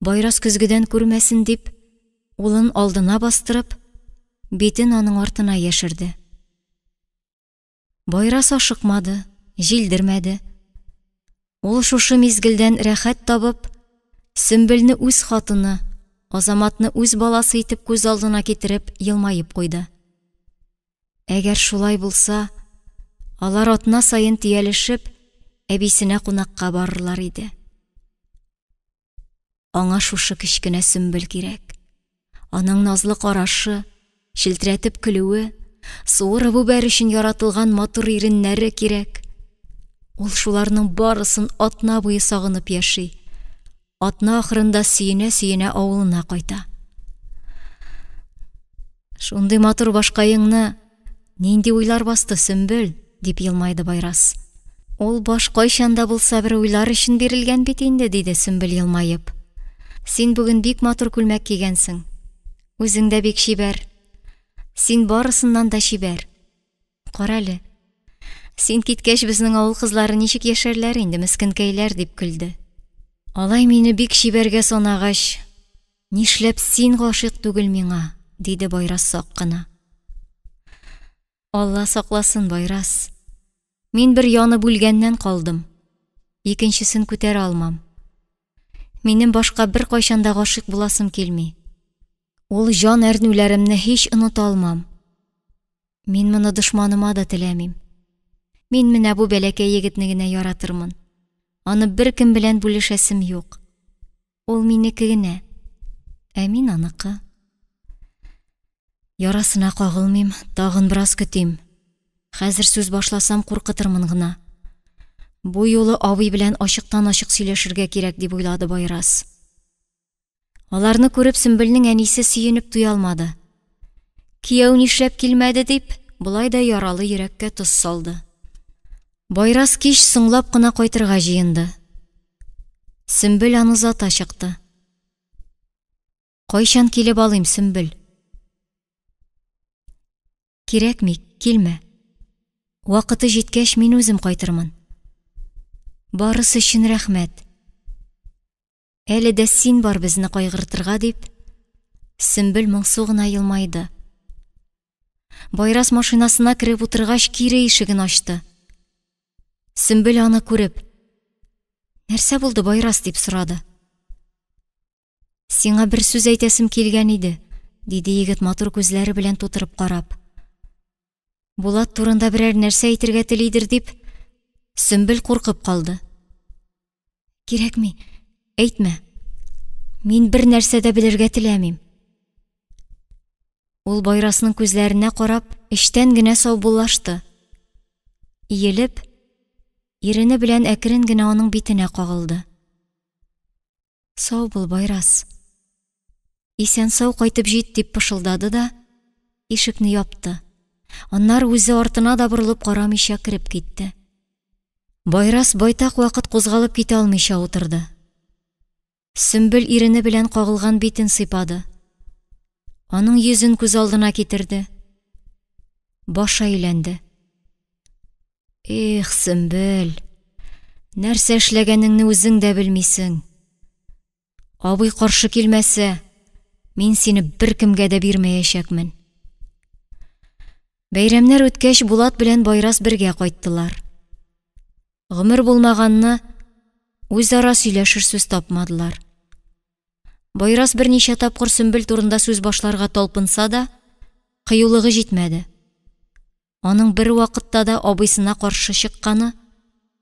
Байрас көзгедән күрмәсен дип, улын алдына бастырып, битен аның артына яшерде. Байрас ашыкмады, җилдермәде. Ул шушы мизгелдән рәхәт табып, Сөмбелне үз хатыны, Азаматны үз баласы итеп күз алдына китереп, елмаеп куйды. Әгәр шулай булса, алар атна саен төялешеп, әбисенә кунакка барырлар иде. Аңа шушы кечкенә Сөмбел кирәк. Аның назлы карашы, челтерәтеп көлүе, суырып үбәр өчен яратылган матур иреннәре кирәк. Ул шуларның барысын атна буе сагынып яши. Атна ахырында сөенә-сөенә авылына кайта. Шундый матур башкаеңны нинди уйлар басты, Сөмбел? – дип елмайды Байрас. Ул баш кайчан да булса бер уйлар өчен бирелгән бит инде, – диде Сөмбел елмаеп. Син бүген бик матур күлмәк кигәнсең. Үзең дә бик чибәр. Син барысыннан да чибәр. Карале, син киткәч, безнең авыл кызлары ничек яшәрләр инде, мескенкәйләр, дип көлде. Алай мине бик чибәргә санагач, нишләп син гашыйк түгел миңа, диде Байрас сак кына. Алла сакласын, Байрас. Мин бер янып үлгәннән калдым. Икенчесен күтәрә алмам. Минем башка беркайчан да гашыйк буласым килми. Ул җан әрнүләремне һич оныта алмам. Мин моны дошманыма да теләмим. Мин менә бу бәләкәй егетне генә яратырмын. Аны беркем белән бүлешәсем юк. Ул минеке генә, ә мин аныкы. Ярасына кагылмыйм, тагын бераз көтим. Хәзер сүз башласам, куркытырмын гына. Бу юлы абый белән ачыктан-ачык сөйләшергә кирәк, дип уйлады Байрас. Аларны күреп, Сөмбелнең әнисе сөенеп туя алмады. Кияү нишләп килмәде дип, болай да яралы йөрәккә тоз салды. Байрас кич соңлап кына кайтырга җыенды. Сөмбел аны озата чыкты. Кайчан килеп алыйм, Сөмбел? Кирәкми, килмә. Вакыты җиткәч, мин үзем кайтырмын. Барысы өчен рәхмәт. Әле дә син бар безне кайгыртырга, дип, Сөмбел моңсу гына елмайды. Байрас машинасына кереп утыргач, кире ишеген ачты. Сөмбел аны күреп, Нәрсә булды, Байрас, дип сорады. Сиңа бер сүз әйтәсем килгән иде, диде егет матур күзләре белән тутырып карап. Булат турында берәр нәрсә әйтергә телидер дип, Сөмбел куркып калды. Кирәкми, әйтмә. Мин бер нәрсә дә белергә теләмим. Ул Байрасның күзләренә карап, эчтән генә саубуллашты. Иелеп, ирене белән әкрен генә аның битенә кагылды. Сау бул, Байрас. Исән-сау кайтып җит, дип пышылдады да ишекне япты. Аннары үзе артына да борылып карамыйча кереп китте. Байрас байтак вакыт кузгалып китә алмыйча утырды. Сөмбел ирене белән кагылган битен сыйпады. Аның йөзен күз алдына китерде. Башы әйләнде. Эх, Сөмбел, нәрсә эшләгәнеңне үзең дә белмисең. Абый каршы килмәсә, мин сине беркемгә дә бирмәячәкмен. Бәйрәмнәр үткәч, Булат белән Байрас бергә кайттылар. Гомер булмаганны үзара сөйләшер сүз тапмадылар. Байрас берничә тапкыр Сөмбел турында сүз башларга талпынса да, кыюлыгы җитмәде. Аның бервакытта да абыйсына каршы чыкканы,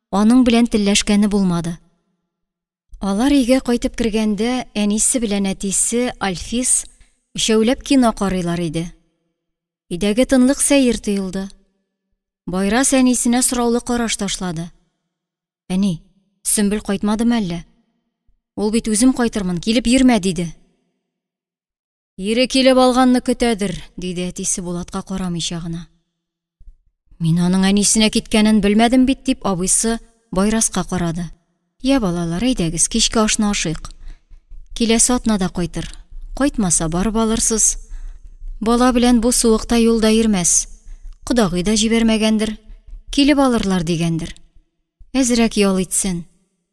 аның белән телләшкәне булмады. Алар өйгә кайтып кергәндә, әнисе белән әтисе, Альфис, өчәүләп кино карыйлар иде. Өйдәге тынлык сәер тоелды. Байрас әнисенә сораулы караш ташлады. Әни, Сөмбел кайтмадымы әллә? Ул бит үзем кайтырмын, килеп йөрмә, диде. Ире килеп алганны көтәдер, диде әтисе Булатка карамыйча гына. Мин аның әнисенә киткәнен белмәдем бит, дип абыйсы Байраска карады. Я, балалар, әйдәгез, кичке ашны ашыйк. Киләсе атнада кайтыр. Кайтмаса, барып алырсыз. Бала белән бу суыкта юлда йөрмәс. Кодагый да җибәрмәгәндер. Килеп алырлар дигәндер. Әзрәк ял итсен.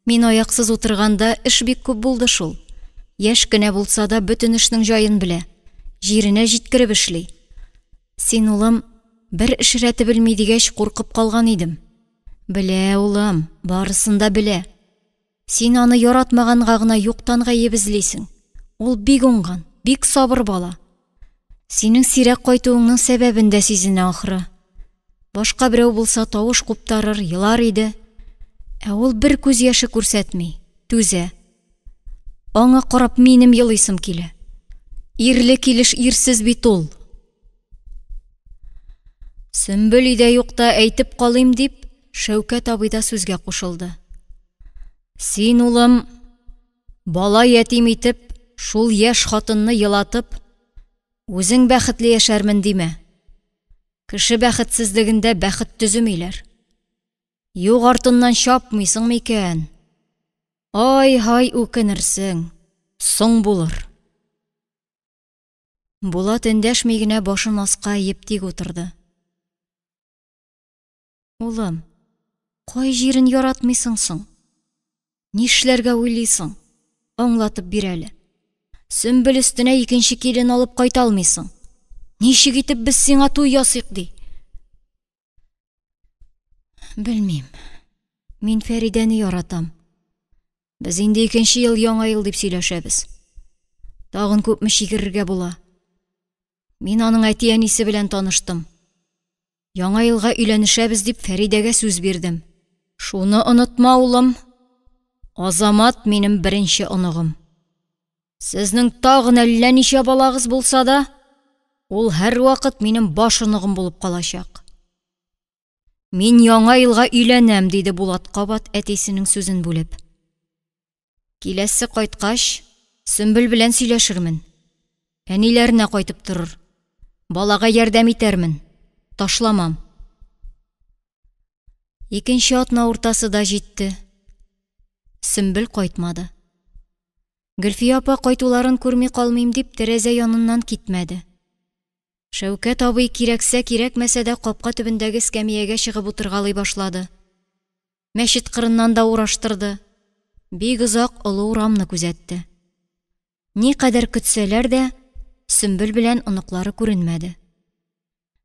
Мин аяксыз утырганда эш бик күп булды шул. Яшь кенә булса да бөтен эшнең җаен белә, җиренә җиткереп эшли. Син, улым, бер эш рәте белми дигәч, куркып калган идем. Белә, улым, барысын да белә. Син аны яратмаганга гына юктан гаеп эзлисең. Ул бик уңган, бик сабыр бала. Синең сирәк кайтуыңның сәбәбен дә сизенә ахры. Башка берәү булса тавыш куптарыр, елар иде. Ә ул бер күз яше күрсәтми, түзә. Аңа карап минем елыйсым килә. Ирле килеш ирсез бит ул. Сөмбел өйдә юкта әйтеп калыйм дип, Шәүкәт абый да сүзгә кушылды. Син, улым, Бала ятим итеп, шул яшь хатынны елатып, үзең бәхетле яшәрмен димә. Кеше бәхетсезлегендә бәхет төземиләр. Юк артыннан чапмыйсың микән? Ай-һай үкенерсең, соң булыр. Булат эндәшми генә башын аска иеп тик утырды. Улым, кай җирен яратмыйсың соң? Нишләргә уйлыйсың? Аңлатып бир әле. Сөмбел өстенә икенче килен алып кайта алмыйсың. Ничек итеп без сиңа туй ясыйк, ди? Белмим. Мин Фәридәне яратам. Без инде икенче ел Яңа ел дип сөйләшәбез. Тагын күпме чигерергә була. Мин аның әти-әнисе белән таныштым. Яңа елга өйләнешәбез дип Фәридәгә сүз бирдем. Шуны онытма, улым. Азамат минем беренче оныгым. Сезнең тагын әллә ничә балагыз булса да, ул һәрвакыт минем баш оныгым булып калачак. Мин Яңа елга өйләнәм, диде Булат кабат әтисенең сүзен бүлеп. Киләсе кайткач, Сөмбел белән сөйләшермен. Әниләренә кайтып торыр. Балага ярдәм итәрмен. Ташламам. Икенче атна уртасы да җитте. Сөмбел кайтмады. Гөлфия апа кайтуларын күрми калмыйм дип тәрәзә яныннан китмәде. Шәүкәт абый кирәксә-кирәкмәсә дә капка төбендәге эскәмиягә чыгып утыргалый башлады. Мәчет кырыннан да ураштырды. Бик озак олы урамны күзәтте. Никадәр көтсәләр дә, Сөмбел белән оныклары күренмәде.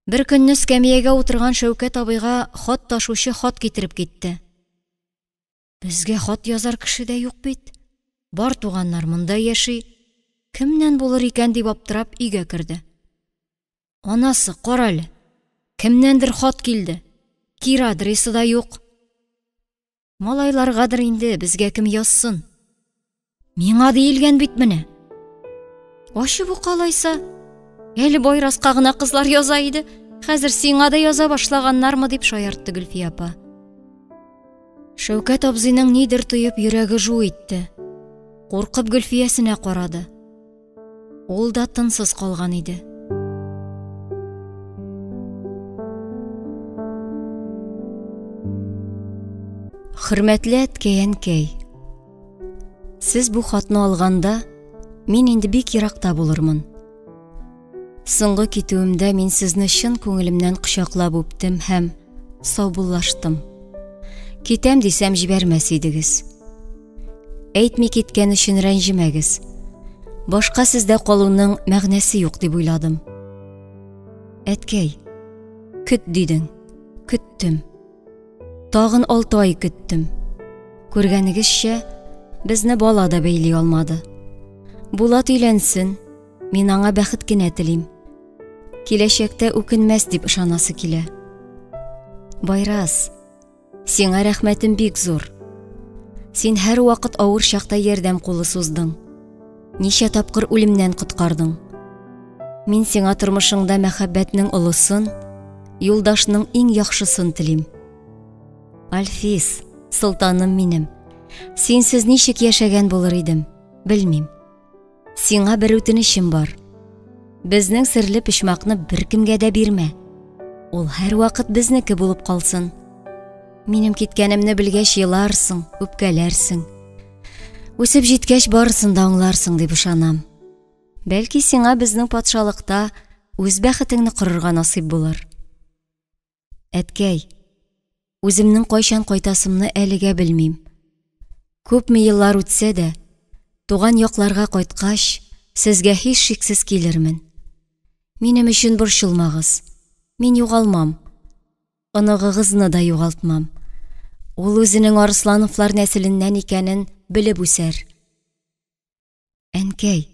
Бер көнне эскәмиягә утырган Шәүкәт абыйга хат ташучы хат китереп китте. Безгә хат язар кеше дә юк бит. Бар туганнар монда яши. Кемнән булыр икән дип аптырап өйгә керде. Анасы, карале, кемнәндер хат килде. Кир адресы да юк. Малайларгадыр инде, безгә кем язсын? Миңа диелгән бит менә. Ачып ук алайса. Әле Байраска гына кызлар яза иде, хәзер сиңа да яза башлаганнармы дип шаяртты Гөлфия апа. Шәүкәт абзыйның нидер тоеп йөрәге жу итте. Куркып Гөлфиясенә карады. Ул да тынсыз калган иде. Хөрмәтле әткәй-әнкәй, сез бу хатны алганда, мин инде бик еракта булырмын. Соңгы китүемдә мин сезне чын күңелемнән кочаклап үптем һәм саубуллаштым. Китәм дисәм җибәрмәс идегез. Әйтми киткән өчен рәнҗемәгез. Башка сездә калуның мәгънәсе юк дип уйладым. Әткәй, көт дидең, көттем. Тагын 6 ай көттем. Күргәнегезчә, безне бала да бәйли алмады. Булат өйләнсен, мин аңа бәхет кенә телим. Киләчәктә үкенмәс дип ышанасы килә. Байрас, сиңа рәхмәтем бик зур. Син һәрвакыт авыр чакта ярдәм кулы суздың. Ничә тапкыр үлемнән коткардың. Мин сиңа тормышыңда мәхәббәтнең олысын, юлдашның иң яхшысын телим. Альфис, солтаным минем, синсез ничек яшәгән булыр идем, белмим. Сиңа бер үтенечем бар. Безнең серле почмакны беркемгә дә бирмә. Ул һәрвакыт безнеке булып калсын. Минем киткәнемне белгәч еларсың, үпкәләрсең. Үсеп җиткәч барысын да аңларсың дип ышанам. Бәлки сиңа безнең патшалыкта үз бәхетеңне корырга насыйп булыр. Әткәй, үземнең кайчан кайтасымны әлегә белмим. Күпме еллар үтсә дә, туган якларга кайткач, сезгә һичшиксез килермен. Минем өчен борчылмагыз. Мин югалмам. Оныгыгызны да югалтмам. Ул үзенең Арыслановлар нәселеннән икәнен белеп үсәр. Әнкәй,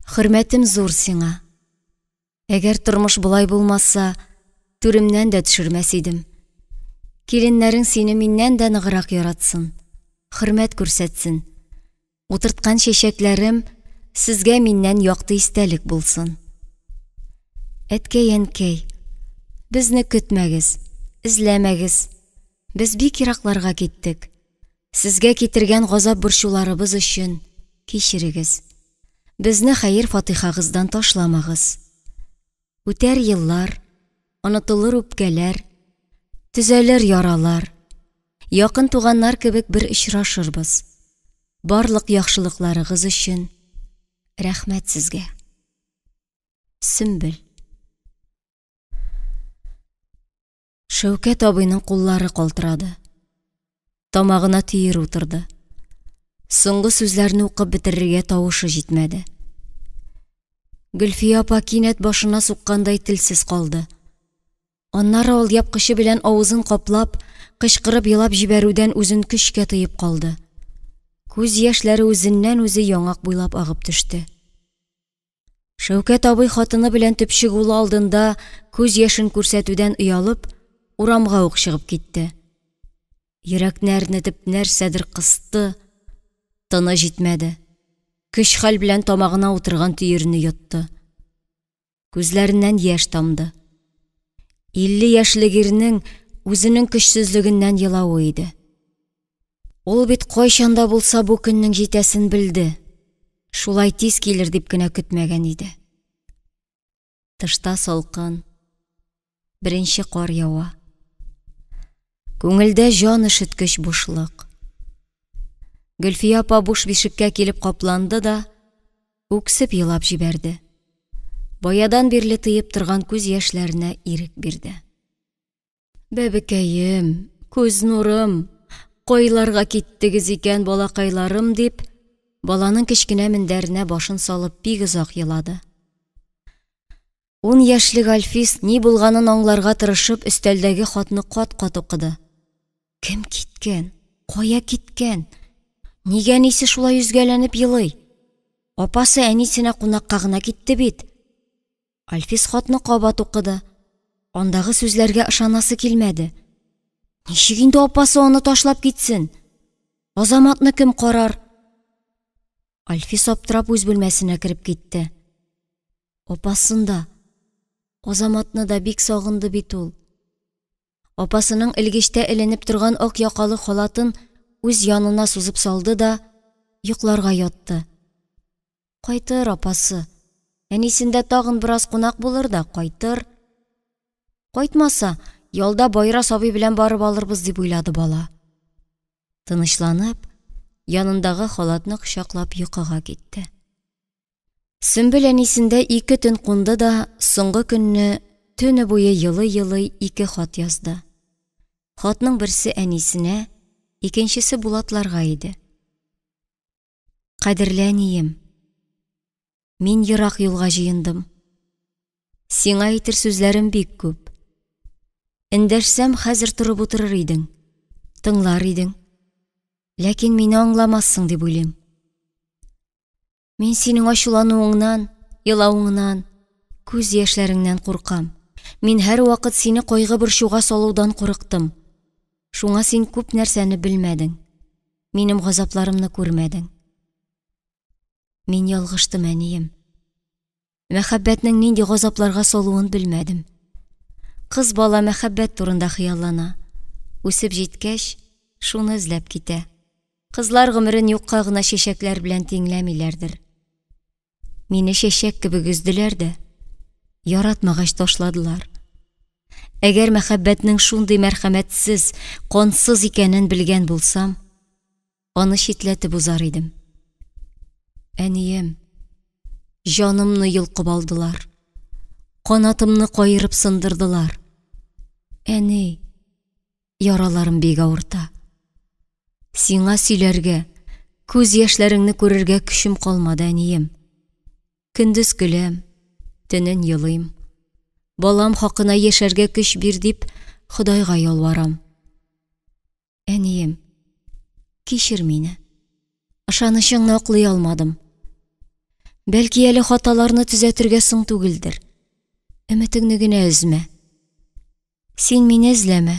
хөрмәтем зур сиңа. Әгәр тормыш болай булмаса, түремнән дә төшермәс идем. Киленнәрең сине миннән дә ныграк яратсын, хөрмәт күрсәтсен. Утырткан чәчәкләрем сезгә миннән якты истәлек булсын. Әткәй, әнкәй, безне көтмәгез, эзләмәгез. Без бик еракларга киттек. Сезгә китергән газап борчуларыбыз өчен кичерегез. Безне хәер-фатыйхагыздан ташламагыз. Үтәр еллар, онытылыр үпкәләр, төзәлер яралар. Якын туганнар кебек бер очрашырбыз. Барлык яхшылыкларыгыз өчен рәхмәт сезгә. Сөмбел. Шәүкәт абыйның куллары калтырады. Тамагына төер утырды. Соңгы сүзләрне укып бетерергә тавышы җитмәде. Гөлфия апа кинәт башына суккандай телсез калды. Аннары алъяпкычы белән авызын каплап, кычкырып елап җибәрүдән үзен көчкә тыеп калды. Күз яшьләре үзеннән-үзе яңак буйлап агып төште. Шәүкәт абый хатыны белән төпчек улы алдында күз яшен күрсәтүдән оялып, урамга ук чыгып китте. Йөрәкне әрнетеп нәрсәдер кысты, тыны җитмәде. Көч-хәл белән тамагына утырган төерне йотты. Күзләреннән яшь тамды. 50 яшьлек ирнең үзенең көчсезлегеннән елавы иде. Ул бит кайчан да булса бу көннең җитәсен белде. Шулай тиз килер дип кенә көтмәгән иде. Тышта салкын. Беренче кар ява. Күңелдә җан өшеткеч бушлык. Гөлфия апа буш бишеккә килеп капланды да, үксеп елап җибәрде. Баядан бирле тыеп торган күз яшьләренә ирек бирде. Бәбекәем, күз нурым, кайларга киттегез икән, балакайларым, дип, баланың кечкенә мендәренә башын салып бик озак елады. 10 яшьлек Альфис ни булганын аңларга тырышып, өстәлдәге хатны кат-кат укыды. Кем киткән? Кая киткән? Нигә әнисе шулай өзгәләнеп елый? Апасы әнисенә кунакка гына китте бит. Альфис хатны кабат укыды. Андагы сүзләргә ышанасы килмәде. Ничек инде апасы аны ташлап китсен? Азаматны кем карар? Альфис аптырап үз бүлмәсенә кереп китте. Апасын да, Азаматны да бик сагынды бит ул. Апасының элгечтә эленеп торган ак якалы халатын үз янына сузып салды да, йокларга ятты. Кайтыр апасы. Әнисендә тагын бераз кунак булыр да кайтыр. Кайтмаса, ялда Байрас абый белән барып алырбыз дип уйлады бала. Тынычланып, янындагы халатны кочаклап йокыга китте. Сөмбел әнисендә 2 төн кунды да, соңгы көнне төне буе елый-елый 2 хат язды. Хатның берсе әнисенә, икенчесе Булатларга иде. Кадерле әнием, мин ерак юлга җыендым. Сиңа әйтер сүзләрем бик күп. Эндәшсәм, хәзер торып утырыр идең, тыңлар идең. Ләкин мине аңламассың дип уйлыйм. Мин синең ачулануыңнан, елавыңнан, күз яшьләреңнән куркам. Мин һәрвакыт сине кайгы-борчуга салудан курыктым. Шуңа син күп нәрсәне белмәдең. Минем газапларымны күрмәдең. Мин ялгыштым, әнием. Мәхәббәтнең нинди газапларга салуын белмәдем. Кыз бала мәхәббәт турында хыяллана. Үсеп җиткәч, шуны эзләп китә. Кызлар гомерен юкка гына чәчәкләр белән тиңләмиләрдер. Мине чәчәк кебек өзделәр дә, яратмагач ташладылар. Әгәр мәхәббәтнең шундый мәрхәмәтсез, кансыз икәнен белгән булсам, аны читләтеп узар идем. Әнием, җанымны йолкып алдылар. Канатымны каерып сындырдылар. Әни, яраларым бик авырта. Сиңа сөйләргә, күз яшьләреңне күрергә көчем калмады, әнием. Көндез көләм, төнен елыйм. Балам хакына яшәргә көч бир дип, Ходайга ялварам. Әнием, кичер мине. Ышанычыңны аклый алмадым. Бәлки әле хаталарны төзәтергә соң түгелдер. Өметеңне генә өзмә. Син мине эзләмә.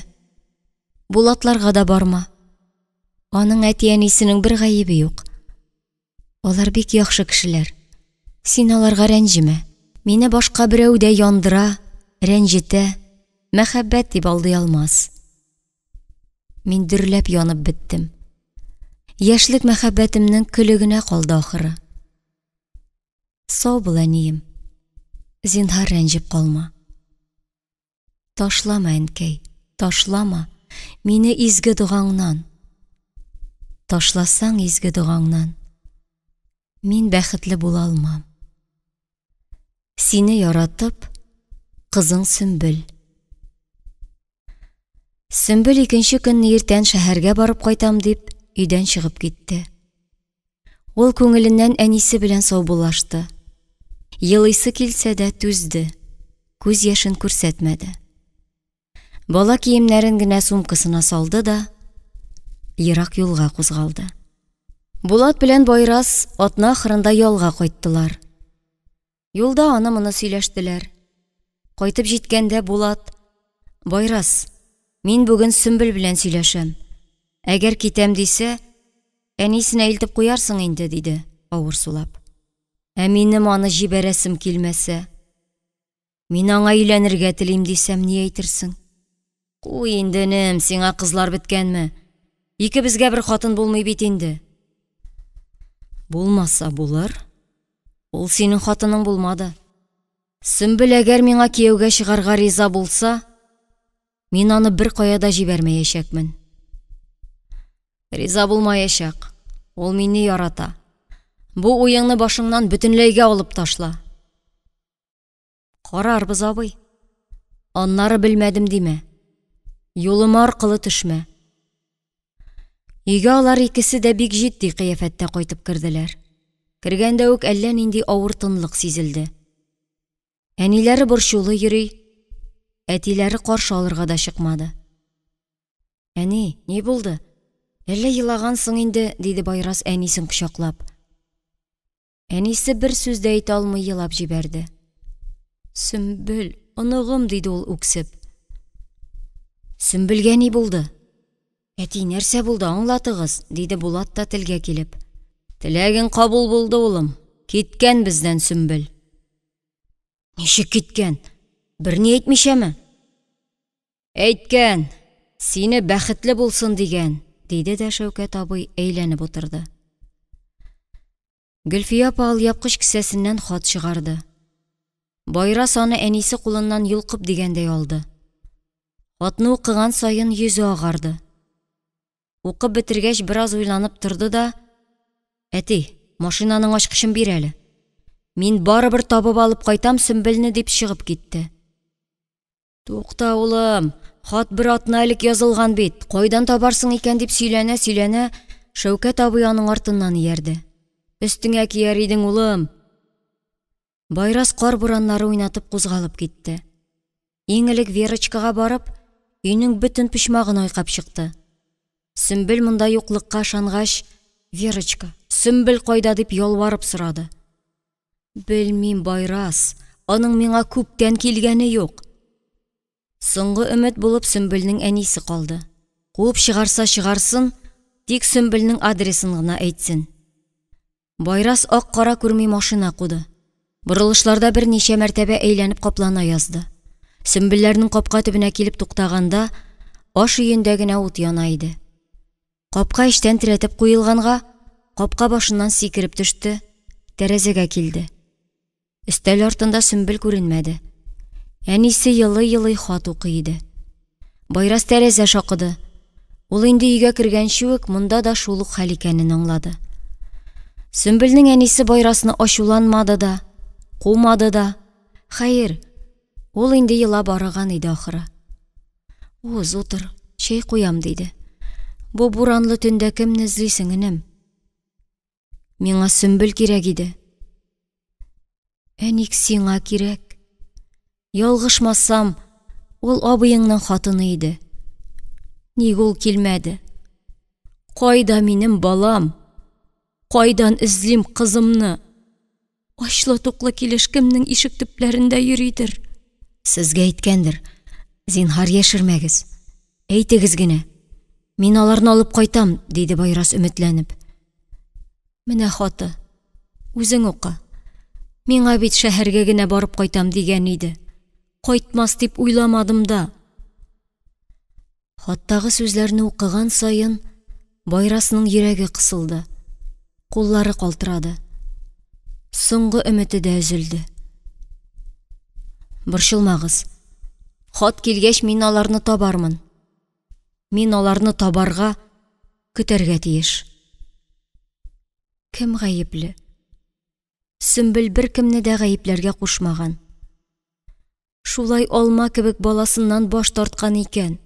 Булатларга да барма. Аның әти-әнисенең бер гаебе юк. Алар бик яхшы кешеләр. Син аларга рәнҗемә. Мине башка берәү дә яндыра, рәнҗетә, мәхәббәт дип алдый алмас. Мин дөрләп янып беттем. Яшьлек мәхәббәтемнең көле генә калды ахыры. Сау бул, әнием. Зинһар рәнҗеп калма. Ташлама, әнкәй, ташлама мине изге догаңнан. Ташласаң изге догаңнан, мин бәхетле була алмам. Сине яратып, кызың Сөмбел. Сөмбел икенче көнне иртән шәһәргә барып кайтам дип, өйдән чыгып китте. Ул күңеленнән әнисе белән саубуллашты. Елыйсы килсә дә түзде, күз яшен күрсәтмәде. Бала киемнәрен генә сумкасына салды да ерак юлга кузгалды. Булат белән Байрас атна ахырында ялга кайттылар. Юлда аны-моны сөйләштеләр. Кайтып җиткәндә Булат: "Байрас, мин бүген Сөмбел белән сөйләшәм. Әгәр китәм дисә, әнисенә илтеп куярсың инде", диде, авыр сулап. Ә минем аны җибәрәсем килмәсә, мин аңа өйләнергә телим дисәм, ни әйтерсең? Куй инде, энем, сиңа кызлар беткәнме? Икебезгә бер хатын булмый бит инде. Булмаса булыр. Ул синең хатының булмады. Сөмбел әгәр миңа кияүгә чыгарга риза булса, мин аны беркая да җибәрмәячәкмен. Риза булмаячак. Ул мине ярата. Бу уеңны башыңнан бөтенләйгә алып ташла. Карарбыз, абый. Аннары белмәдем димә. Юлыма аркылы төшмә. Өйгә алар икесе дә бик җитди кыяфәттә кайтып керделәр. Кергәндә үк әллә нинди авыр тынлык сизелде. Әниләре борчулы йөри, әтиләре каршы алырга да чыкмады. Әни, ни булды? Әллә елагансың инде, диде Байрас әнисен кочаклап. Әнисе бер сүз дә әйтә алмый елап җибәрде. Сөмбел, оныгым, диде ул үксеп. Сөмбелгә ни булды? Әти, нәрсә булды, аңлатыгыз, диде Булат та телгә килеп. Теләгең кабул булды, улым. Киткән бездән Сөмбел. Ничек киткән? Берни әйтмичәме? Әйткән, сине бәхетле булсын дигән, диде дә Шәүкәт абый әйләнеп утырды. Гөлфия апа алъяпкыч кесәсеннән хат чыгарды. Байрас аны әнисе кулыннан йолкып дигәндәй алды. Хатны укыган саен йөзе агарды. Укып бетергәч, бераз уйланып торды да, Әти, машинаның ачкычын бир әле. Мин барыбер табып алып кайтам Сөмбелне, дип чыгып китте. Тукта, улым, хат бер атна элек язылган бит, кайдан табарсың икән дип сөйләнә-сөйләнә, Шәүкәт абый аның артыннан иярде. Өстеңә кияр идең, улым. Байрас кар бураннары уйнатып кузгалып китте. Иң элек Верочкага барып, өйнең бөтен почмагын айкап чыкты. Сөмбел монда юклыкка ышангач, Верочка, Сөмбел кайда дип ялварып сорады. Белмим, Байрас, аның миңа күптән килгәне юк. Соңгы өмет булып Сөмбелнең әнисе калды. Куып чыгарса чыгарсын, тик Сөмбелнең адресын гына әйтсен. Байрас ак-кара күрми машина куды. Борылышларда берничә мәртәбә әйләнеп каплана язды. Сөмбелләрнең капка төбенә килеп туктаганда, аш өендә генә ут яна иде. Капка эчтән терәтеп куелганга, капка башыннан сикереп төште, тәрәзәгә килде. Өстәл артында Сөмбел күренмәде. Әнисе елый-елый хат укый иде. Байрас тәрәзә шакыды. Ул инде өйгә кергәнче үк монда да шул ук хәл икәнен аңлады. Сөмбелнең әнисе Байрасны ачуланмады да, кумады да. Хәер, ул инде елап арыган иде ахыры. Уз, утыр, чәй куям, диде. Бу буранлы төндә кемне эзлисең, энем? Миңа Сөмбел кирәк иде. Ә ник сиңа кирәк? Ялгышмасам, ул абыеңның хатыны иде. Ник ул килмәде? Кайда минем балам? Кайдан эзлим кызымны? Ачлы-туклы килеш кемнең ишек төпләрендә йөридер? Сезгә әйткәндер. Зинһар яшермәгез. Әйтегез генә. Мин аларны алып кайтам, диде Байрас өметләнеп. Менә хаты. Үзең укы. Миңа бит шәһәргә генә барып кайтам дигән иде. Кайтмас дип уйламадым да. Хаттагы сүзләрне укыган саен, Байрасның йөрәге кысылды, куллары калтырады. Соңгы өмете дә өзелде. Борчылмагыз. Хат килгәч, мин аларны табармын. Мин аларны табарга, көтәргә тиеш. Кем гаепле? Сөмбел беркемне дә гаепләргә кушмаган. Шулай алма кебек баласыннан баш тарткан икән,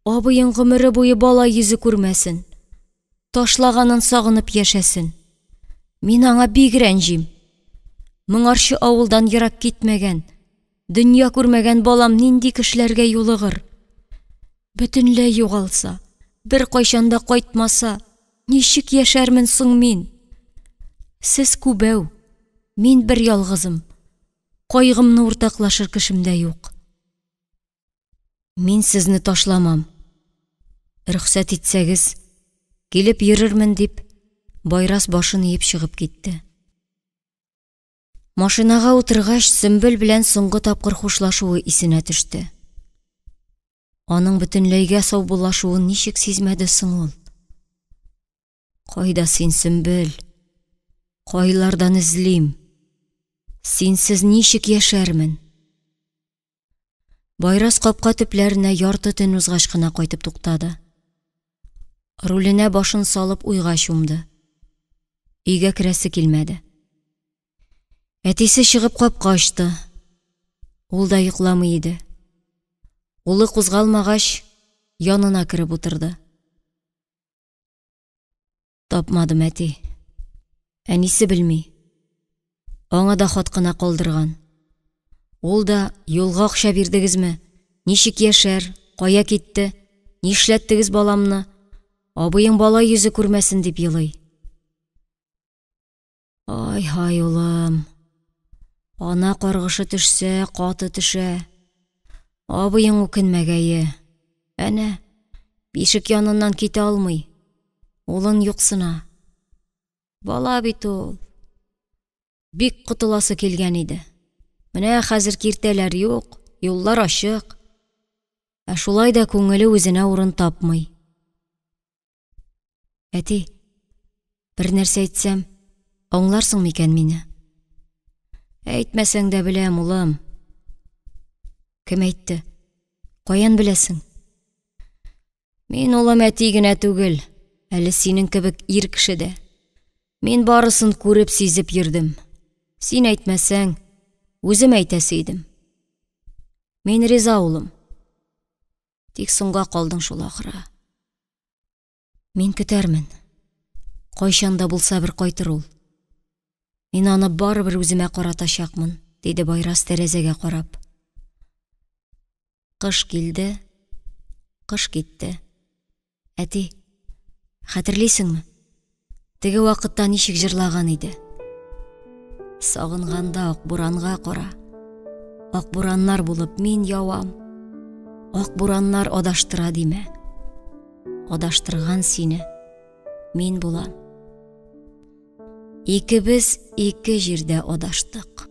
абыең гомере буе бала йөзе күрмәсен, ташлаганын сагынып яшәсен. Мин аңа бик рәнҗим. Моңарчы авылдан ерак китмәгән, дөнья күрмәгән балам нинди кешеләргә юлыгыр? Бөтенләй югалса, беркайчан да кайтмаса, ничек яшәрмен соң мин? Сез күбәү, мин бер ялгызым. Кайгымны уртаклашыр кешем дә юк. Мин сезне ташламам. Рөхсәт итсәгез, килеп йөрермен, дип, Байрас башын иеп чыгып китте. Машинага утыргач, Сөмбел белән соңгы тапкыр хушлашуы исенә төште. Аның бөтенләйгә саубуллашуын ничек сизмәде соң ул? Кайда син, Сөмбел? Кайлардан эзлим? Синсез ничек яшәрмен? Байрас капка төпләренә ярты төн узгач кына кайтып туктады. Руленә башын салып уйга чумды. Өйгә керәсе килмәде. Әтисе чыгып капка ачты. Ул да йокламый иде. Улы кузгалмагач, янына кереп утырды. Тапмадым, әти. Әнисе белми. Аңа да хат кына калдырган. Ул да, юлга акча бирдегезме? Ничек яшәр? Кая китте? Нишләттегез баламны? Абыең бала йөзе күрмәсен дип елый. Ай-һай, улым. Ана каргышы төшсә, каты төшә. Абыең үкенмәгәе. Әнә, бишек яныннан китә алмый. Улын юксына. Бала бит ул. Бик котыласы килгән иде. Менә хәзер киртәләр юк, юллар ачык. Ә шулай да күңеле үзенә урын тапмый. Әти, бер нәрсә әйтсәм, аңларсың микән мине? Әйтмәсәң дә беләм, улым. Кем әйтте? Каян беләсең? Мин, улым, әти генә түгел, әле синең кебек ир кеше дә. Мин барысын күреп, сизеп йөрдем. Син әйтмәсәң, үзем әйтәсе идем. Мин риза, улым. Тик соңга калдың шул ахры. Мин көтәрмен. Кайчан да булса бер кайтыр ул. Мин аны барыбер үземә каратачакмын, диде Байрас тәрәзәгә карап. Кыш килде, кыш китте. Әти, хәтерлисеңме? Теге вакытта ничек җырлаган иде? Сагынганда ак буранга кара. Ак бураннар булып мин явам. Ак бураннар адаштыра димә. Адаштырган сине мин булам. Икебез ике җирдә адаштык.